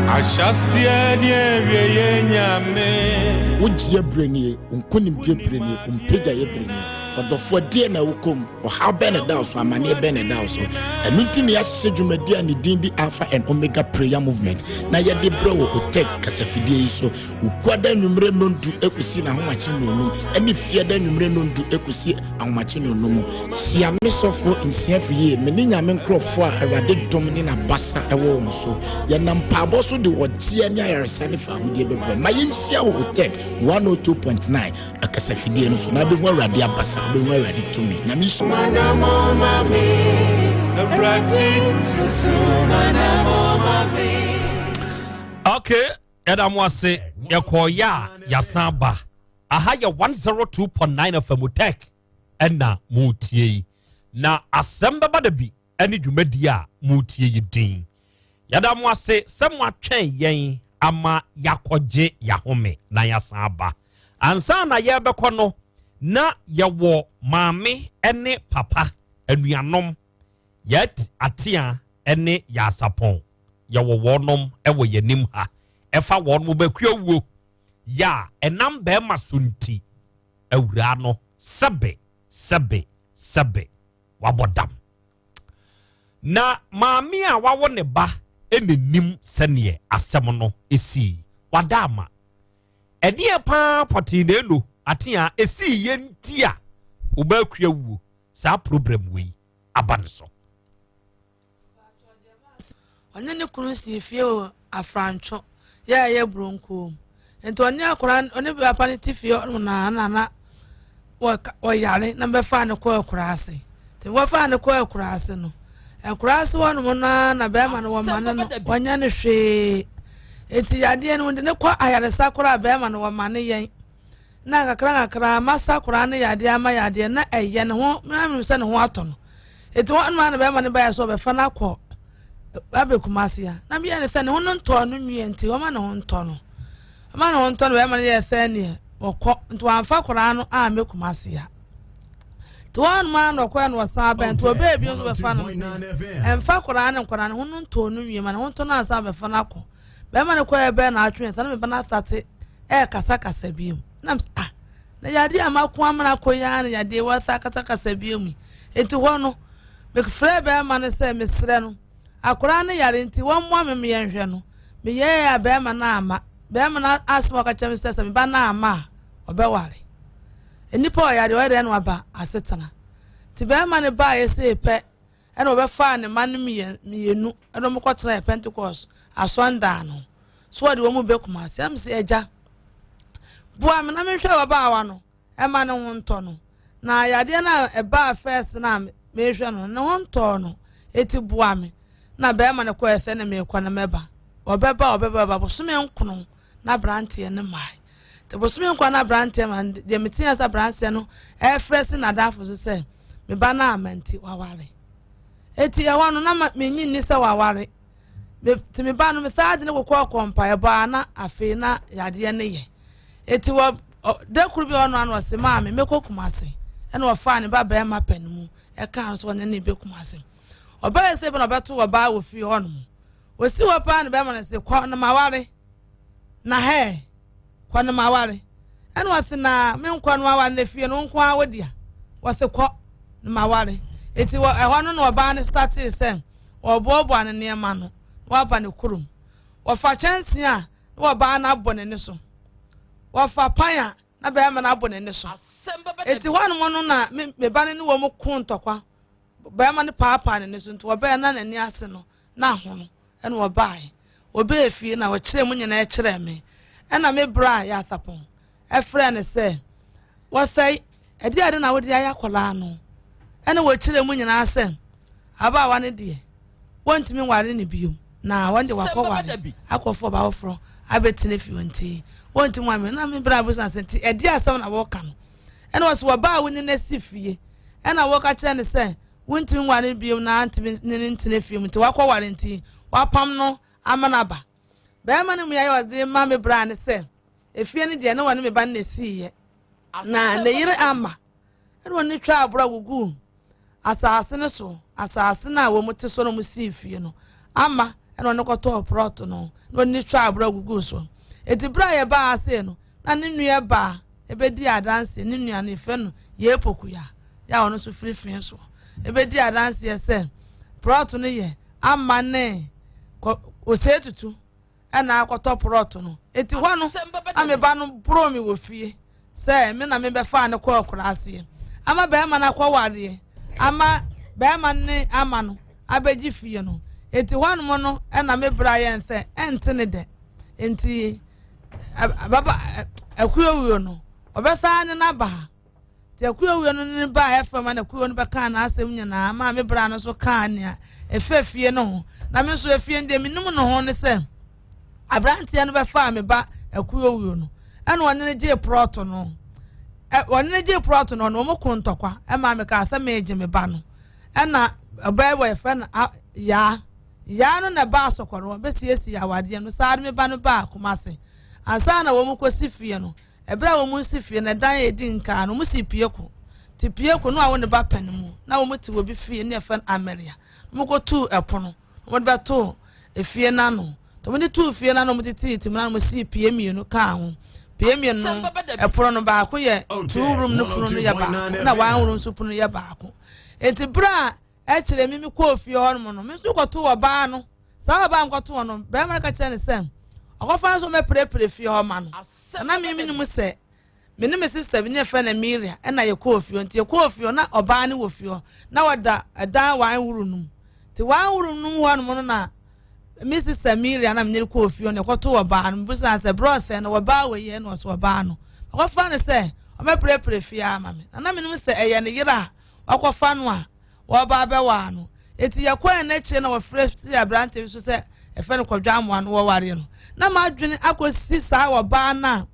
ahyɛaseɛ ne awieeɛ Nyame. Wo gyeɛ berɛ nie, wo nkonimdie berɛ nie, wo mpagyaeɛ berɛ nie. Ɔdɔfoɔ, deɛ na wokɔ mu? Ɔhaw bɛn na ɛda wo so? Amanneɛ bɛn na ɛda wo so? Ɛno nti na yɛahyehyɛ dwumadi a ne din de Alpha and Omega Prayer Movement na yɛde brɛ wɔ Otec kasafidie yi so. Wukuada anwummere nnɔndu kɔsi n'ahomakye nnɔnnum ne Fiada anwummere nnɔndu kɔsi ahomakye nnɔnnum. Hyia me sɔfoɔ nsia firi yie, me ne Nyame nkurɔfoɔ a Awurade dom ne n'abasa wɔ wɔn so. Yɛnam mpaabɔ so de ɔgyeɛ ne ayaresa ne fawohodie bɛbrɛ. Ma yɛnhyia wɔ Otec 102.9 akasafidie no so na wobɛhu Awurade abasa, wobɛhu Awurade tumi. Nyame nhyira. Okay, yɛda mo ase yɛkɔɔyɛ a yɛasan ba. Aha yɛ 102.9 FM Tech ɛna moretie yi. Na asɛm bɛba da bi ɛne dwumadie a moretie yi din. Yɛda mo ase sɛ moatwɛn yɛn ama yɛakɔgye yɛahome na yɛasan aba. Ansa na yɛrebɛkɔ no, na yɛwɔ maame ne papa, anuanom, Yɛt Atea ne Yaasapɔn. Yɛwɔ wɔnom wɔ yɛn anim ha. Ɛfa wɔnom bɛkua wuo yɛ a ɛnam bɛrima so nti, awuraa no sɛbe, sɛbe, sɛbe, wabɔ dam. Na maame a wawo ne ba na nim sɛdeɛ asɛm no sii. Wada ama. Ɛdeɛ paa pɔtee na eno atea esii yɛ nti a ɔbɛakua wuo saa problem wei aba ne so. Ɔne ne kunu sii fie wɔ Afrantwo yɛ a ɛyɛ Buronkuo mu. Nti ɔne akwadaa ɔne papa no te fie hɔ na na na wɔyare na bɛfaa no kɔɔ akuraase. Nti wɔfaa no kɔɔ akuraase no, akuraase hɔ nom no ara na bɛrima no wɔma no no wɔnyɛ no hwee. Nti yadeɛ no wɔde no kɔ ayaresa koraa bɛrima no wɔma no yɛn. Na nkakrankakra masa koraa no yadeɛ ama yadeɛ na ɛyɛ ne ho na menim sɛ ne ho atɔ no. Nti wɔn nom ara na bɛrima no baeɛ sɛ ɔbɛfa no akɔ abɛ Kumasi a na meyɛ ne sɛ ne ho no ntɔɔ no nwie nti wɔma ne ho ntɔ no. Ɔma ne ho ntɔ no bɛrima no yɛɛ sɛ neɛ ɔkɔ nti wɔamfa koraa no ammɛ Kumasi a. Nti wɔn nom ara na ɔkɔɛ na ɔsan bɛn nti ɔbɛɛ bio nso bɛfa no ɛmfa koraa no nkɔdaa ne ho no ntɔɔ no nwie ma ne ho ntɔ no ansa bɛfa no akɔ. Bɛrima no kɔɛ bɛɛ na atwe nsa na meba no asate ɛrekasakasa bio na mesɛ ah na yadeɛ a mako amena akɔ yi ara na yadeɛ wasa akasakasa bio mu nti hɔ no mefrɛ bɛrima no sɛ mesrɛ no akwaraa no yare nti wɔmmoa me meyɛnhwɛ no meyɛɛ a bɛrima no ama bɛrima no asɛm a ɔka kyerɛ me sɛ sɛ meba no ama a ɔbɛware nnipa ɔyare ɔyɛ dɛn na waba asetena nti bɛrima no baeɛ sei pɛ Ɛnna wɔbɛfaa ne mma no mmienu de wɔn kɔtenae Pentekoste asɔndan no so wɔde wɔn bɛ Kumasi. Ɛna mese, Agya, boa me na menhwɛ ababaawa no ɛma ne ho ntɔ no. Na yadeɛ no a ɛbaa first no a mehwɛ no, ne ho ntɔɔ no, eti boa me. Na bɛrima no kɔɛ sɛ ne mekɔ na mɛba. Ɔbɛba ɔbɛba ɔbɛba bosome nkono na aberanteɛ no mmae. Nti bosome nkron na aberanteɛ ma deɛ meteɛ sɛ aberanteɛ no ɛrefrɛ si n'adamfo so sɛ me ba no ama nti waware. Eti ɛhɔ no na menyi nni sɛ waware. Nti me ba no mesaa de no kokɔ kɔ mpaebɔ a na afei na yadeɛ no yɛ. Eti wɔ da koro bi ɔno ano ɔse maame mɛkɔ Kumase ɛna ɔfaa ne ba bɛrima pɛ no mu ɛka nso ɔne ne bɛ Kumase. Ɔbɛyɛ sɛ bi na ɔbɛto ɔbaa wɔ fie hɔ nom. Osi hɔ paa na bɛrima no se kɔ na maware. Na hɛ, kɔ no maware. Ɛna ɔse na me nkɔ no maware na fie no wo nko ara wo dea. Wɔse kɔ no maware. Eti wɔ ɛhɔ no na ɔbaa no startee sɛ ɔboaboa ne nneɛma no na waba ne kurom. Wɔfa kyɛnsee a na ɔbaa no abɔ n'ani so. Wɔfa pan a na bɛrima no abɔ n'ani so. Eti hɔnom no na me me ba no ne wɔn ko ntɔkwa. Bɛrima no paapaa n'ani so nti wɔbɛɛ na n'ani ase no na ahono. Ɛna wɔbaeɛ. Wɔbɛɛ fie na wɔkyerɛɛ mu nyinaa kyerɛɛ me. Ɛna me bra Yasapɔn frɛɛ no sɛ, Wɔsɛe, ɛdeɛ ade na wode ayɛ akwadaa no? Ɛna wɔkyerɛɛ mu nyinaa sɛ, ababaawa no deɛ, wɔntumi nware no bio, na wɔn de wakɔware akɔfo ɔbaa foforɔ abɛtena fie nti, wɔntumi nware me. Na me bra bisa sɛ, nti ɛdeɛ asɛm na wɔka no? Ɛna wɔsɛ wɔbaa wo ne no asi fie. Ɛna wɔka kyerɛ no sɛ, Wontumi nware no bio na antumi ne no ntena fie mu nti wakɔware nti wapam no ama no aba. Barima no mmuaeɛ a ɔde ma me bra ne sɛ, efie no deɛ ne wɔne me ba no na esiiɛ. Na ne yere amma. Ɛna wɔne no twaa aborɔ guguu asase no so, asase no a wɔn te so na wɔn sii fie no. Ama ɛna ɔne kɔtɔɔ prɔto no na ɔne no twaa aborɔ guguu so. Eti berɛ a yɛbaa ase no, na ne nua baa ɛbɛdi adanseɛ, ne nua no yɛfrɛ no Yee Pokuya. yɛ a ɔno nso firi fee soɔ ɛbɛdi adanseɛ sɛ prɔto no yɛ ama ne osei tutu ɛna akɔtɔ prɔto no eti hɔ no na me ba no boroo me wɔ fie sɛ me na mebɛfaa no kɔɔ akura aseɛ ama bɛrima no akɔwareɛ ama bɛrima ne ama no abɛgye fie no eti hɔ nom no ɛna me bra yɛn sɛ ɛnte ne dɛ nti ababa akuowuo no ɔbɛsan ne n'aba ha. Nti akuowuo no ne baa Efraim na akuo no bɛkaa n'asɛm nyinaa maa me bra no nso kaa nea ɛfa efie no ho. Na me nso efie no deɛ menim no ho ne sɛ aberanteɛ no bɛfaa me ba akuowuo no ɛna ɔne no gyee prɔto no. Wɔne no gyee prɔto no, ɔno wɔn ko ntɔkwa ɛma me kaa sɛ meegye me ba no. Ɛna ɔbaa wɔ yɛfrɛ no Yaa. Yaa no na ɛbaa Sɔkɔ no, wɔbɛsiesie awadeɛ no saa de me ba no baa Kumase. Ansa na wɔn kɔsi fie no, ɛberɛ a wɔn si fie no, ɛdan a ɛdi nkaa no, wɔn si Pieko. Te Pieko no a wɔn ne ba pɛn mu, na wɔn te wɔ bi fie ne yɛfrɛ no Ameria. Wɔn kɔtuu ɛpono. Wɔde bɛtoo efie no ano. Nti wɔde too fie no ano, wɔde tetee mu na wɔsii pie mmienu kaa ho. Pie mmienu no, ɛpono no baako yɛ two room no pono no yɛ baako, na one room nso pono yɛ baako. Nti berɛ a ɛkyerɛ mi mekɔɔ fie hɔnom no, me nso kɔtoo ɔbaa no. Saa ɔbaa nkɔtoo no, bɛrima no ka kyerɛ no sɛ ɔkɔfa nso mɛpirepire fie hɔ ma no. Na me menim sɛ Me ne me sista bi ne yɛfrɛ no Emilia ɛna yɛkɔɔ fie hɔ. Nti yɛkɔɔ fie hɔ na ɔbaa no wɔ fie hɔ. Na ɔda ɛdan one room no mu. Nti one room no mu hɔ nom no na me sista Emilia na me ne kɔɔ fie hɔ no yɛkɔto ɔbaa no. Mebusaa sɛ brɛ ɔsɛn no ɔbaa wɔ yie na ɔsɛ ɔbaa no. Ɔkɔfa no sɛ ɔmɛprɛprɛ fie ama me. Na na menim sɛ ɛyɛ ne yere a wakɔfa no a wɔreba abɛwaa no. Enti yɛkɔɛ no akyire na wɔfrɛ sii aberanteɛ bi so sɛ ɛfɛ no Kwadwo Amoah no wɔwareɛ no. Na m'adwene akɔsi saa ɔbaa no a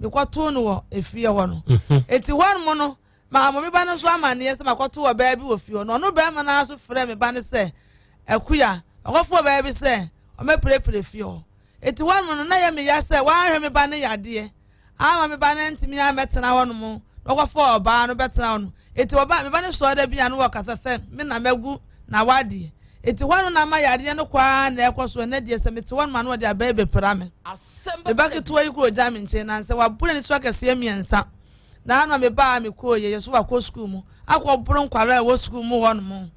mekɔtoo no wɔ efie hɔ no. Mhm. Enti hɔnom no maa mo me ba no nso amanneɛ sɛ makɔto ɔbaa bi wɔ fie hɔ no. Ɔno barima no ara nso frɛɛ me ba no sɛ Akuya, makɔfo ɔbaa bi sɛ ɔmmɛpirepire fie hɔ. Enti hɔnom no na ɛyɛ me ya sɛ wanhwɛ me ba no yadeɛ amma me ba no antumi ammɛtena hɔnom na ɔkɔfaa ɔbaa no bɛtena hɔ no. Enti ɔba me ba no sɔre da bi a na wɔkasa sɛ me na magu n'awadeɛ. Enti hɔ no na ama yadeɛ no kɔ ara na ɛkɔ so. Ɛnnɛ deɛ sɛ mete hɔnom a na wɔde abaa bɛpira me. Me ba ketewa yi kura ogya me nkyɛn na sɛ waboro n'ani so akɛseɛ mmiɛnsa. Na ano a mebaa a mekɔɔ yɛ yɛ so wakɔ sukuu mu akɔboro nkwadaa a ɛwɔ sukuu mu hɔnom.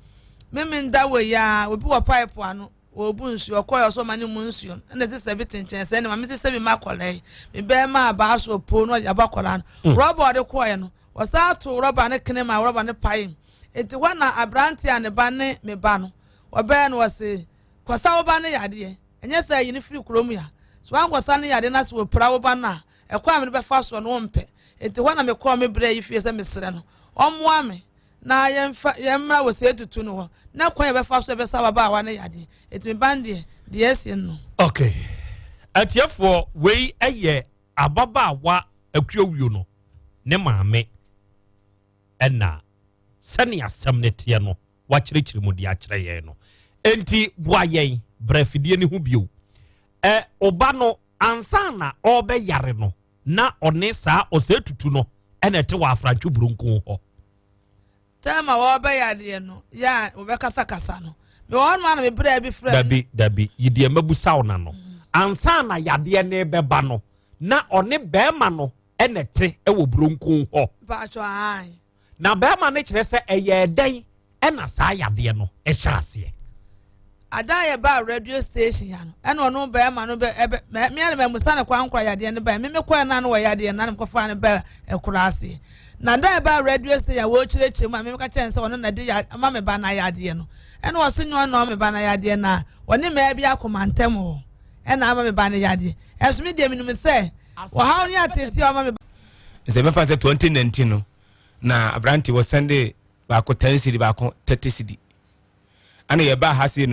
Me menda wɔ yi ara obi wɔ pipe ano. Ɔrebu nsuo, ɔkɔeɛ ɔsɛ ɔma no mu nsuo no, ɛna ɛte sɛ bi te nkyɛn sɛ ɛna maame te sɛ bi ma akwadaa yi, me bɛrima abaa so ɔpoo no ɔde abɔ akwadaa no. Hmm. Rɔba ɔde kɔeɛ no, ɔsan to rɔba no kene ma rɔba no pae. Enti hɔ na aberante a ne ba ne me ba no, ɔbɛɛ no ɔse, kɔsa wo ba no yadeɛ, ɛnyɛ sɛ ayi no firi kurom ya. So wankɔsa no yadeɛ na sɛ wɔpira wo ba no a, ɛkwan a mede bɛfa soɔ no wompɛ. Enti hɔ na mekɔɔ me berɛ yi fie sɛ mesrɛ no, ɔmmoa me na yɛmfa yɛmmra wɔ sɛ tutu no hɔ na kwan yɛbɛfa so yɛbɛsa ababaawa no yadeɛ ɛti me ban deɛ deɛ asie no. Okay atiefoɔ wei yɛ ababaawa akuowio no ne maame ɛna sɛnea asɛm no teɛ no wakyerɛkyerɛ mu de akyerɛ yɛn no enti boa yɛn brɛ afidie no ho bio ɛ ɔba no ansa na ɔrebɛyare no na ɔne saa ɔsɛetutu no na ɛte wɔ afrantwe buronko hɔ. Tɛm a wɔrebɛyɛ adeɛ no, yɛ a wɔbɛkasakasa no, mewɔ hɔ nom a na me braa bi frɛ me. Dabi, dabi, yi deɛ mabusa wo na no. Ansa na yadeɛ no rebɛba no, na ɔne bɛrima no na ɛte wɔ buronko hɔ. Mpaatwɔ, aane. Na bɛrima no kyerɛ sɛ ɛyɛɛ dɛn ɛna saa yadeɛ no ɛhyɛ aseɛ. Ada a yɛbaa radio station ya no, ɛna ɔno bɛrima no bɛ ɛbɛ mɛ mmea no mɛmusa no kwan kora yadeɛ no bɛɛ meme kɔɛ na no wɔ yadeɛ no na mekɔfaa no bɛɛ ɛkora aseɛ. Na da a ɛbaa radio station a wɔrekyerɛkyerɛ mu a meme ka kyerɛ no sɛ ɔno na de ya ama me ba no ayadeɛ no, ɛna ɔse nyɛ ɔno na ɔma me ba no ayadeɛ na ɔne mmaa bi akoma ntɛm hɔ ɛna ama me ba no yadeɛ. Ɛso me deɛ menim sɛ ɔhaw ne ateetee a ɔma me ba Sɛ mɛfa sɛ 2019 no na aberante wɔ sɛnde baako 10 cedi baako 30 cedi ɛna yɛbaa ha sei no.